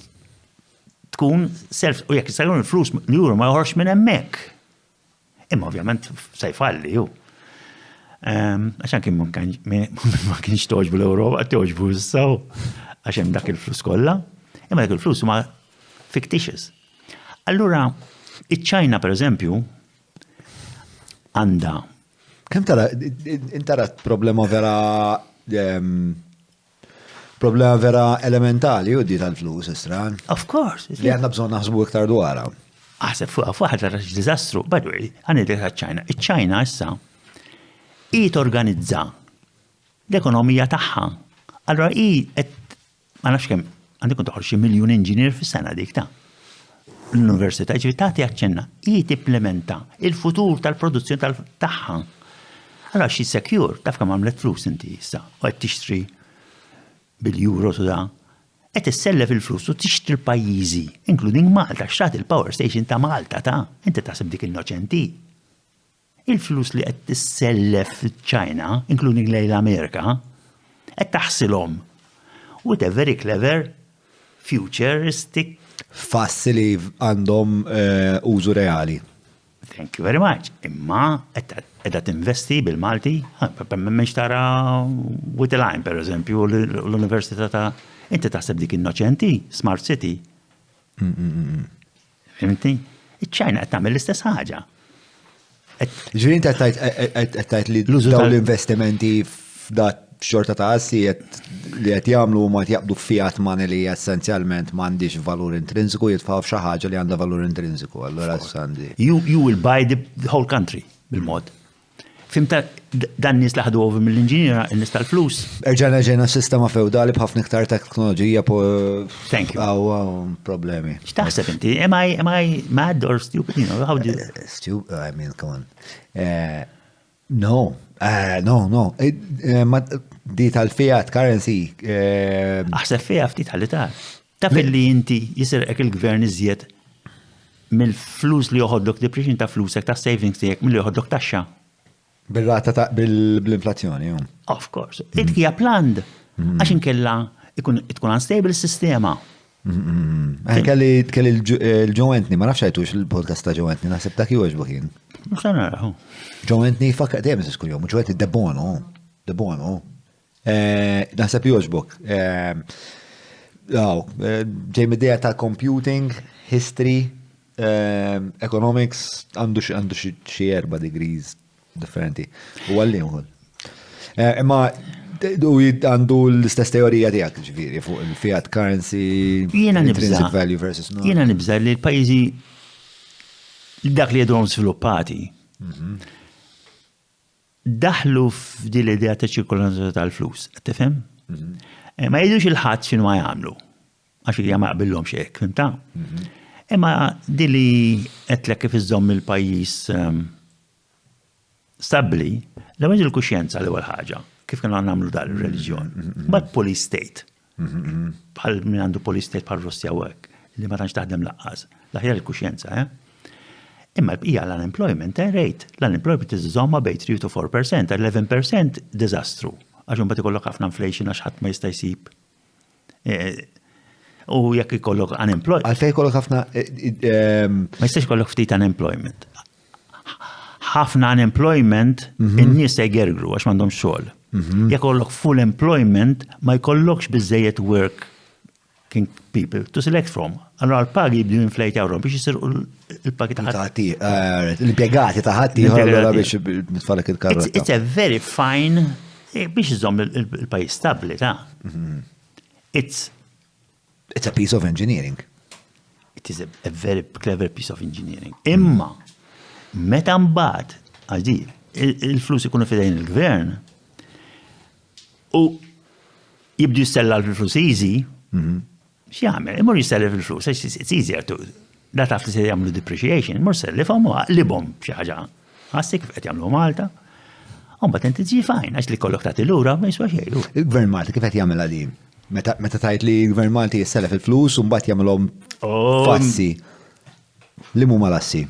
tkun self u jekk jista' il-flus l-euro ma joħroġ minn hemmhekk. Imma ovvjament se jfalli hu. Ehm, għax anki ma kienx toġbu l-Ewropa, toġbu issa għax hemm dak il-flus kollha. Imma dak il-flus huma fictitious. Allura, iċ-Ċajna per eżempju għandha. Kemm tara, intara problema vera ehm, Problema vera elementali u di tal-flus, istra. Of course. Li għandna bżonn naħsbu iktar dwarha. Aħseb fuq fuq ħaġa diżastru. By the way, għanidek ċ-Ċajna. Iċ-Ċajna issa hi torganizza l-ekonomija tagħha. Allora hi qed ma nafx kemm għandek kun toħroġ xi miljun inġinier fis-sena dik ta' l-università, ġifieri tagħti aċċenna, hi tipplementa il-futur tal-produzzjoni tagħha. Allora xi secure, taf kemm għamlet flus inti issa, u qed tixtri bil-euro u da. Qed issellef il-flus u tixtri l-pajjiżi, including Malta, xtrat il-power station ta' Malta ta' inti taħseb dik innoċenti. Il-flus li qed tissellef ċ-Ċajna, including lejn l-Amerika, qed taħsilhom with a very clever futuristic Fassi li għandhom eh, użu reali. Thank you very much. Imma edha tinvesti bil-Malti, m'hemmx tara with the line, per eżempju, l-Università ta' inti taħseb dik innoċenti, Smart City. Fimti? Iċ-Ċajna qed tagħmel l-istess ħaġa. Ġifieri inti qed tgħid li dawn l-investimenti f'dat xorta ta' assi li qed jagħmlu huma qed jaqbdu fiat money li essenzjalment m'għandix valur intrinsiku jitfgħu f'xi ħaġa li għandha valur intrinsiku. Allura għandi. You, you will buy the whole country bil-mod. Fimta dan nies li ħadu over mill-inġiniera, n-nies tal-flus. Erġana ġejna sistema feudali b'ħafna iktar teknoloġija po. Thank you. Għaw problemi. X'taħseb inti? Am I, am I mad or stupid? You know, how do you... Eh, stupid, I mean, come on. Eh, No, eh, no, no. Eh, eh, di tal-fiat currency. Aħseb fiha ftit ħalli ta' Taf li inti jisirqek il-gvern iżjed mill-flus li joħodlok depreciation ta' flusek ta' savings tiegħek milli joħodlok taxxa. Bil-rata ta' bil-inflazzjoni. Of course. It hija planned. Mm. Għax inkella ikun tkun unstable s-sistema. Eh, kelli kelli l-Joe Anthony, ma nafx għajtux il-podcast ta' Joe Anthony, naħseb dak jogħġbu kien. Mux naraħu. Joe Anthony fakka dejjem se kuljum, Joe Anthony Debono, Debono. Eh, naħseb jogħġbok. Eh, ġej midija ta' computing, history, economics, għandu xi erba' degrees Differenti. U għalli ukoll. Eh, imma u għandu l-istess teorija tiegħek ġifieri fuq il-fiat currency, Jiena intrinsic nibża. value versus no. Jiena nibża li l-pajjiżi dak li jedhom sviluppati daħlu f'din l-idea ta' ċirkolazzjoni tal-flus, tifhem? Eh, Ma jgħidux il-ħadd x'inhu ma jagħmlu. Għax hija ma jaqbillhomx hekk, fimta? Imma din li qedlek kif iżżomm il-pajjiż ehm, Stabbli, l-ewwel il-kuxjenza l-ewwel ħaġa, kif kienu nagħmlu dan ir-reliġjon. Mbagħad police state. Bħal min għandu police state bħal Russja u hekk, li ma tantx taħdem laqqas. L-aħjar il-kuxjenza, eh? Imma l-bqija l-unemployment eh, rate. L-unemployment iżżomma bejn 3 to 4%, 11% diżastru. Għax imbagħad ikollok ħafna inflation għax ħadd ma jista' jsib Eh, u jekk ikollok unemployment. Għalfej ikollok ħafna. Eh, ehm, ma jistax ikollok ftit unemployment. Ħafna unemployment mhm. in-nies se jgergru għax m'għandhomx xogħol. Mhm. Jekk ikollok full employment ma jkollokx biżejjed work people to select from. Allora l-pagi jibdu inflate jawrom biex jisirqu il-pagi ta' ħadd. Eh, l-impjegati ta' ħadd allora biex nitfalek il-karra. It's a very fine eh, biex iżomm il-pajjiż stabbli ta' mhm. It's It's a piece of engineering. It is a, a very clever piece of engineering. Imma, meta mbagħad, għax il-flus ikunu fidejn il-gvern, u jibdu jistella l-flus easy, mhm. x'jagħmel? Imur jistella fil-flus, it's easier to da taf li se jagħmlu depreciation, imur sellifhom u aqlibhom xi ħaġa. Għassi kif qed jagħmlu Malta. U mbagħad inti tiġi fajn għax li kollok tagħti lura ma jiswa xejn. Il-Gvern Malti kif qed jagħmilha din? Meta tajt li l-Gvern Malti jisselef il-flus u mbagħad jagħmilhom oh. fassi. Li huma lassi?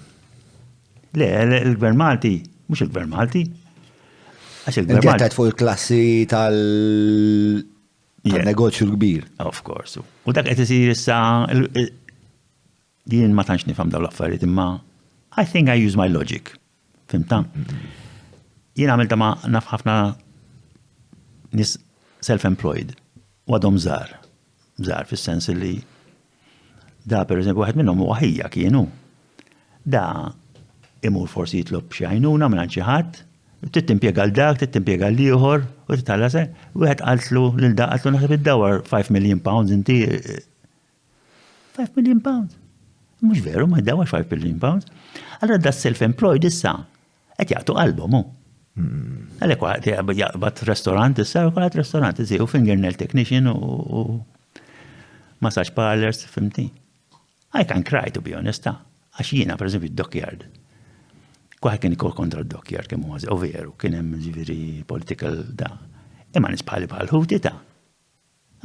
Le, il-Gvern Malti, mhux il-Gvern Malti. Għax il-Gvern Malti. fuq il-klassi tal- Tal-negozju l-kbir. Of course. U dak qed isir issa jien ma tantx nifhem dawn l-affarijiet imma I think I use my logic. Fimta? Jien għamilta ma naf ħafna nis self-employed u għadhom żgħar. Żgħar fis-sens li da per eżempju waħed minnhom huwa ħija kienu. Da imur forsi jitlob xi għajnuna minn xi ħadd, trid timpjega l dak, trid timpjega l ieħor, u titħalla se, wieħed qaltlu lil da qaltlu naħseb iddawar 5 million pounds inti 5 million pounds. Mhux veru, ma jdawwarx 5 million pounds. Allora da self-employed issa qed jagħtu qalbhom hu. Għalhekk waħed jaqbad restaurant issa, u kulħadd restaurant isir u fingernail technician u massage parlors, fimti. I can cry to be honest, ta' għax jiena per eżempju dockyard. Kwaħed kien ikol kontra d-dockyard kemm huwa u veru, kien hemm ġifieri political da. Imma nies bħali bħal ħuti ta'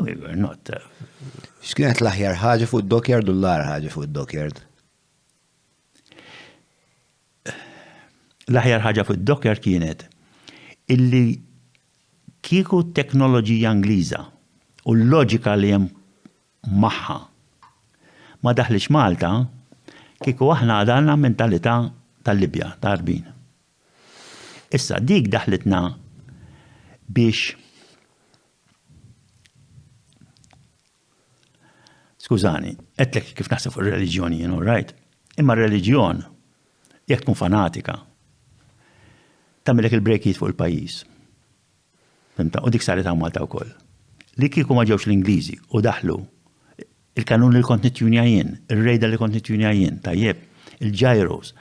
We were not. Uh, X'kienet l-aħjar ħaġa fuq id-dockyard u l-agħar ħaġa fuq id-dockyard? L-aħjar ħaġa fuq id-dockyard kienet illi kieku teknoloġija Ingliża u l-loġika li hemm magħha ma daħlitx Malta, kieku aħna għadna mentalità tal-Libja, ta' Għarbin. Issa dik daħlitna biex Skużani, għedtlek kif naħseb fuq ir-reliġjon jien, all right? Imma r-reliġjon, jekk tkun fanatika, tagħmilek il-brejkijiet fuq il-pajjiż. Fimta? U dik saret hawn Malta wkoll. Li kieku ma ġewx l-Ingliżi u daħlu il-kanun li kont nittjunja jien, ir-radar li kont nittjunja jien, tajjeb, il-gyros.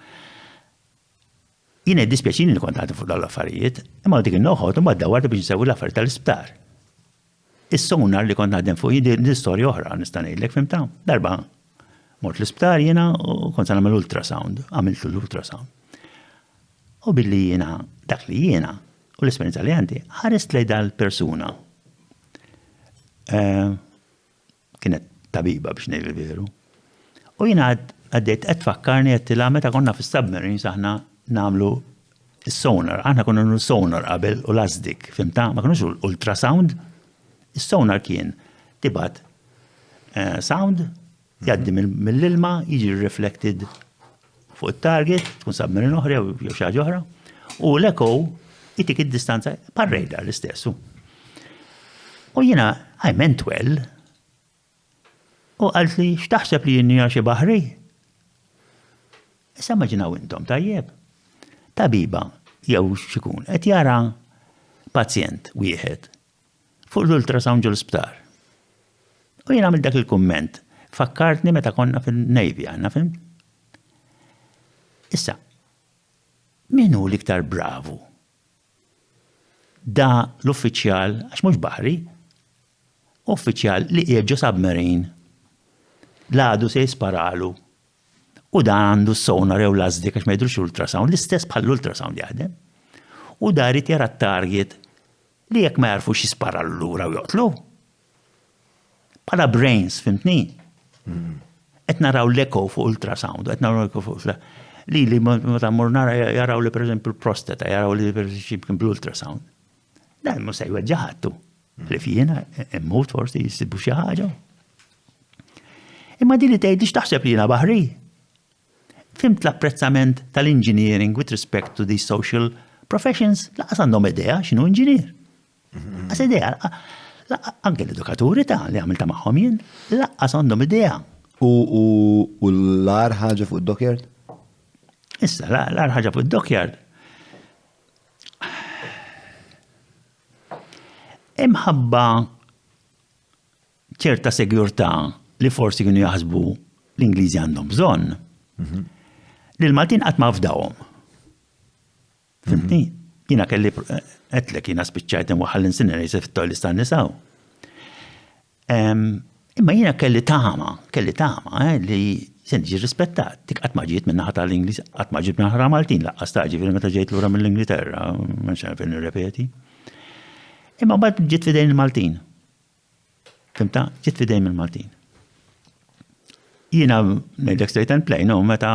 Jien iddispjaċini li kont naħdem fuq dawn l-affarijiet, imma dik in-know-how imbagħad dawwartu biex nsewwi l-affarijiet tal-isptar. Is-sonar li kont naħdem fuq jien din storja oħra nista' ngħidlek fimta. Darba mort l-isptar jiena u kont se nagħmel ultrasound, għamiltu l-ultrasound. U billi jiena dak li jiena u l-esperjenza li għandi, ħarist lejn dal-persuna. Eh, Kienet tabiba biex ngħid il-veru. U jiena għaddejt qed tfakkarni għedtilha meta konna fis-submarines aħna nagħmlu is-sonar. Aħna konna nagħmlu sonar qabel u l-asdik, fimta? Ma kinux ultrasound. Is-sonar kien tibgħat eh, sound jgħaddi mill-ilma, jiġi reflected fuq it-target, tkun submarine oħra jew xi ħaġa oħra, u l-echo itik id-distanza par radar l-istess. U jiena I meant well. U qalt li x'taħseb li jien xi baħri? Issa immaġinaw intom tajjeb. Tabiba jew x'ikun qed jara pazjent wieħed fuq l-ultrasound ġol sptar. U jien għamilt dak il-kumment. Fakkartni meta konna fil-Navy għandna fim. Issa, min hu l-iktar bravu? Da l-uffiċjal, għax mhux baħri, uffiċjal li qiegħed ġo submarine l-għadu se jisparalu u dan għandu s-sonar jew l-asdik għax ma jidrux ultrasound, l-istess bħal l-ultrasound jaħdem. U dar irid jara t-target li jekk ma jarfux jispara lura u joqtlu. Bħala brains, fimtni? Qed naraw l-echo fuq ultrasound, qed naraw l-echo fuq li li meta mmur nara jaraw li pereżempju l-prostata, jaraw li pereżempju bl-ultrasound. Dan mhux se jweġġa' ħattu. Li jiena immut forsi jisibu xi ħaġa. Imma din li tgħid x'taħseb li jiena baħri? Fhimt l-apprezzament tal-engineering with respect to these social professions, laqas għandhom idea x'inhu engineer. Laqas idea. Anke l-edukaturi ta' li għamilta magħhom jien, laqas għandhom idea. U l-agħar ħaġa fuq id-dockyard? Issa, l-agħar ħaġa fuq id-dockyard. Imħabba ċerta segurtà li forsi kienu jaħsbu l-Ingliżi għandhom bżonn, li l-Maltin qatt ma fdawhom. Fimtni? Jiena kelli għedtlek jiena spiċċajt inwaħħal l-incinerator fit-toilets tan-nisa. Imma jiena kelli tama, kelli tama eh, li Se niġi rispettat, dik qatt ma ġiet min-naħa tal-Ingliż, qatt ma ġiet min-naħa Maltin, laqqas ta' ġifieri meta ġejt lura mill-Ingilterra, ma nxan nirrepeti. Imma mbagħad ġiet fidejn il-Maltin. Fimta? Ġiet fidejn il-Maltin. Jiena ngħidlek straight and plain, no, meta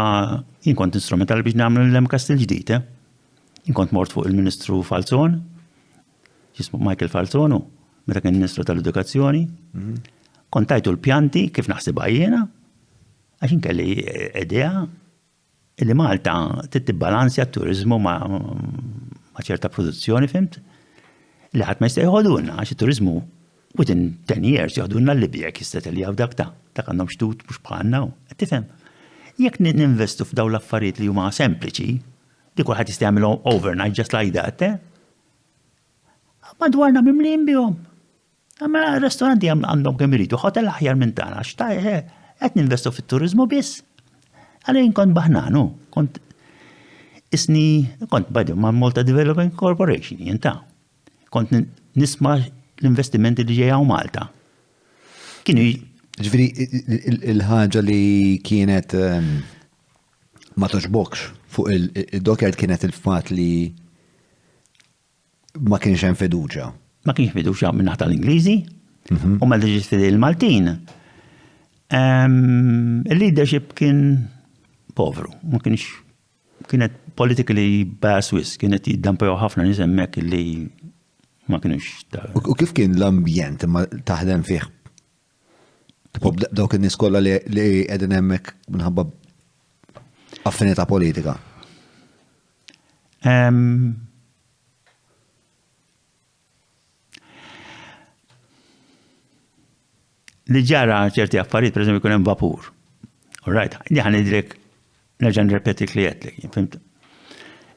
jien kont instrumentali biex nagħmlu l-MCAST il-ġdid, eh? Jien kont mort fuq il-Ministru Falzon, jismu Michael Falzonu, meta kien Ministru tal-Edukazzjoni. Mhm. Kont tajtu l-pjanti kif naħsibha jiena, għax kelli idea li Malta trid tibbalanzja t-turiżmu ma' ċerta produzzjoni, fimt? Li ħadd ma jista' jħodulna għax it-turiżmu within 10 years joħdulna l-Libja jekk jista' dak ta' dak għandhom xtut mhux bħalna. Tifhem? Jekk ninvestu f'dawn l-affarijiet li huma sempliċi, li kulħadd jista' jagħmilhom overnight just like that, eh? Madwarna mimlijin bihom. Mela restoranti għandhom kemm iridu, hotel aħjar minn tagħna, għax ta' eh, qed ninvestu fit-turiżmu biss. Għalejn kont baħnanu, kont isni, kont badu ma' Malta Development Corporation, jien ta' kont nisma' l-investimenti li ġejjaw Malta. Kienu Ġifieri il-ħaġa li kienet ehm, ma toġbokx fuq il-dockyard kienet il-fat li ma kienx hemm fiduċja. Ma kienx fiduċja minn naħa tal-Ingliżi mhm. u meta ġiet il-Maltin. Ehm, il-leadership kien povru, ma kienx kienet politically biased wis, kienet jiddampjaw ħafna nies hemmhekk li ma kienux. U kif kien l-ambjent ma taħdem fih Tipo dawk in-nies kollha li qegħdin hemmhekk minħabba affinità politika. Li ġara ċerti affarijiet, per eżempju, jkun hemm vapur. All right, li ħan idrek nerġa' nirrepeti li għedtlek, fimt?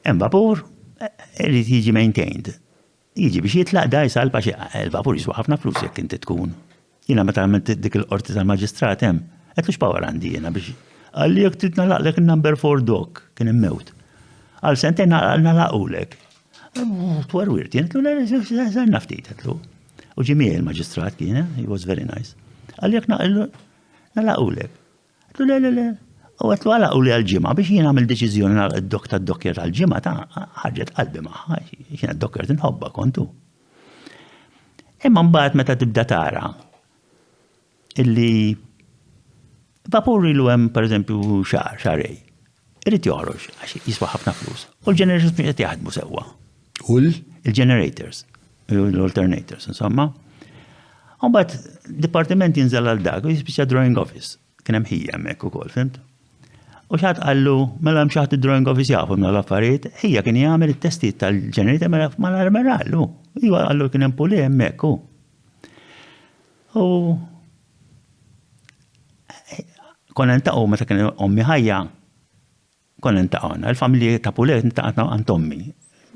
Hemm vapur eh, irid jiġi maintained. Jiġi biex jitlaq da jsalb għax il-vapur jiswa ħafna flus jekk inti tkun. Jiena meta għamilt dik il-qorti tal-maġistrat hemm, għedtlu x'power għandi jiena biex. Qalli jekk trid nagħlaqlek in-number 4 dok, kien hemm mewt. Għal sentejn nagħlaqulek. Twerwirt, jien għedtlu le, stenna ftit, għedtlu. U ġie miegħi il-maġistrat kien, eh, he was very nice. Qalli jekk nagħlaqulek. Għedtlu le, le, le. U għedtlu għala u li għal-ġimgħa biex jien għamil deċiżjoni nagħlaq id-dok tad-dokker tal-ġimgħa ta' ħarġet qalbi magħha, jiena d-dokker tinħobba kontu. Imma mbagħad meta tibda tara illi vapur ilu hemm pereżempju xahar, xahrejn, irid joħroġ għax jiswa ħafna flus. U l-generators mhux qed jaħdmu sewwa. U l? Il-generators, l-alternators, insomma. U mbagħad dipartiment jinżel għal dak u jispiċċa drawing office. Kien hemm ħija hemmhekk ukoll, fimt? U xi ħadd qallu, mela hemm xi ħadd id-drawing office jafu minn l-affarijiet, ħija kien jagħmel it-testijiet tal-generator mela mal-armerallu. Iva qallu kien hemm puli hemmhekk hu. U konna ntaqgħu meta kien ommi ħajja, Konna niltaqgħu aħna, il-familji ta' Pulè niltaqgħu għand ommi.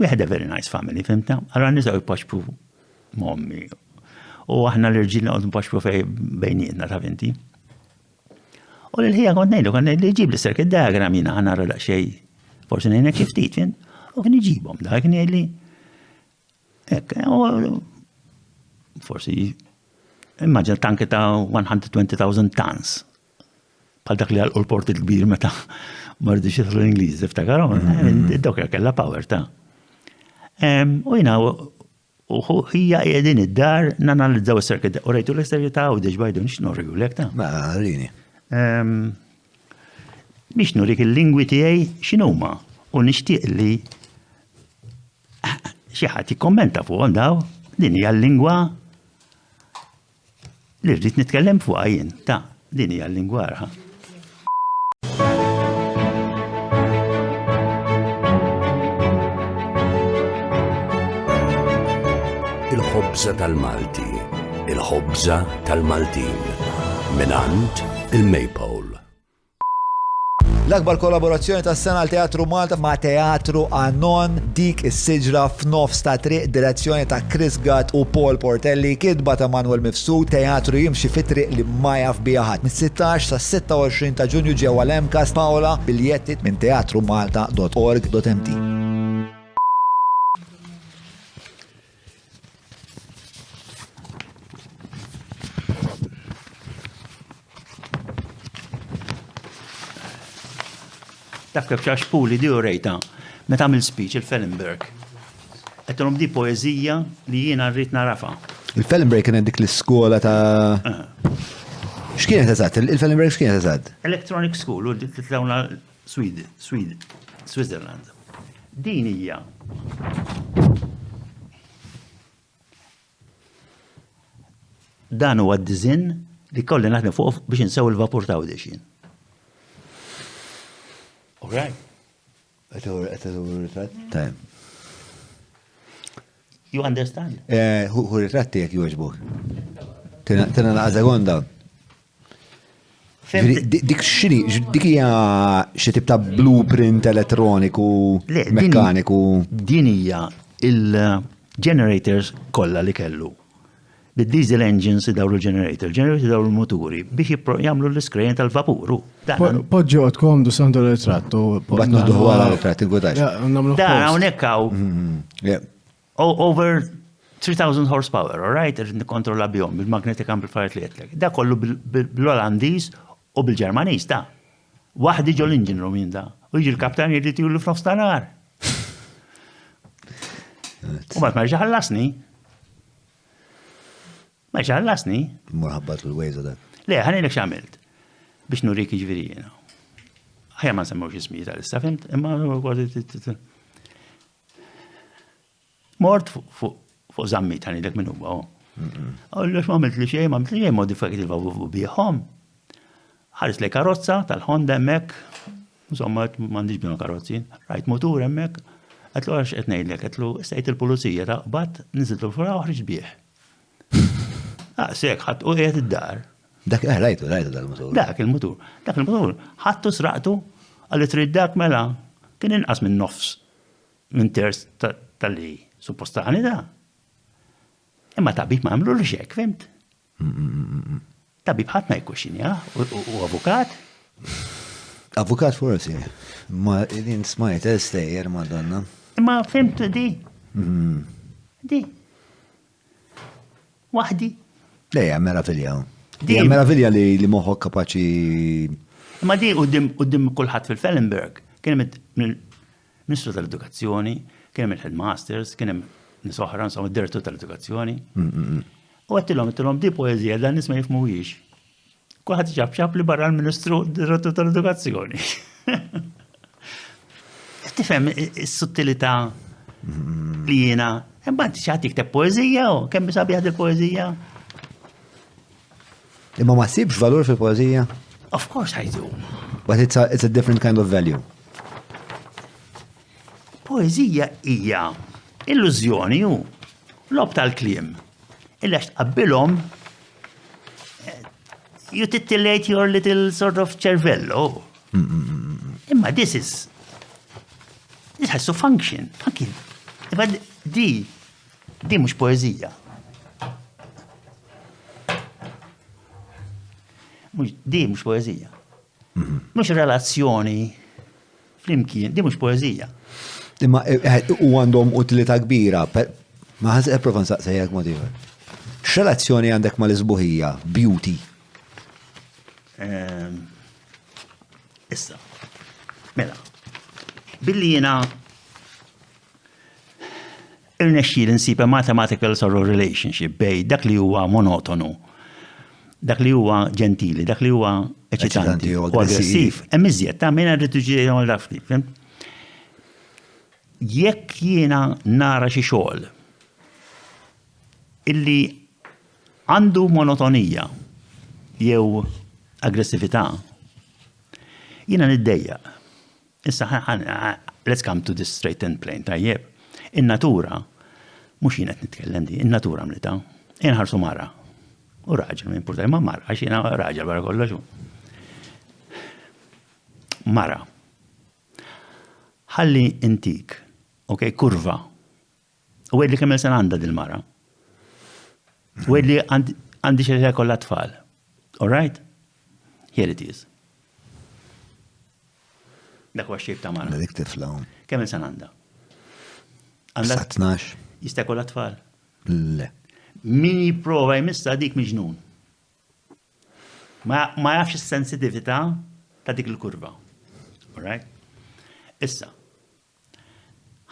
We had a very nice family, fimta? Allora nisa jpaxpru ma' ommi. U aħna l-irġiel noqgħodu npaxpru fej bejnietna ta' inti. U l-ħija kont ngħidlu, kont ngħidlu jġib li circuit diagram jiena ħa nara daqsxejn forsi ngħinek xi ftit, fint? U kien iġibhom, da kien jgħidli hekk, forsi immaġina tanki ta' 120,000 tons. Bħal dak li għalqu l-port il-kbir meta ma rridux jidħlu l-Ingliżi, tiftakarhom? Mm-hmm. Dawk kellha power ta' U jina u hija qiegħdin id-dar nanalizzaw is-circuit. U rejtu l-circuit ta' Għawdex bajdu nix nurriulek ta' Ma rini. Biex nurik il-lingwi tiegħi x'inhuma u nixtieq li xi ħadd jikkommenta fuqhom daw din hija l-lingwa Li rrid nitkellem fuqha jien, ta' din hija l-lingwa arħa. Il-ħobża tal-Malti, il-ħobża tal-Maltin, mingħand il-Maypole. L-akbar kollaborazzjoni tas-sena għal Teatru Malta ma' Teatru Anon, Dik is-Siġra f'Nofs ta' Triq, direzzjoni ta' Chris Gatt u Paul Portelli, kitba ta' Manuel Mifsud, teatru jimxi fi triq li ma jaf biha ħadd. Mis-16 sas-26 ta' Ġunju ġewwa l-MCAST Paola, biljetti minn teatrumalta.org.mt. Taf kif xax puli di rejta meta għamil speech il-Fellenberg. Għedtilhom di poeżija li jiena rrid narafa. Il-Fellenberg kienet dik l-iskola ta' ah. X'kienet eżatt? Il-Fellenberg x'kienet eżatt? Electronic School u tlawna Sweden, Sweden, Switzerland. Din hija Dan huwa d-diżinn li kolli naħdem fuq biex insew il-vapur ta' Għawdex jien. All right. Tajb. You understand? Eh, hu ritratti jek joġbuk. Tina naqa sekonda. Dik xini, dik hija xi tip ta' blueprint elettroniku, mekkaniku. Din hija il-generators kollha li kellu. Bid-diesel engines idawru l-generator, generator idawru l-muturi biex jagħmlu l-iskrejn tal-vapuru. Poġġi għod komdu sandu l-ritrattu. Bat naħdu wara l-ritratt, ingutax. Dan hawnhekk hawn mm-hmm. over 3000 horsepower, all right, irrid nikkontrolla bihom bil-magnetic amplifier li għedtlek. Da kollu bil-Olandiż u bil-Ġermaniż da. Waħdi ġol engine room jien da. U jiġi l-kaptan jgħidli tjullu f'nofs ta' nar. U ma tmarġa ħallasni. Ma ħallasni. Mur ħabbat l-wejza dak. Le, ħanilek x'għamilt biex nurik jiġifieri jiena. Ħajja ma nsemmewx ismijiet għalissa, fimt? Imma kważi Mort fuq Zammit ħanilek minn huwa. Għallu ma għamilt li xejn, ma għamilt li xejn modifikajt il-vavu bihom. Ħares li karozza tal-Honda hemmhekk, insomma m'għandix bżonn karozzi, rajt mutur hemmhekk, għedtlu għax qed ngħidlek, għedtlu sejt il-pulizija taqbad, niżiltu l-fura u ħriġt bih. Daqshekk ħadd u qiegħed id-dar. Dak eh, rajtu, rajtu dal-mutur. Dak il-mutur. Dak il-mutur ħadtu sraqtu għalli trid dak mela kien inqas minn nofs minn terz tal-li suppost tani da. Imma tabib ma għamlu l-xek, fimt? Tabib ħadd ma jikkwexxinja u avukat. Avukat forsi, ma din smajt eh, stejjer madonna. Imma fimt di. Mm-hmm. Di. Waħdi. Le, hija meravilja. Hija meravilja li li moħħok kapaċi. Imma di quddiem kulħadd fil-Fellenberg kien hemm Ministru tal-Edukazzjoni, kien hemm il-headmasters, kien hemm nies oħra, insomma, id-direttur tal-edukazzjoni. U għedtilhom, għedtilhom di poeżija dan nies ma jifhmuhiex. Kulħadd ċapċap li barra l-Ministru direttur tal-Edukazzjoni. Tifhem is-suttilità li jiena Imbagħad xi ħadd jikteb poeżija u kemm sabiħ il-poeżija. Imma ma ssibx valur fil-poeżija? Of course I do. But it's a, it's a different kind of value. Poeżija hija illużjoni u lob tal-kliem. Illa tqabbilhom eh, you titillate your little sort of cervello. Imma this is this has to function. Anki imma di di mhux poeżija. Di mhux poeżija. Mhux relazzjoni flimkien, di mhux poeżija. Imma eh, eh, u għandhom utilità kbira. Ma ħas eh, prova nsaqsejjek mod ieħor. X'relazzjoni għandek mal-isbuħija, beauty? Ehm, issa, mela, billi jiena irnexxieli nsib a mathematical sort of relationship bej dak li huwa monotonu, dak li huwa ġentili, dak li huwa eċitanti u aggressiv. Hemm iżjed ta' minn rrid tiġi dafni, Jekk jiena nara xi xogħol illi għandu monotonija jew aggressività, jiena niddejjaq. Issa, let's come to this straight and plain, tajjeb. In-natura, mhux jien qed nitkellem di, in-natura għamlitha. Ejja nħarsu mara. U raġel, ma jimpurta, imma mara, għax jiena raġel wara kollox. Mara. Ħalli intik, ok, kurva. U għedli kemm sena għandha dil-mara. U għedli għandi xi kollha tfal. All right? Here it is. Dak huwa xejb ta' mara. Dik tifla. Kemm il sena għandha? Għandha 12. Jista' jkollha tfal? Le. Min jipprova jmissa dik miġnun. Ma, ma jafx is-sensitività ta' dik il-kurva. All right? Issa,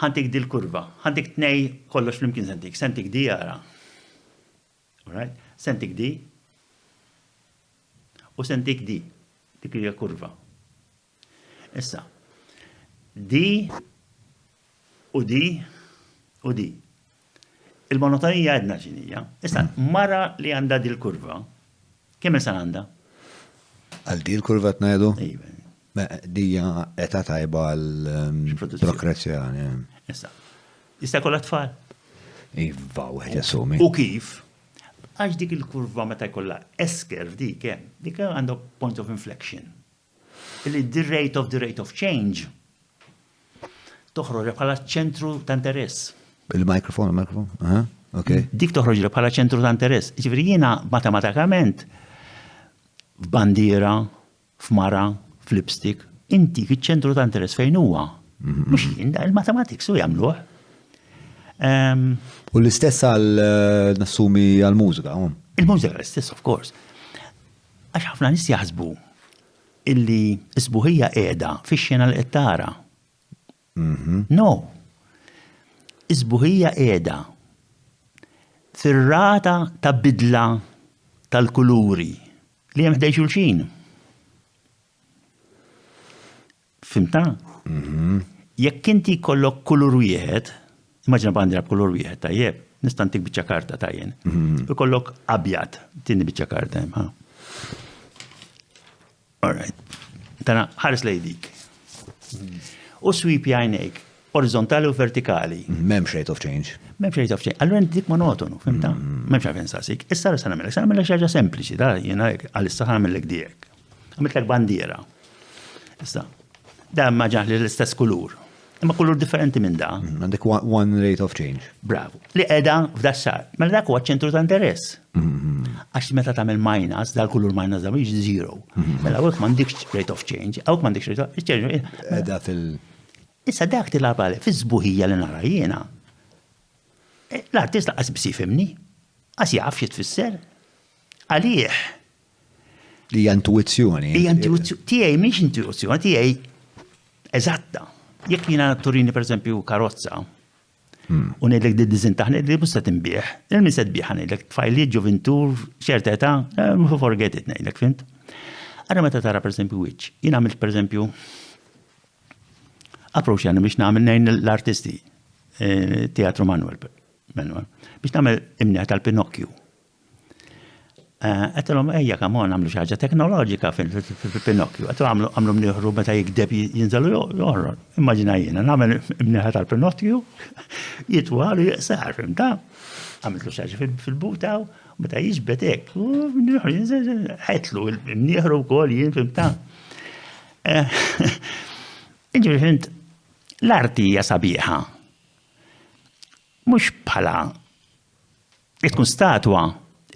ħa ntik dil-kurva, ħa ntik tnej kollox flimkien se ntik, se ntik di ara. Alright? Se ntik di u se ntik di, dik hija kurva. Issa, di u di u di. Il-monotonija għedna x'inhija. Issa, mara li għandha dil-kurva, kemm il-sena għandha? Għal di l-kurva tnajdu? Iva. Dija età tajba għal ehm, prokreazzjoni. Issa, jista' jkollha tfal? Iva, wieħed jassumi. U kif? Għax dik il-kurva meta jkollha S-curve dik hemm, dik għandha point of inflection. Illi the rate of the rate of change toħroġ bħala ċentru ta' interess. Il-mikrofon, il-mikrofon, aha, ok. Dik toħroġ bħala ċentru ta' interess. Ġifieri jiena matematikament f'bandiera, f'mara, f'lipstick, inti iċ-ċentru ta' interess fejn huwa. Mhux jien, il-mathematics u jagħmluh. Ehm, u l-istess għal eh, nassumi għal-mużika. Oh. Il-mużika l-istess, of course. Għax ħafna nies jaħsbu illi s-sbuħija qiegħda fix-xena li qed tara. Mhm. No. Is-sbuħija qiegħda fir-rata ta' bidla tal-kuluri li hemm ħdej xulxin. Fhimtha? Jekk inti jkollok kulur wieħed, immaġina bandiera b'kulur wieħed tajjeb, nista' ntik biċċa karta ta' jien. Ikollok abjad, tini biċċa karta hemm, ha. All right. Tara, ħares lej dik. U sweep għajnejk, orizzontali u vertikali. M'hemmx rate of change. M'hemmx rate of change. Allura inti dik monotonu, fimta? M'hemmx għalfejn saqsik. Issa sa nagħmellek, sa nagħmellek xi ħaġa sempliċi, da jiena għalissa ħa nagħmellek dijek. Għamiltlek bandiera. Issa, da immaġinaħ li l-istess kulur. Imma kulur differenti minn da. Mm, għandek one rate of change. Bravo. Li qiegħda f'da xar. Mela dak huwa ċentru ta' interess. Mm-hmm. Għax meta tagħmel minus, dal-kulur minus da mhix zero. Mm-hmm. Mela hawnhekk m'għandikx rate of change, hawnhekk m'għandikx rate of change. Qiegħda fil- Issa dak tilgħab għal fiż-żbuħija li nara jiena. Eh, l-artist laqas biss jifhimni. Għas jaf xi tfisser. Għalih Li hija intuizzjoni. Hija intuizzjoni. Tiegħi mhix intuizzjoni, tiegħi eżatta. Jekk jiena turini pereżempju karozza, hmm. u ngħidlek di diżin taħna li mhux se tinbih. Il min se tbih ngħidlek tfajliet ġuvintur ċerta età, eh, forget it ngħidlek, fint? Ara meta tara pereżempju wiċċ, jien għamilt pereżempju approach għandu biex nagħmel ngħin l-artisti eh, Teatru Manuel, Manuel biex nagħmel imnieħ tal-Pinocchio. Għedtilhom ejja come on nagħmlu xi ħaġa teknoloġika fil-Pinocchio. Għedtilhom għamlu mnieħru meta jikdeb jinżel joħroġ. Immaġina jiena nagħmel imnieħra tal-Pinocchio jitwal u jiqsar, fimta? Għamiltlu xi ħaġa fil-buta u meta jiġbed hekk, mnieħru jinżel, ħetlu mnieħru wkoll jien fimta? Ġifieri fhimt, l-arti hija sabiħa. Mhux bħala Jekk tkun statwa,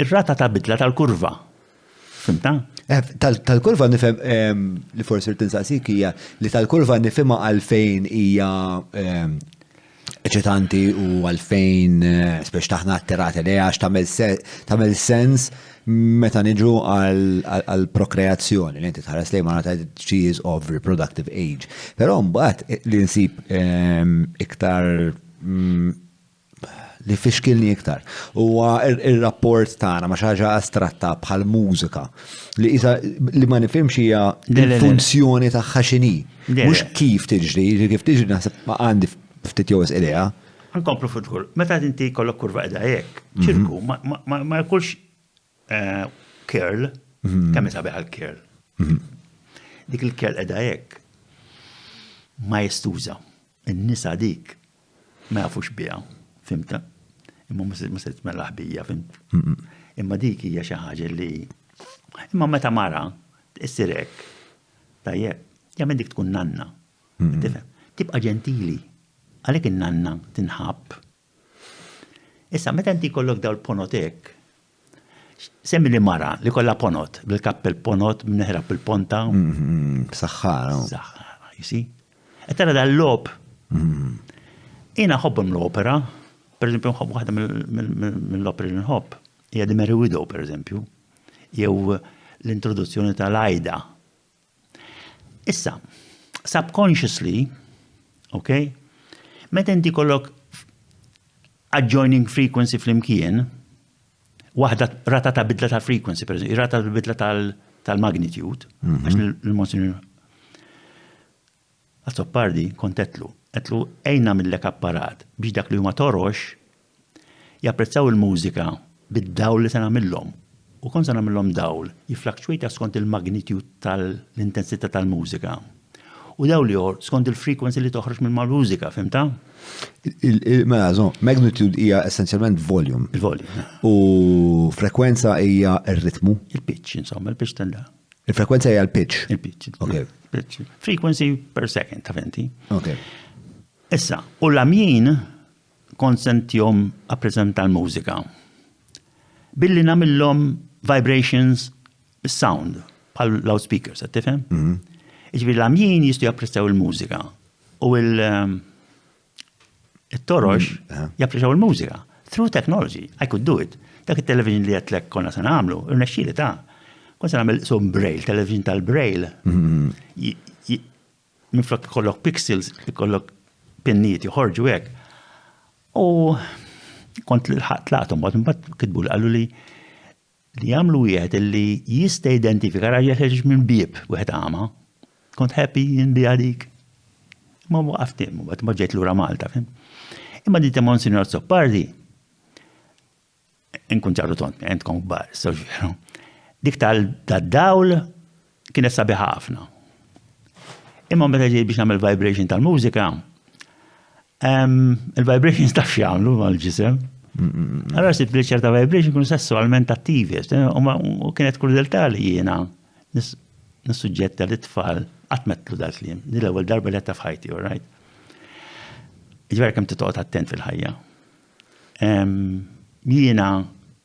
ir-rata ta' bidla tal-kurva. Fimta? Eh, tal-kurva nifhem ehm, li forsi rrid insaqsik hija li tal-kurva nifhimha għalfejn hija ehm, eċitanti u għalfejn eh, spex taħna attirati li għax tagħmel sens meta niġu għal prokreazzjoni li inti tħares lejn ma tgħid she is of reproductive age. Però mbagħad eh, li nsib ehm, iktar mm, li fixkilni iktar huwa ir-rapport tagħna ma' xi ħaġa astratta bħal mużika li isa li ma nifhimx hija l-funzjoni tagħha x'inhi. Mhux kif tiġri, kif tiġri naħseb ma għandi ftit jew idea. Nkomplu fuq kur. Meta inti jkollok kurva qiegħda hekk, mhm. ċirku ma jkunx eh, curl, mhm. kemm sabiħ għal-curl. Mhm. Dik il-curl qiegħda hekk ma jistuża. In-nisa dik ma jafux biha, fimta? Imma mhux se tmellaħ bija, fimt? Imma dik hija xi ħaġa li Imma meta mara issir hekk, tajjeb, jagħmel dik tkun nanna. Tifhem? Tibqa' ġentili. Għalhekk in-nanna tinħabb. Issa meta inti jkollok dawl ponot hekk, Semmi li mara li kollha ponot, bil-kappell ponot, mneħra bil-ponta. Mm-hmm, saħħara. Saħħara, you see? Qed tara dal-lob. Mm-hmm. Jiena ħobbhom l-opera, per eżempju nħobb waħda mill-operi li nħobb, hija The Merry Widow per eżempju, jew l-introduzzjoni tal-Aida. Issa, subconsciously, Ok? Meta inti kollok adjoining frequency flimkien, waħda rata ta' bidla ta' frequency, per eżempju, rata ta' bidla tal-magnitude, mhm. għax l-monsignor Azzopardi kont għedtlu, għedtlu ejn nagħmillek apparat biex dak li huma torox japprezzaw il-mużika bid-dawl li se nagħmillhom. U kont se nagħmillhom dawl jiffluctuate skont il-magnitude tal-intensità tal-mużika. U dawl ieħor skont il-frequency li toħroġ minn mal-mużika, fhimtha? Mela, żomm, magnitude hija essenzjalment volume. Il-volume. U frekwenza hija r-ritmu. Il-pitch, insomma, il-pitch tal Il-frekwenza hija l-pitch. Il-pitch. Ok. Pitch. Frequency per second, ta' fenti. Ok. Issa, u l-amjin konsentjom apprezzament tal-mużika. Billi namillhom vibrations sound bħal loudspeakers, qed tifhem? Mhm. Jiġifieri l-amjin jistgħu japprezzaw il-mużika u il- ehm, It-torox mm, japprezzaw il-mużika. Through technology, I could do it. Dak il-television li għetlek konna se nagħmlu, irnexxieli ta' kont se nagħmel sum braille, television tal-braille. Mm-hmm. Minflok ikollok pixels, ikollok pinnijiet joħorġu hekk. U kont l-ħaq tlaqthom, mbagħad kitbu li qalu li Li jagħmlu wieħed li jista' jidentifika raġel ħiereġ minn bieb wieħed għama. Kont happy jien biha dik. Ma waqaft hemm, mbagħad ma ġejt lura Malta, fim. Imma di ta' Monsignor Azzopardi, inkun ċaru tont, għandkom kbar, so veru. Dik tal-dawl kienet sabiħa ħafna. Imma meta ġejt biex nagħmel vibration tal-mużika, Il-vibrations taf x'jagħmlu mal-ġisem. Allora sibt li ċerta vibration kunu sessualment attivi, u kienet krudeltà li jiena nissuġġetta li tfal qatt metlu dal-kliem. Din l-ewwel darba li għedtha f'ħajti, all right? Ġifieri kemm titqgħod attent fil-ħajja. Jiena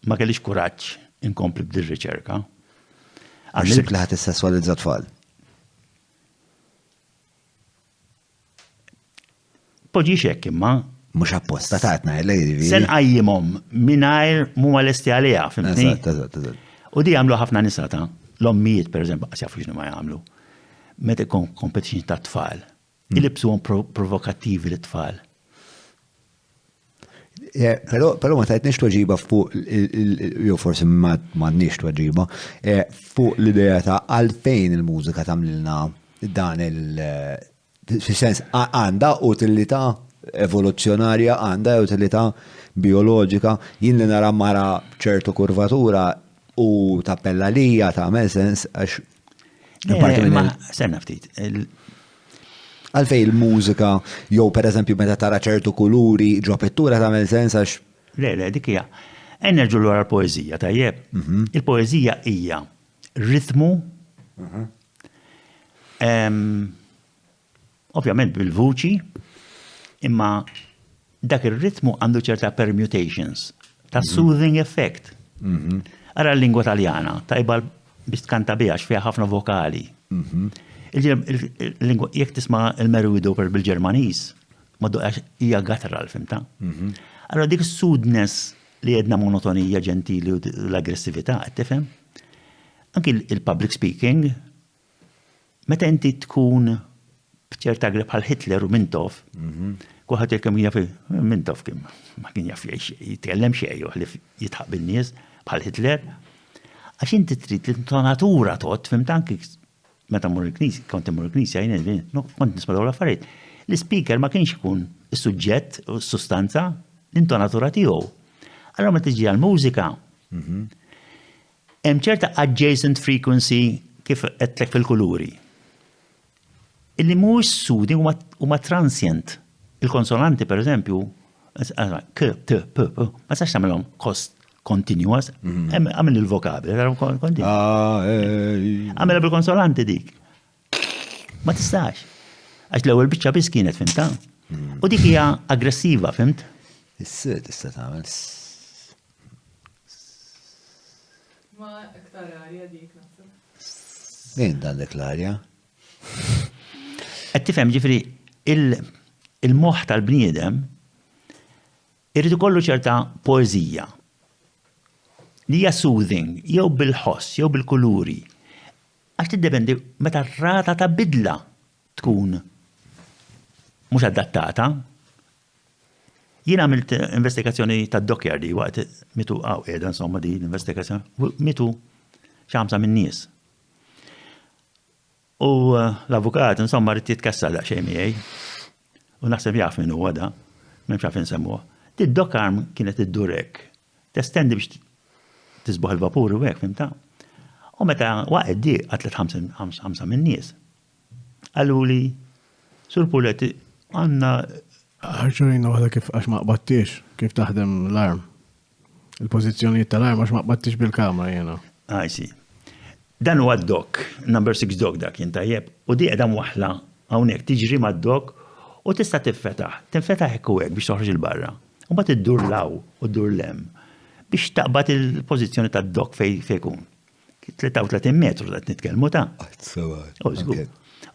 ma kellix kuraġġ inkompli b'dir-riċerka. Għax sibt li ħadd issesswalizza tfal. Poġġix hekk imma. Mhux apposta ta' qed ngħidlek jiġifieri. Se nqajjimhom mingħajr m'huma lesti għaliha, fimtni? Eżatt, eżatt, eżatt. U di jagħmlu ħafna nisa ta' l-ommijiet pereżempju qas jafu x'inhu ma jagħmlu. Meta jkun competition ta' tfal, hmm. ilibsuhom provokattivi lit-tfal. Eh, però, però ma tajtniex tweġiba fuq, jew forsi ma m'għandniex tweġiba, eh, fuq l-idea ta' għalfejn il-mużika tagħmlilna dan il- fis-sens għandha utilità evoluzzjonarja, għandha utilità bioloġika, jien li nara mara ċertu kurvatura u tappella lija tagħmel sens għax Senna ftit. Għalfej il-mużika, jew per eżempju meta tara ċertu kuluri ġo pittura tagħmel sens għax. Le, le, dik hija. Enerġu lura l-poeżija, tajjeb. Mhm. Il-poeżija hija ritmu, mhm. ovvjament bil-vuċi, imma dak ir-ritmu għandu ċerta permutations ta' mhm. soothing effect. Mhm. Ara l-lingwa taljana, tajba biex tkanta biha fiha ħafna vokali. Mhm. Il-lingwa jekk tisma' il-Mary Widow bil-Ġermaniż, ma doqgħax hija guttural fimta. Allora dik is-soothness li jedna monotonija ġentili u l-aggressività, qed tifhem? Anki il-public speaking, Meta inti tkun b'ċerta grip bħal Hitler u Mintoff, mhm. kulħadd jekk kemm jaf Mintoff kien ma kien jaf jitkellem xejn u ħlif jitħaq bin-nies bħal Hitler. Għax inti trid l-intonatura tot, fimt anki meta mur il-knisja, kont imur il-knisja, jien kont nisma' dawn l-affarijiet. L-ispeaker ma kienx ikun is-suġġett u s-sustanza, l-intonatura tiegħu. Allora meta tiġi għall-mużika, mhm. Hemm ċerta adjacent frequency kif għedtlek fil-kuluri. Illi mhuwiex soothing huma transient. Il-konsonanti per eżempju, k, t, p, p, ma tistax tagħmilhom kost continuous, mhm. għamil il-vokabli, ah, eh, Għamilha bil-konsonanti dik. Ma tistax. Għax l-ewwel biċċa biss kienet fimta. Mm. U dik hija aggressiva, fimt? Issa tista' tagħmel. Ma iktar arja dik naħseb. Min dan dik l-arja? Qed tifhem ġifieri il-moħħ tal-bniedem irid ikollu ċerta poeżija li hija soothing jew bil-ħoss jew bil-kuluri. Għax tiddependi meta r-rata ta' bidla tkun. mhux adattata. Jien għamilt investigazzjoni ta' dockyard waqt mitu għaw qiegħda insomma di l-investigazzjoni, mitu xi ħamsa minn nies. U eh, l-avukat insomma rrid jitkessa daqsxejn miegħi. U naħseb jaf min huwa da, m'hemmx għalfejn nsemmuha. Di dock arm kienet iddur hekk. Testendi biex tisbuħ il-vapur u hekk, fimta? U meta waqgħet di qatlet ħamsa minn nies. Qaluli, Sur Puletti, għandna. Ħarġurina waħda kif għax ma qbattix kif taħdem l-arm. Il-pożizzjonijiet tal-arm għax ma qbattix bil-kamra jiena. I see. Dan huwa d-dok, number 6 dok dak jien tajjeb, u di qiegħda mwaħħla hawnhekk tiġri mad-dok u tista' tinfetaħ. Tinfetaħ hekk u hekk biex toħroġ 'il barra. U mbagħad iddur 'l hawn u ddur 'l hemm biex taqbad il-pożizzjoni tad-dok fejn ikun. 33 metru qed nitkellmu ta'. Oh,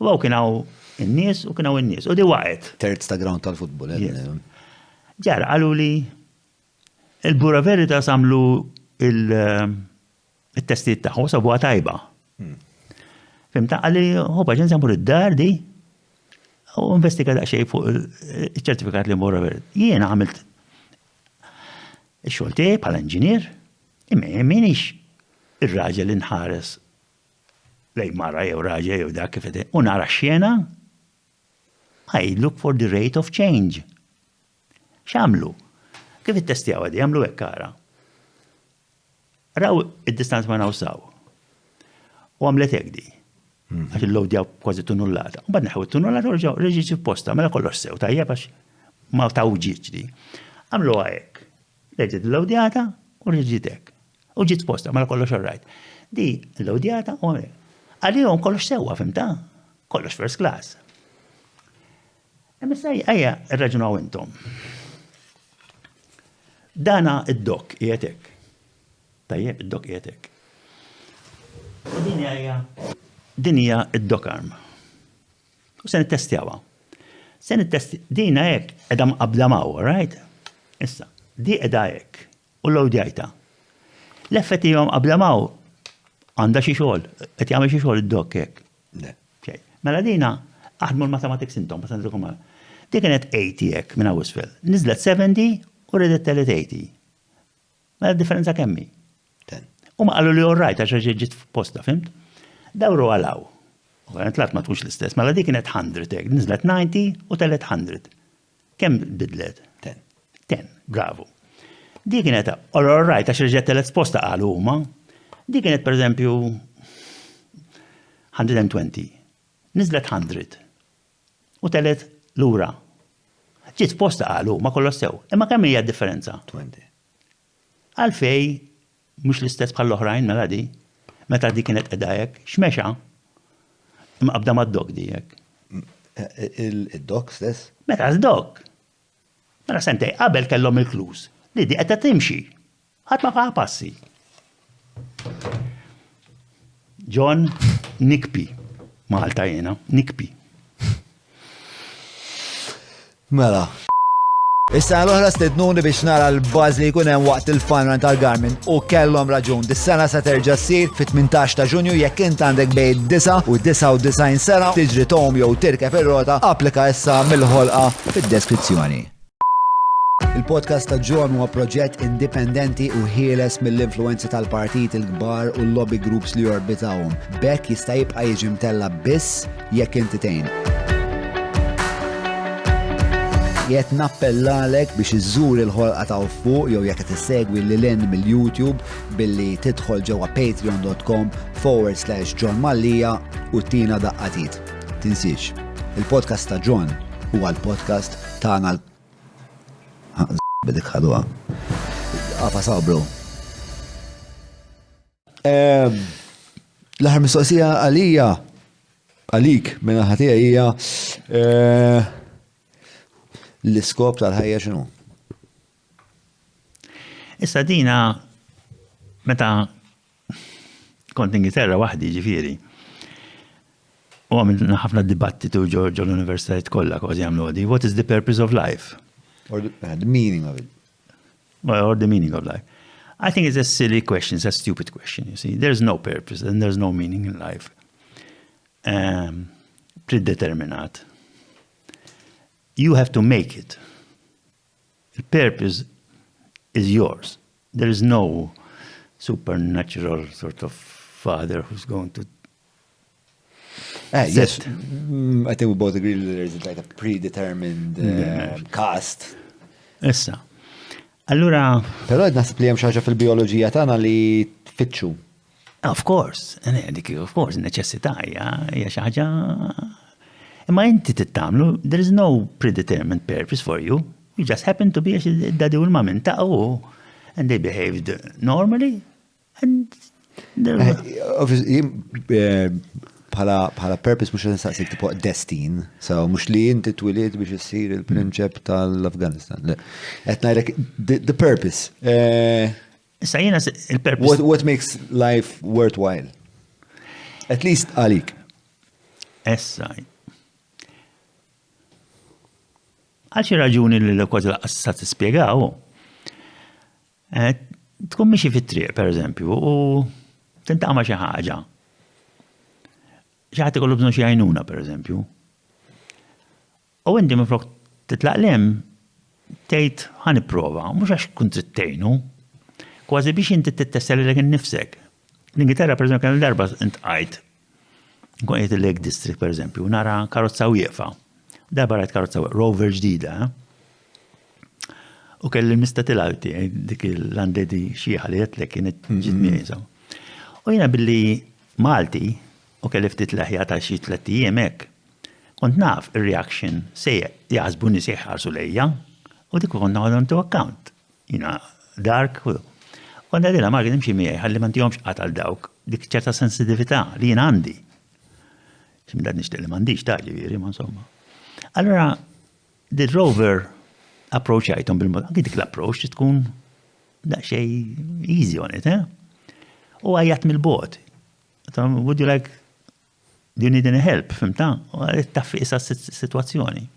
u għaw kien hawn in-nies u kien hawn in-nies. U di waqgħet. Terz ta' ground tal-futbol. Eh? Ġara qalu li il-Bura Veritas għamlu il-testijiet tagħhom sabuha tajba. Hmm. Fimta għalli hu paċenza mur id-dar di u investiga daqsxejn fuq il-ċertifikat li Bura Veritas. Jiena għamilt ix-xogħol tiegħi bħala inġinier Imma minix ir-raġel li nħares lejn mara jew raġel jew dak kif u nara x-xena, I look for the rate of change. X'għamlu? Kif ittestjaw għadi, għamlu hekk ara. Raw id-distanza ma nawsaw. U għamlet hekk di. Mhm. Għax il-load kważi tunullata. U bad neħu tunullata u reġgħu reġgħu posta, mela kollox sew tajjeb għax ma tawġiġ di. Għamlu hekk. Reġgħet illowdjata u reġgħet hekk. U ġiet f'postha, mela kollox all right. Di illowdjata u għamlet. Għalihom kollox sewwa, fimta? Kollox first class. Imma issa ejja rraġunaw intom. Dana id-dok qiegħed hekk. Tajjeb, id-dok qiegħed hekk. U din hija din hija id-dok arm. U se nittestjawha. Se nittesti, dina hekk qiegħda mqabbda m'hawn, all right? Issa, di qiegħda hekk u lowdjajta. L-effett hija mqabbda m'hawn għandha xi xogħol, qed jagħmel xi xogħol id-dok hekk. Le. Mela dina aħdmu l-mathematics intom, ma sandrikom Di kienet 80 hekk minn hawn isfel. Niżlet 70 u redet telet 80. Mela d-differenza kemm hi? Ten. U ma qalu li all right għax reġgħet ġiet f'posta, fimt? Dawru għal hawn. Ovvjament l-art ma tkunx l-istess, mela dik kienet 100 hekk, niżlet 90 u telgħet 100. Kemm bidlet? Ten. Ten, bravo. Di kienet all right għax reġgħet telgħet f'posta qalu huma. Di kienet pereżempju 120. Niżlet 100 u telgħet lura. Ġiet f'postha qalu, ma kollox sew. Imma kemm hija d-differenza? 20. Għalfej mhux l-istess bħall-oħrajn mela di? Meta di kienet qiegħda hekk, x'mexa? Imqabbda mad-dok di hekk. Il-dok stess? Meta d-dok. Mela sentej qabel kellhom il-klus li di qed timxi. Ħadd ma ħa passi. John Nikpi. Malta jiena, Nikpi. Mela. Is-sena l-oħra stednuni biex nara l-buzz li jkun hemm waqt il-fun run tal-Garmin u kellhom raġun. Dis-sena se terġa' ssir fit-18 ta' Ġunju jekk int għandek bejn 9 u 99 sena tiġri tgħum jew tirkeb ir-rota, applika issa mill-ħolqa fid-deskrizzjoni. Il-podcast ta' John huwa proġett indipendenti u ħieles mill-influenzi tal-partiti l-kbar u l-lobby groups li jorbitawhom. B'hekk jista' jibqa' jiġi mtella' biss jekk inti tgħin. Qed nappellalek biex iżżur il-ħolqa ta' fuq jew jekk qed issegwi lil hinn mill-YouTube billi tidħol ġewwa patreon.com forward slash John Mallia u tina daqqa t'id. Tinsiex, il-podcast ta' John huwa l-podcast tagħna Bidik ħaduha. Għafa sabru. Ehm, l-aħħar mistoqsija għalija għalik minn ħatija hija eh, l-iskop tal-ħajja x'inhu? Issa dina meta kont Ingilterra waħdi ġifieri. U għamilna ħafna dibattitu ġo l-universitajiet kollha kważi għamlu għadi. What is the purpose of life? Or the, uh, the meaning of it. Well, or the meaning of life. I think it's a silly question, it's a stupid question, you see. There's no purpose and there's no meaning in life. Um, predeterminat. You have to make it. The purpose is yours. There is no supernatural sort of father who's going to Eh, yes, I think we both agree that there is like a predetermined cast. Issa. Allura. Però qed naħseb li hemm xi ħaġa fil-bijoloġija tagħna li tfittxu. Of course, eh, dik of course, neċessità hija hija xi ħaġa. Imma inti tittamlu, there is no predetermined purpose for you. You just happen to be għax id-daddy u l-mami ntaqgħu and they behaved normally and eh, Obviously, eh, bħala purpose mhux nistaqsik tipo destin, so mhux li inti twilied biex issir il-prinċep tal-Afganistan. Qed ngħidlek the purpose. Eh, Issa jiena il-purpose. What, what makes life worthwhile? At least għalik. Issa. Għal xi raġuni li l-kważi laqqas sa tispjegaw, eh, tkun mixi fit-triq, per eżempju, u tintaqa' ma' xi ħaġa. Xi ħadd ikollu bżonn xi għajnuna, per eżempju. U inti minflok titlaq 'l hemm, tgħid ħa nipprova, mhux għax tkun trid tgħinu, kważi biex inti tittestja lilek innifsek. L-Ingilterra pereżempju kemm darba intqajt, nkun qiegħed il-Lake District pereżempju, nara karozza wieqfa. Darba rajt karozza wieqfa, Rover ġdida, eh? U kelli l-mista tilgħu tiegħi dik il-landlady xieħa li għedtlek kienet ġiet miegħi insomma. U jiena billi Malti u kelli ftit leħja ta' xi tlett ijiem hekk, Kont naf ir-reaction se jaħsbu nies jħarsu lejja u dik kont naħodha into account. Jiena dark u kont ngħidilha Margaret imxi miegħi ħalli ma ntihomx qatt għal dawk dik ċerta sensitività li jiena għandi. Xi minn nixtieq li m'għandix ta' ġifieri ma insomma. Allura the rover approachajthom bil-mod, anki dik l-approach tkun daqsxejn easy on it, eh? U għajjat mill-bot. Would you like Do you need any help? Fimta? U għalet taffi issa s-situazzjoni.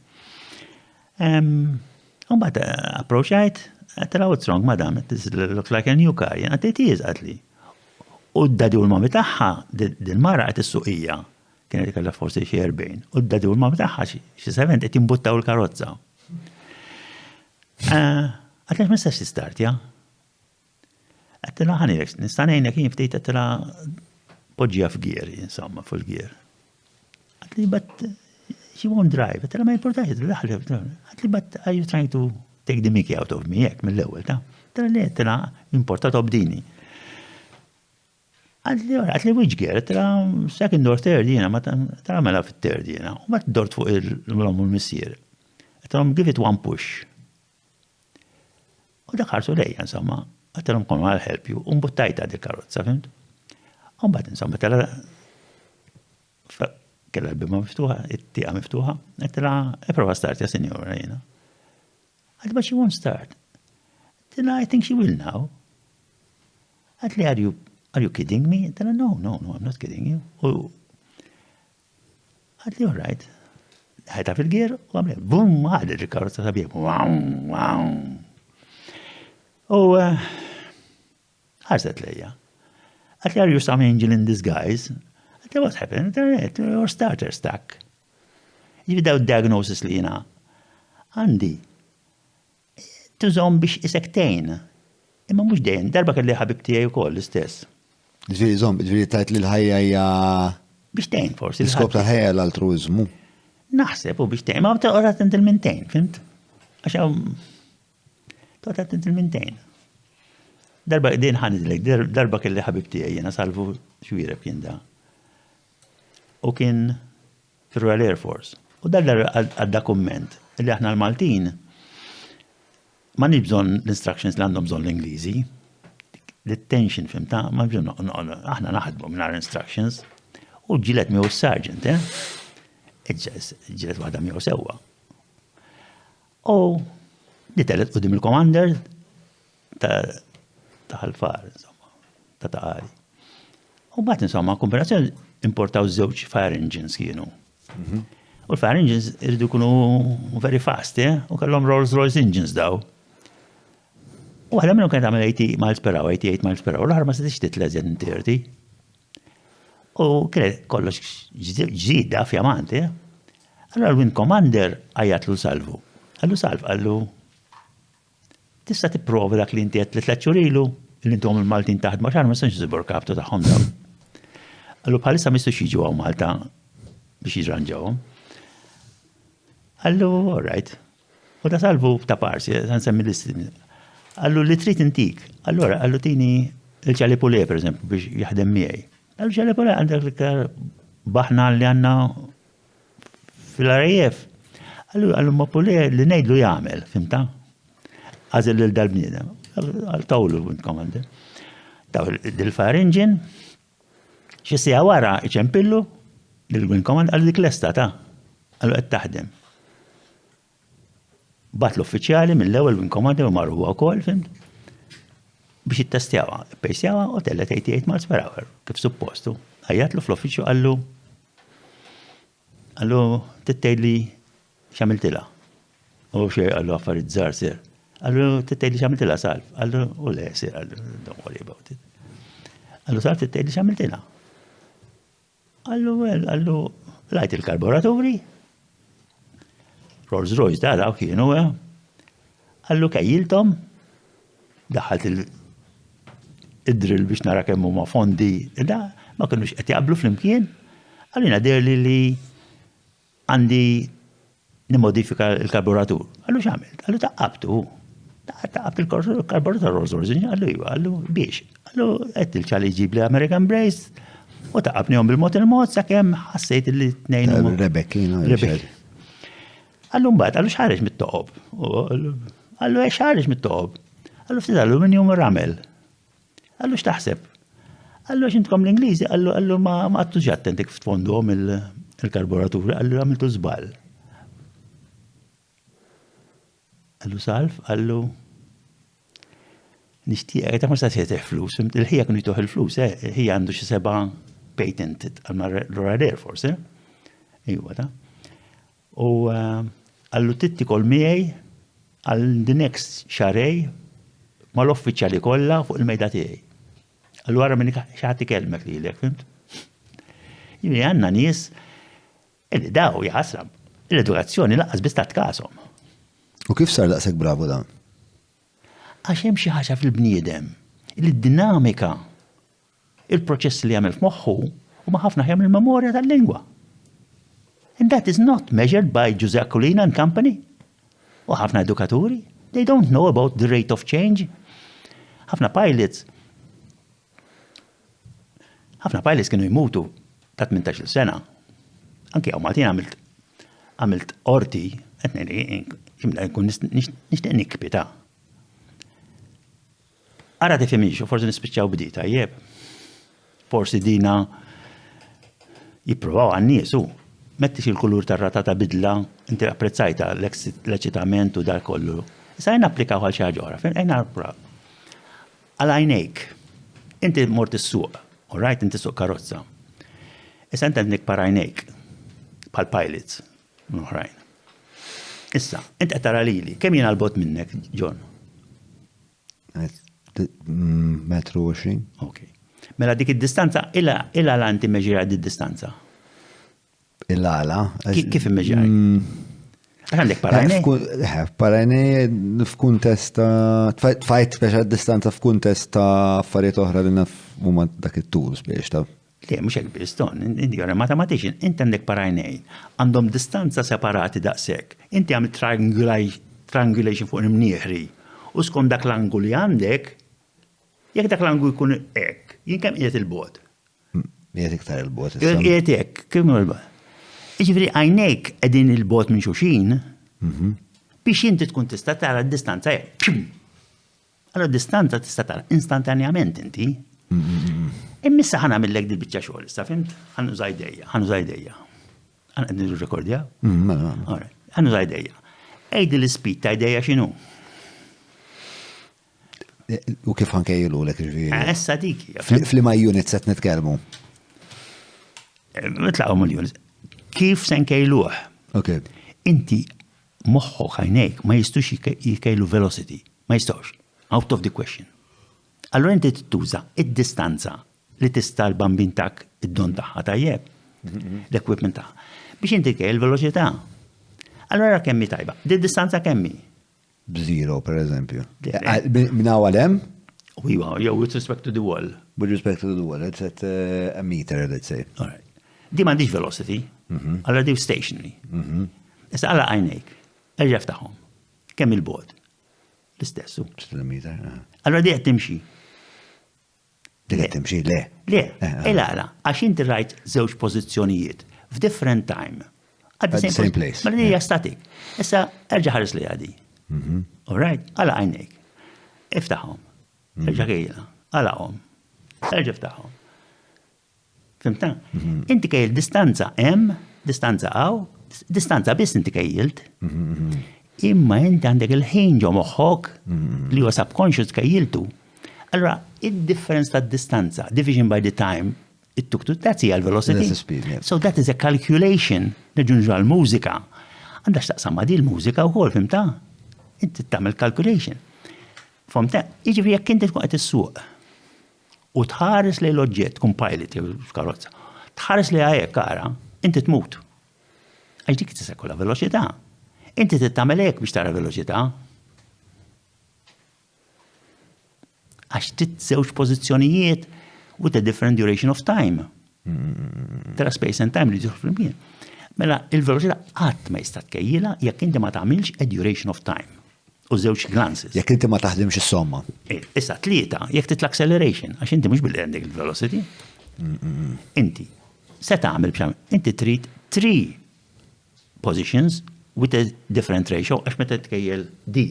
Umbat eh, approachajt, għatela what's wrong, madam, this looks like a new car. Jena it is, għatli. U d-dadi u l-mami taħħa, dil-mara għat is-suqija, kienet kella forsi xie 40, u d-dadi u l-mami taħħa xie 70 qed jimbuttaw il-karozza. Eh, Għatla ma nistax tistartja. Għedtilha ħa ngħidlek, nista' ngħinek jien ftit għedtilha poġġiha f'gear, insomma, full gear. Għedtli but she won't drive. Għedtilha ma jimpurtax, għedtli but are you trying to take the mickey out of me hekk mill-ewwel ta' Għedtilha le, għedtilha importa tobdini. Għedtli, għedtli which gear, għedtilha second or third jiena, ma tara mela fit-third jiena. U ma dort fuq il-lom u l-missier. Għedtilhom give it one push. U dak ħarsu lejja, insomma, għattilhom come I'll help you, u mbuttajta dik karozza, fimt? U mbagħad insomma tela kella l-bimma miftuħa, it-tieqa miftuħa, għedtilha ipprova start ja sinjura jiena. Għad but she won't start. Għedtilha I think she will now. Għadli are you are you kidding me? Għedtilha no, no, no, I'm not kidding you. U Għadli all right. Ħajta fil-gear u għamlet bum, ħadet il-karozza sabiħ. Wow, wow. U eh, ħarset lejja. Għadli are you some angel in disguise? Għadli what happened? Your starter stuck. Jivi daw diagnosis li jina għandi. Tużhom biex isek tgħin. Imma mhux dejjem, darba kelli ħabib tiegħi wkoll l-istess. Ġifieri żomm, ġifieri tgħid li l-ħajja hija Biex tgħin forsi. L-iskop tal-ħajja l-altruiżmu. Naħseb u biex tgħin, ma toqgħod attent il-mintejn, fimt? Għax hawn toqgħod attent il-mintejn. Darba din ħanidlek, darba kelli ħabib tiegħi jiena salvu xwiereb kien da. U kien fir-Royal Air Force. U dan għadda kumment li aħna l-Maltin ma nix bżonn l-instructions li għandhom bżonn l-Ingliżi. L-attention fimta, ma bżonn aħna naħdmu mingħajr instructions. U ġilet miegħu s-sergeant, eh? Ġilet waħda miegħu sewwa. U di telet qudiem il-commander ta' ħalfar, insomma, ta' taqali. U bat insomma, kombinazzjoni importaw żewġ fire engines kienu. Mhm. U l-fire engines irridu kunu very fast, eh? U kellhom Rolls Royce engines daw. U għadha minnhom kienet tagħmel 80 miles per hour, 88 miles per hour, l-aħħar ma setgħetx titla' iżjed minn 30. U kienet kollox ġdida fjamanti, eh? Allura l-Wing Commander għajjatlu Salvu. Qallu Salv, qallu tista' tipprova dak li inti għedt li tlett xhur ilu li intom il-Maltin taħdmu għax aħna ma nistgħux nsibu rkabtu tagħhom dawn. Qallu bħalissa ma jistgħux jiġu hawn Malta biex jirranġawhom. Qallu all right. U da Salvu ta' parsi, sa nsemmi l-istim. Qallu li trid intik. Allura qallu tini il-ċali Pule per eżempju biex jaħdem miegħi. Qallu ċali Pule għandek l-iktar baħna li għandna fil-RAF. Qallu qallu ma Pule li ngħidlu jagħmel, fimta? Għażel lil dal-bniedem. Għal tawlu l-Wing Commander. Taw il-fire engine, xi siegħa wara iċempillu lill-Wing Commander qallu dik lesta ta' qallu qed taħdem. Bat l-uffiċjali mill-ewwel Wing Commander u marru huwa wkoll, fimt? Biex jittestjawha, ippejsjawha u tellet 88 miles per hour, kif suppostu. Għajjatlu fl-uffiċċju qallu qallu trid tgħidli x'għamiltilha. U xejn qallu affarijiet żgħar sir. Qallu trid tgħidli x'għamiltilha Salv. Qallu u le sir, qallu don't worry about it. Qallu Salv trid tgħidli x'għamiltilha. Qallu, well, qallu, lajt il-karburaturi. Rolls Royce da daw kienu, eh. Qallu kejjiltom, daħħalt il-drill biex nara kemm huma fondi, da ma kinux qed jaqblu flimkien. Qallu jiena deherli li Għandi nimmodifika l-karburatur. Qallu x'għamilt? Qallu taqqabtu. Taqqabt il-karburatur Rolls Royce. Qallu iva, qallu biex. Qallu qed il-ċali jġib li American Brace u taqqabnihom bil-mod il-mod sakemm ħassejt li tnejn. Rebekkina. Qallu mbagħad, qallu x'ħareġ mit-toqob. Qallu eh, x'ħareġ mit-toqob. Qallu ftit aluminium u ramel. Qallu x'taħseb? Qallu għax intkom l-Ingliżi, qallu qallu ma għadtux attenti kif tfonduhom il-karburaturi, qallu għamiltu żball. Qallu Salv, qallu nixtieq, ta' ma stax jagħtih flus, il-ħija kienu jtuh il-flus, eh, il-ħija għandu xi seba' patented għal Royal Air Force, eh? Iwa ta' U qallu trid tiekol miegħi għal the next xahrejn mal-uffiċjali kollha fuq il-mejda tiegħi. Qallu ara minn xi ħadd ikellmek lilek, fimt? Jiġifieri għandna nies illi daw jaħasra l-edukazzjoni lanqas biss tat kashom. U kif sar daqshekk bravu dan? Għax hemm xi ħaġa fil-bniedem li d-dinamika Il-proċessi li jagħmel f'moħħu huma ħafna aħjar mill-memorja tal-lingwa. And that is not measured by Giuseppe Aquilina and company. U ħafna edukaturi, they don't know about the rate of change. Ħafna pilots, ħafna pilots kienu jmutu ta' 18 sena. Anki hawn Maltin għamilt għamilt qorti, qed nkun nixtieq nikbi ta' Ara tifhimix u forsi nispiċċaw b'di, tajjeb? Forsi dina jipprovaw għan-nies u mettix il-kulur tar-ratata bidla, inti apprezzajta l-eċitament u dak kollu. Issa ejja napplikaw għal xi ħaġa oħra, fejn ejja għal għajnejk. Inti mort is-suq, all right, inti suq karozza. Issa inti għandek par għajnejk bħal pilots oħrajn. Issa, inti qed tara lili, kemm jiena l-bot minnek, John? Metru 20. Ok. Mela dik id-distanza, ila ila inti meġira di distanza? Il-għala. Kif immeġiraj? Mm. Għandek parajnej? Eh, parajnej f'kuntest ta' tfajt speċa distanza f'kuntest ta' affarijiet oħra li naf huma dak it-tul biex ta' Le, mhux hekk biss, Ton, inti you're a mathematician, inti għandek par għajnejn, għandhom distanza separati daqshekk. Inti għamilt triangulation fuq l-imnieħri u skont dak l-angu li għandek, jekk dak l-angu jkun hekk, jien kemm qiegħed il-bogħod? Qiegħed iktar il-bogħod. Qiegħed hekk, kemm hu l-bogħod? Jiġifieri għajnejk qegħdin il-bogħod minn xulxin mhm. biex inti tkun tista' tara d-distanza hekk. Allora distanza tista' tara instantanjament inti. Imma issa ħa nagħmillek di biċċa xogħol, issa fimt? Ħa nuża jdejja, ħa nuża jdejja. Ħa qed nirrekordja? Mm, mela, mela. Ħa nuża jdejja. Ejdi l-ispeed ta' jdejja x'inhu? U kif ħankejlu l ġifieri? Eh, issa dik. F'liema units qed nitkellmu? Eh, nitlaqgħu mill-units. Kif se nkejluh? Ok. Inti Moħħok, għajnejk ma jistgħux jkejlu velocity. Ma jistgħux. Out of the question. Allura inti trid tuża id-distanza li tista' l-bambin tak id-don tagħha tajjeb. L-equipment tagħha. Biex inti tkejjel il-veloċità. Allora kemm hi tajba? Di distanza kemm hi? B'zero, per eżempju. Minn hawn għal hemm? Iwa, jew with respect to the wall. With respect to the wall, it's at uh, a meter, let's say. All right. Di m'għandix velocity, mhm. allora di stationary. Mhm. Issa għala għajnejk, erġa' ftaħhom. Kemm il-bogħod? L-istess. Meter. Eh. Allora di qed timxi. Dik qed timxi, le. Le, eh, eh. il-għala, għax inti rajt żewġ pożizzjonijiet f'different time. At the same place. Mela hija static. Issa erġa' ħares li għadi. Mhm. All right, għala għajnejk. Iftaħhom. Mhm. Erġa' kejla. Għalaqhom. Erġa' iftaħhom. Fimta? Mhm. Inti kejl distanza hemm, distanza hawn, distanza biss inti kejjilt. Mhm. Imma inti għandek il-ħin ġo moħħok mhm. li huwa subconscious kejjiltu. Allora, id-difference ta' distanza, division by the time, it took to, that's hija l-velocity. So that is a calculation, nerġu għal-mużika. Għandha x'taqsam ma' di l-mużika wkoll, fimta? Inti tagħmel calculation. Fimta? Jiġifieri jekk inti tkun qed issuq u tħares lejn l-oġġett, tkun pilot jew f'karozza, tħares lejha hekk ara, inti tmut. Għax dik tista' jkollha veloċità. Inti trid tagħmel hekk biex tara veloċità. Għax trid żewġ pożizzjonijiet with a different duration of time. Tara space and time li jidħlu flimkien. Mela, il-veloċità qatt ma jista' tkejjilha jekk inti ma tagħmilx a duration of time. U żewġ glances. Jekk inti ma taħdimx is-somma. Eh, issa tlieta, jekk titla' acceleration, għax inti mhux billi għandek il-velocity. Inti se tagħmel biex inti trid three positions with a different ratio għax meta tkejjel D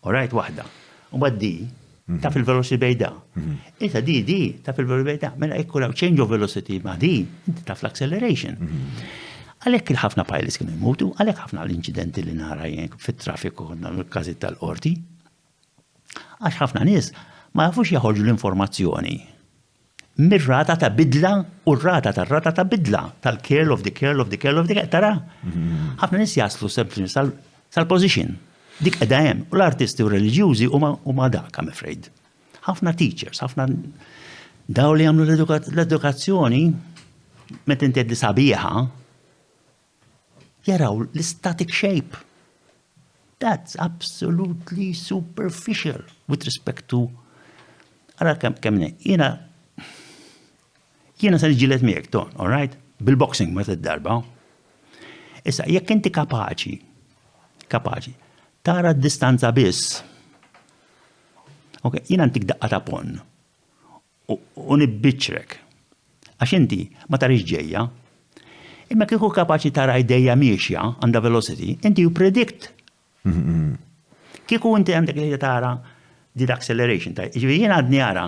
Alright, waħda. U mbagħad D taf il-velocity bejn da. Issa D D taf il-velocity bejn da. Mela jekk hawn change of velocity ma' D, inti taf l-acceleration. Għalhekk il-ħafna pilots kienu jmutu, għalhekk ħafna l-inċidenti li nara jien fit-traffiku konna l-każijiet tal-qorti. Għax ħafna nies ma jafux jaħorġu l-informazzjoni mir-rata ta' bidla u r-rata tar-rata ta' bidla tal-curl of the curl of the curl of the curl. Tara? Ħafna nies jaslu sempliċi sal-position. Dik qiegħda hemm. U l-artisti u reliġjużi huma dak, I'm afraid. Ħafna teachers, ħafna daw li jagħmlu l-edukazzjoni meta inti li sabiħa jaraw l-static shape. That's absolutely superficial with respect to Ara kemm kemm jiena jiena se niġġieled miegħek ton, all right? Bil-boxing ma darba. Issa jekk inti kapaċi kapaċi tara d-distanza biss. Ok, jiena ntik daqqa ta' pon u nibbiċċrek. Għax inti ma tarix ġejja. Imma kieku kapaċi tara idejja miexja għandha velocity, inti you predict. Kieku inti għandek li tara di acceleration ta' ġifieri jien għadni ara.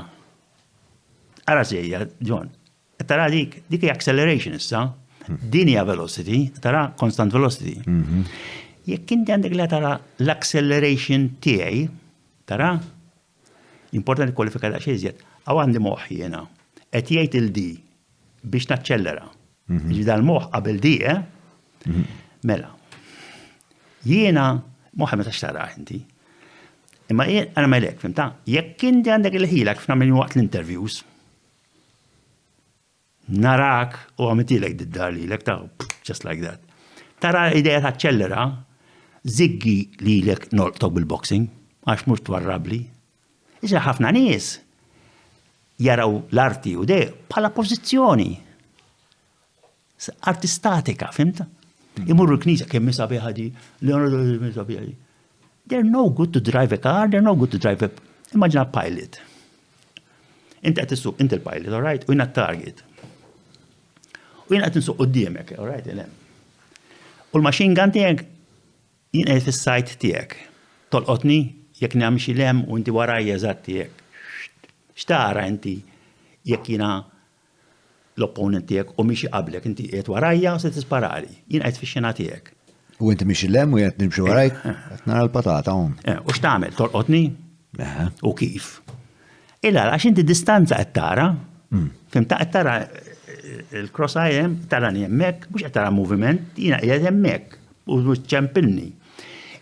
Ara ġejja, John. Tara dik, dik hija acceleration issa. Din hija velocity, tara constant velocity. Jekk inti għandek li tara l-acceleration tiegħi, tara, Importanti kwalifika daqsxejn iżjed. Hawn għandi moħħ jiena. Qed jgħid il D biex naċċellera. Mhm. Ġifieri dal-moħħ qabel D, eh? Mhm. Mela. Jiena moħħ ma tax tara inti. Imma għana ma jlek, fimta? Jekk inti għandek il-ħila kif nagħmel waqt l-interviews, Narak u għamitilek did-dar lilek ta' just like that. Tara ideja taċċellera, ziggi lilek nolqtok bil-boxing, għax mhux twarrabli. Iżda ħafna nies jaraw l-arti u de bħala pożizzjoni. Arti statika, fimta? Imurru l-knisja kemm sabiħa di, Leonardo kemm sabiħa di. They're no good to drive a car, they're no good to drive a... Immaġina pilot. Inti qed issuq, inti l-pilot, all right, u jiena target. U jiena qed insuq quddiemek, all right, il U l-machine gun tiegħek jien qed fis-sajt tiegħek. Tolqotni jekk nagħmel lem u inti warajja eżatt tiegħek. X'tara inti jekk jiena l-opponent tiegħek u miexi qablek, inti qiegħed warajja u se tisparali. Jien qed fix-xena tiegħek. U inti miexi lem u qed nimxi warajk, qed nara l-patata hawn. Eh, u x'tagħmel? Tolqotni? U kif? Illa għax inti distanza qed tara. Hmm. Fim ta' qed tara eh, il-cross eye hemm, tarani hemmhekk, mhux qed tara moviment, jiena qiegħed hemmhekk u ċempilni.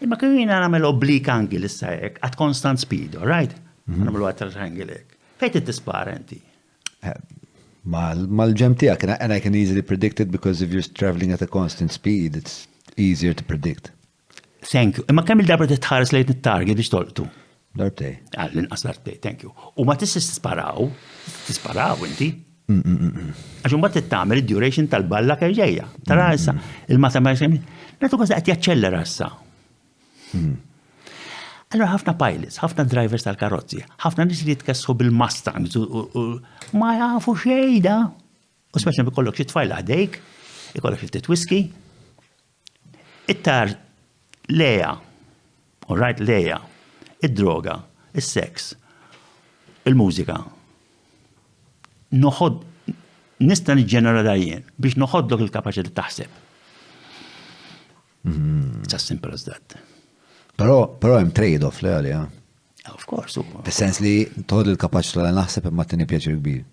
Imma kif jiena nagħmel oblique angle issa hekk at constant speed, all right? Mhm. Nagħmlu għat triangle hekk. Fejn tispara inti? Mal-ġenb tiegħek, and I can easily predict it because if you're traveling at a constant speed, it's easier to predict. Thank you. Imma kemm il-darba titħares lejn it-target biex tolqtu? Darbtej. Ah, l-inqas darbtej, thank you. U ma tistax tisparaw, tisparaw inti. Għax imbagħad trid tagħmel id-duration tal-balla kemm ġejja. Tara issa il-mathematics nagħtu każ qed jaċċellera issa. Allora ħafna pilots, ħafna drivers tal-karozzi, ħafna nies li jitkessħu bil-Mustangs u ma jafu xejda. U speċjalment ikollok xi tfajla ħdejk, ikollok xi ftit whisky. It-tar leja, all right, leja, id-droga, is-seks, il-mużika. Noħod nista' niġġenera dajjen biex noħodlok il-kapaċità taħseb. It's as simple as that. Però, però hemm trade-off le għalija. Of course. Fis-sens li toħod il-kapaċità li naħseb imma tini pjaċir kbir.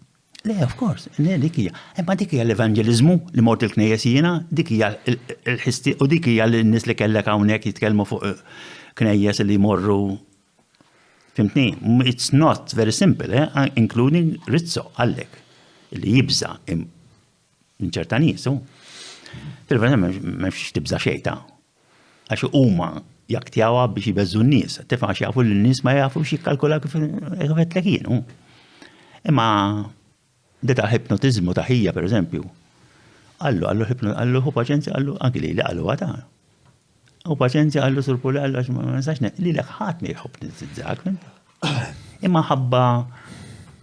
Le, of course, le, dik hija. Imma dik hija l-evanġeliżmu li mort il-knejjes jiena, dik hija l-ħisti u dik hija l-nies li kellek hawnhekk jitkellmu fuq eh, knejjes li jmorru Fimtni? It's not very simple, eh? including Rizzo, għallek, li jibza minn ċerta nies. Fil-verità m'hemmx tibża' xejn ta' għax huma jaktjawha biex jbeżżu n-nies, tifhem għax jafu li n-nies ma jafux jikkalkulaw kif qedlek jien. Imma di ta' ipnotiżmu ta' ħija pereżempju. Qallu, qallu qallu ħu paċenzja, qallu anki li qallu ta' U paċenzja qallu sur puli qallu għax ma nistax lilek ħadd ma jħobb Imma ħabba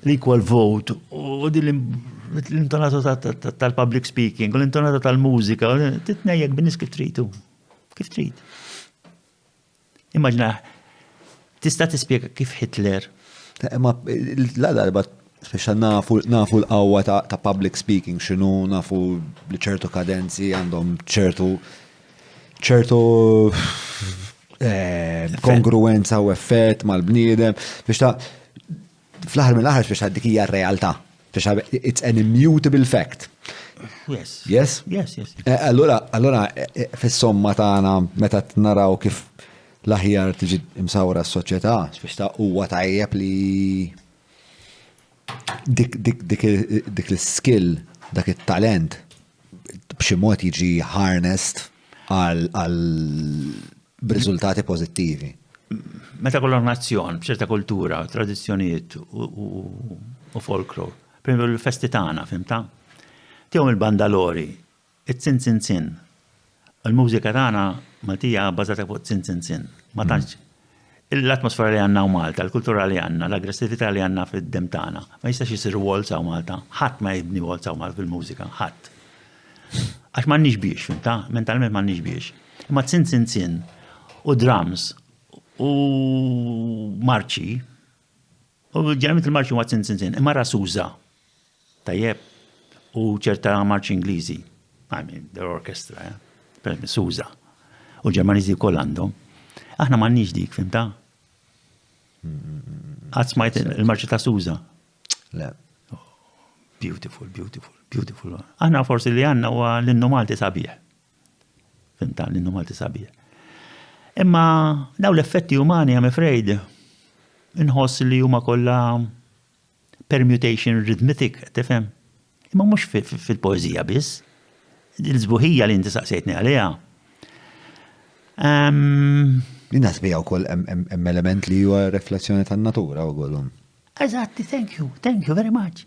l-equal vote u din l-intonata tal-public speaking u l-intonata tal-mużika, titnejjek bin-nies kif tridu. Kif trid. Immaġina, tista' tispjega kif Hitler. Imma la darba speċa nafu nafu l-qawwa ta' public speaking x'inhu nafu li ċertu kadenzi għandhom ċertu ċertu eh, kongruenza u effett mal-bniedem biex ta' fl-aħħar mill-aħħar biex ta' dik hija r-realtà. Biex it's an immutable fact. Yes. Yes? Yes, yes. Eh, allura, allura eh, fis-somma tagħna meta naraw kif l-aħjar tiġi imsawra s-soċjetà, biex ta' huwa tajjeb li dik dik dik dik l-skill, dak it-talent b'xi mod jiġi harnessed għal għal b'riżultati pożittivi. Meta kollok nazzjon, b'ċerta kultura, tradizzjonijiet u folklor, per l-festi tagħna, fhimta? Tihom il-bandalori, it-zin zin zin. Il-mużika tagħna Maltija bbażata fuq zin zin zin. Ma tantx l-atmosfera li għandna hawn Malta, l-kultura li għandna, l-aggressività li għandna fid-demm tagħna. Ma jistax isir waltz hawn Malta. Ħadd ma jibni waltz hawn Malta fil-mużika, ħadd. Għax m'għandniex biex, fhimta? Mentalment m'għandniex biex. Imma zin zin zin u drums u marċi, u ġeneralment il-marċi huma zin zin zin, imma rasuża. Tajjeb, u ċerta marċi Ingliżi, I mean, their orchestra, eh? Per esempio, Sousa. U l-Ġermaniżi wkoll għandhom. Aħna m'għandniex dik, fimta? Qatt smajt il-marċi ta' Sousa? Le. Oh, beautiful, beautiful, beautiful. Aħna forsi li għandna huwa l-innu Malti sabiħ. Fimta, l-innu Malti sabiħ. Imma daw l-effetti umani, I'm afraid, inħoss li huma kollha permutation rhythmitic, tifhem? Imma mhux fil-poeżija biss. Il-sbuħija li inti saqsejtni għaliha. Li naħseb hija wkoll hemm element li huwa riflessjoni tan-natura wkoll. Eżatti, thank you, thank you very much.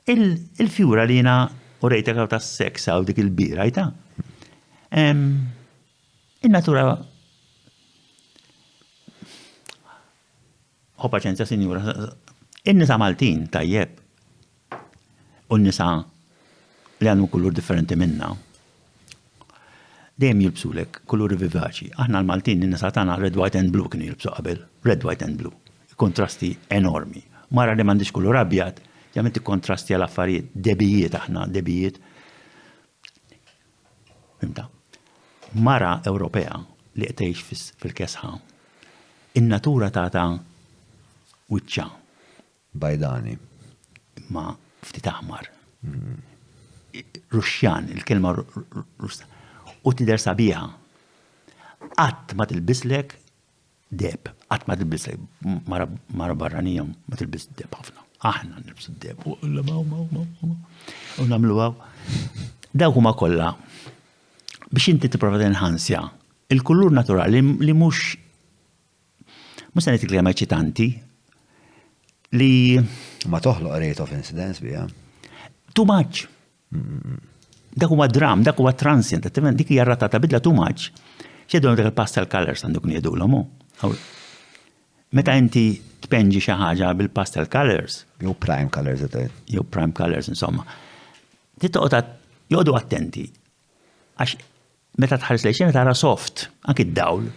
Il-fjura li jiena u rejtek għaw ta' seks għaw dik il-bira, jta. Il-natura Ħu paċenzja, sinjura. In-nisa Maltin tajjeb u n-nisa li għandhom kulur differenti minna. Dejjem jilbsulek kuluri vivaċi. Aħna l-Maltin in-nisa tagħna red, white and blue kienu jilbsu qabel. Red, white and blue. Kontrasti enormi. Mara li m'għandix kulur abjad, ġament kontrasti għal affarijiet, debijiet aħna, debijiet. Fhimta? Mara Ewropea li qed tgħix fil-kesħa, in-natura tagħta wiċċha. Bajdani. Imma ftit aħmar. Ruxxjan, il-kelma Russa. U tidher sabiħa. Qatt ma tilbislek deheb, qatt ma tilbislek mara barranija ma tilbis deheb ħafna. Aħna nilbsu d-deheb u u nagħmlu hawn. Dawk huma kollha biex inti tipprova tenħansja il-kulur naturali li mhux mhux se ngħid li hemm eċitanti li Ma toħloq rate of incidence bija. Too much. Dak huwa dram, dak huwa transient, dik hija rata ta' bidla too much. X'jgħidulhom dak il-pastel colors għanduk ngħidulhom hu. Meta inti tpenġi xi ħaġa bil-pastel colors. Jew prime colors qed Jew prime colors insomma. Tittoqgħod joqogħdu attenti. Għax meta tħares lejn xena tara soft, anki d-dawl.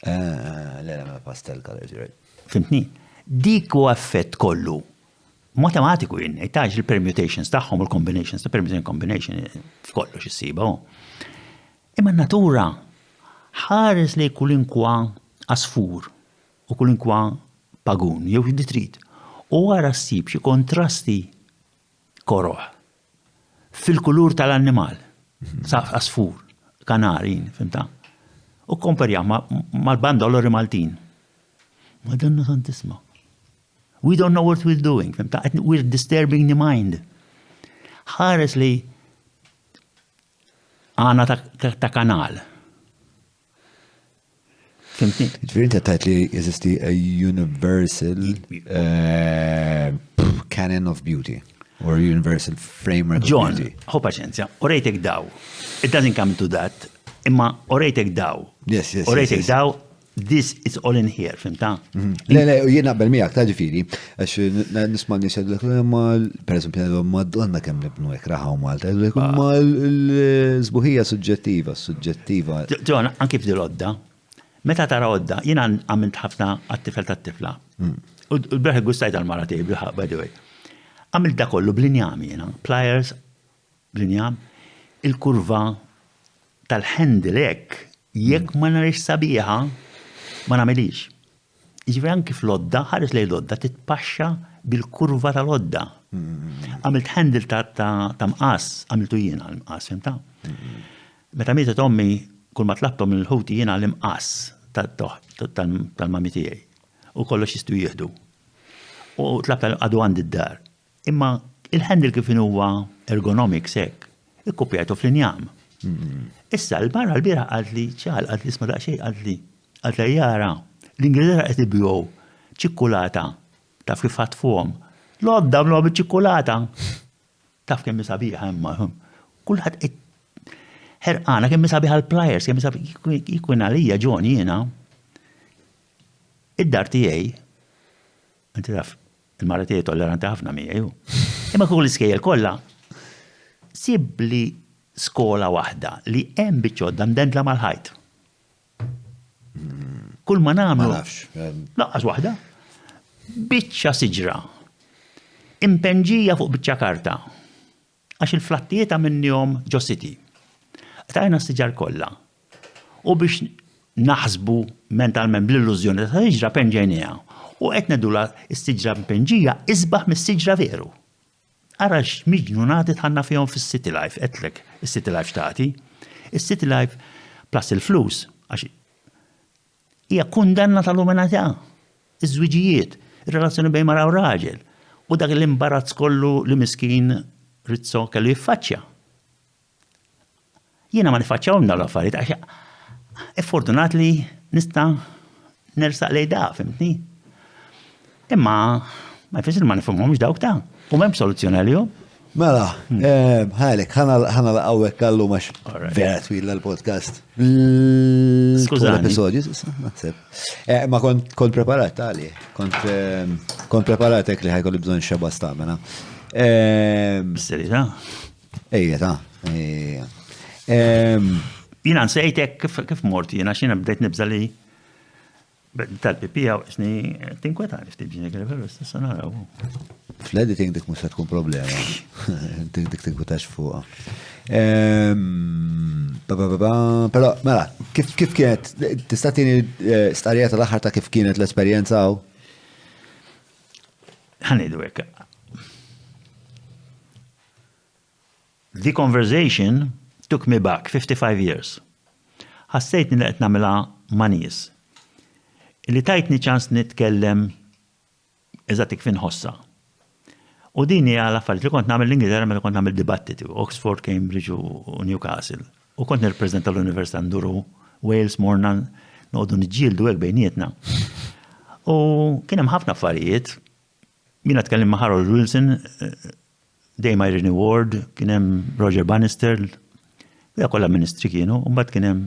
Eh, eh, le, le, pastel colors, right. Fimtni? Dik huwa effett kollu matematiku jien ngħid il-permutations tagħhom u l-combinations ta' permutation combination f'kollox issiba. Imma n-natura ħares li kulinkwa għasfur u kulinkwa pagun jew xi trid u wara ssib xi kontrasti koroh fil-kulur tal-annimal. Sa għasfur, kanarin, fimta? U komparja mal-bandolori Maltin. Madonna santisma. We don't know what we're doing, fimta? We're disturbing the mind. Ħares li għana ta' kanal. Fimtni? Ġifieri inti tajt li jeżisti a universal eh, canon of beauty or universal framework John, of beauty. John, ħu paċenzja, u rejtek daw. It doesn't come to that, imma u rejtek daw. Yes, yes. U rejtek daw, this is all in here, fimta? Mhm. Le, le, jien naqbel miegħek ta' ġifieri, għax nisma' nies jgħidulek ma pereżempju jgħidu Madonna kemm nibnu hekk raħaw Malta, jgħidulek ah. ma l-sbuħija suġġettiva, suġġettiva. John, anki f'dil għodda, meta tara għodda, jiena għamilt ħafna għat-tifel tat-tifla. Mm. U l-breħ gustajt għal-mara tiegħi bil-ħaq, by the way. Għamilt da kollu bl-injam jiena, pliers bl-injam, il-kurva tal-handle hekk, jekk ma narix sabiħa, ma nagħmilix. Jiġifieri anki fl-għodda, ħares lejn l-għodda titpaxxa bil-kurva tal-għodda. Għamilt handle ta' mqass, għamiltu jiena l-mqass, fimta? Meta mietet ommi, kull ma tlabthom lil ħuti jiena l-imqass tal-mami tiegħi. U kollox jistgħu jieħdu. U tlabt għadu għandi d-dar. Imma il-handle kif inhuwa ergonomics hekk, ikkupjajtu fl-injam. Issa l-mara l-bieraħ qaltli, ċal, qaltli isma' daqsxejn, qaltli, qaltli jara, l-Ingilterra qed ibigħu ċikkulata, taf kif ħatfuhom. L-għodda għamluha biċ-ċikkulata. Taf kemm hi sabiħa imma. Kulħadd qed ħerqana kemm hi sabiħa l-pliers, kemm hi sabiħa jkun għalija John jiena. Id-dar tiegħi, inti taf, Il-mara tiegħi tolleranti ħafna miegħi hu. Imma kieku l-iskejjel kollha sibli skola waħda li hemm biċċa mdendla mal-ħajt. Kull ma nagħmlu. Ma nafx. Laqqas waħda. Biċċa siġra. Impenġija fuq biċċa karta. Għax il-flattijiet għamilnihom ġo city. Qtajna s-siġar kollha. U biex naħsbu mentalment bl-illużjoni ta' siġra penġejniha. U qed ngħidulha s-siġra mpenġija isbaħ mis-siġra veru. Ara x'miġnunati dħalna fihom fis-city life, għedtlek is-city life x'tagħti. Is-city life plus il-flus, għax Hija kundanna tal-umanità. Iż-żwiġijiet, ir-relazzjoni bejn mara u raġel, u dak l-imbarazz kollu li miskin Rizzo kellu jiffaċċja. Jiena ma niffaċċjahom dawn l-affarijiet għax iffortunat li nista' nersaq lejn da, fimtni? Imma ma jfissir ma nifhimhomx dawk ta' u m'hemm soluzzjoni għalihom. Mela, eh, ħalek, ħana laqawek għallu max vera twil l-podcast. Skużani. Episodju, naħseb. Eh, ma kont preparat għali, kont eh, preparat hekk li ħajkolli bżonn xeba stamina. Serita? Ejja, ta' ejja. Jina nsejtek kif mort jina xina bdejt nibża li Tal-PP għaw isni tinkwetani ftit ġini kif però issa naraw. Fl-editing dik mhux se tkun problema. Dik dik tinkwetax fuqha. Ehm, però mela, kif kif kienet tista' tieni eh, starija tal-aħħar ta' kif kienet l-esperjenza hawn? Ħanidu hekk. The conversation took me back 55 years. Ħassejtni li qed nagħmilha ma' nies li tajtni ċans nitkellem eżatt kif inħossha. U din hija l-affarijiet li kont nagħmel l-Ingilterra meta kont nagħmel dibattiti, Oxford, Cambridge u Newcastle. U kont nirrepreżenta l-Università nduru Wales morna noqogħdu niġġieldu hekk bejnietna. U kien hemm ħafna affarijiet. Jiena tkellim ma' Harold Wilson, Dame Irene Ward, kien hemm Roger Bannister, ja kollha ministri kienu, u mbagħad kien hemm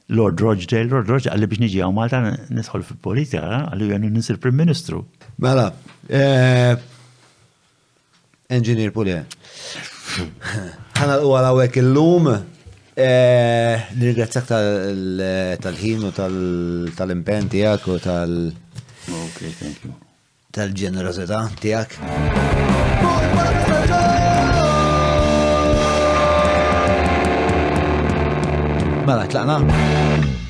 Lord Rochdale, Lord Rochdale qalli biex niġi hawn Malta nidħol fil-politika, qalli jenu nisir Prim Ministru. Mela, eh, Engineer Pulje. Ħana u għalawek illum, eh, nirringrazzjak tal-ħin u tal-impen tijak u tal- Ok, thank you. Tal-ġenerożità tiegħek. Mela, tlaqna?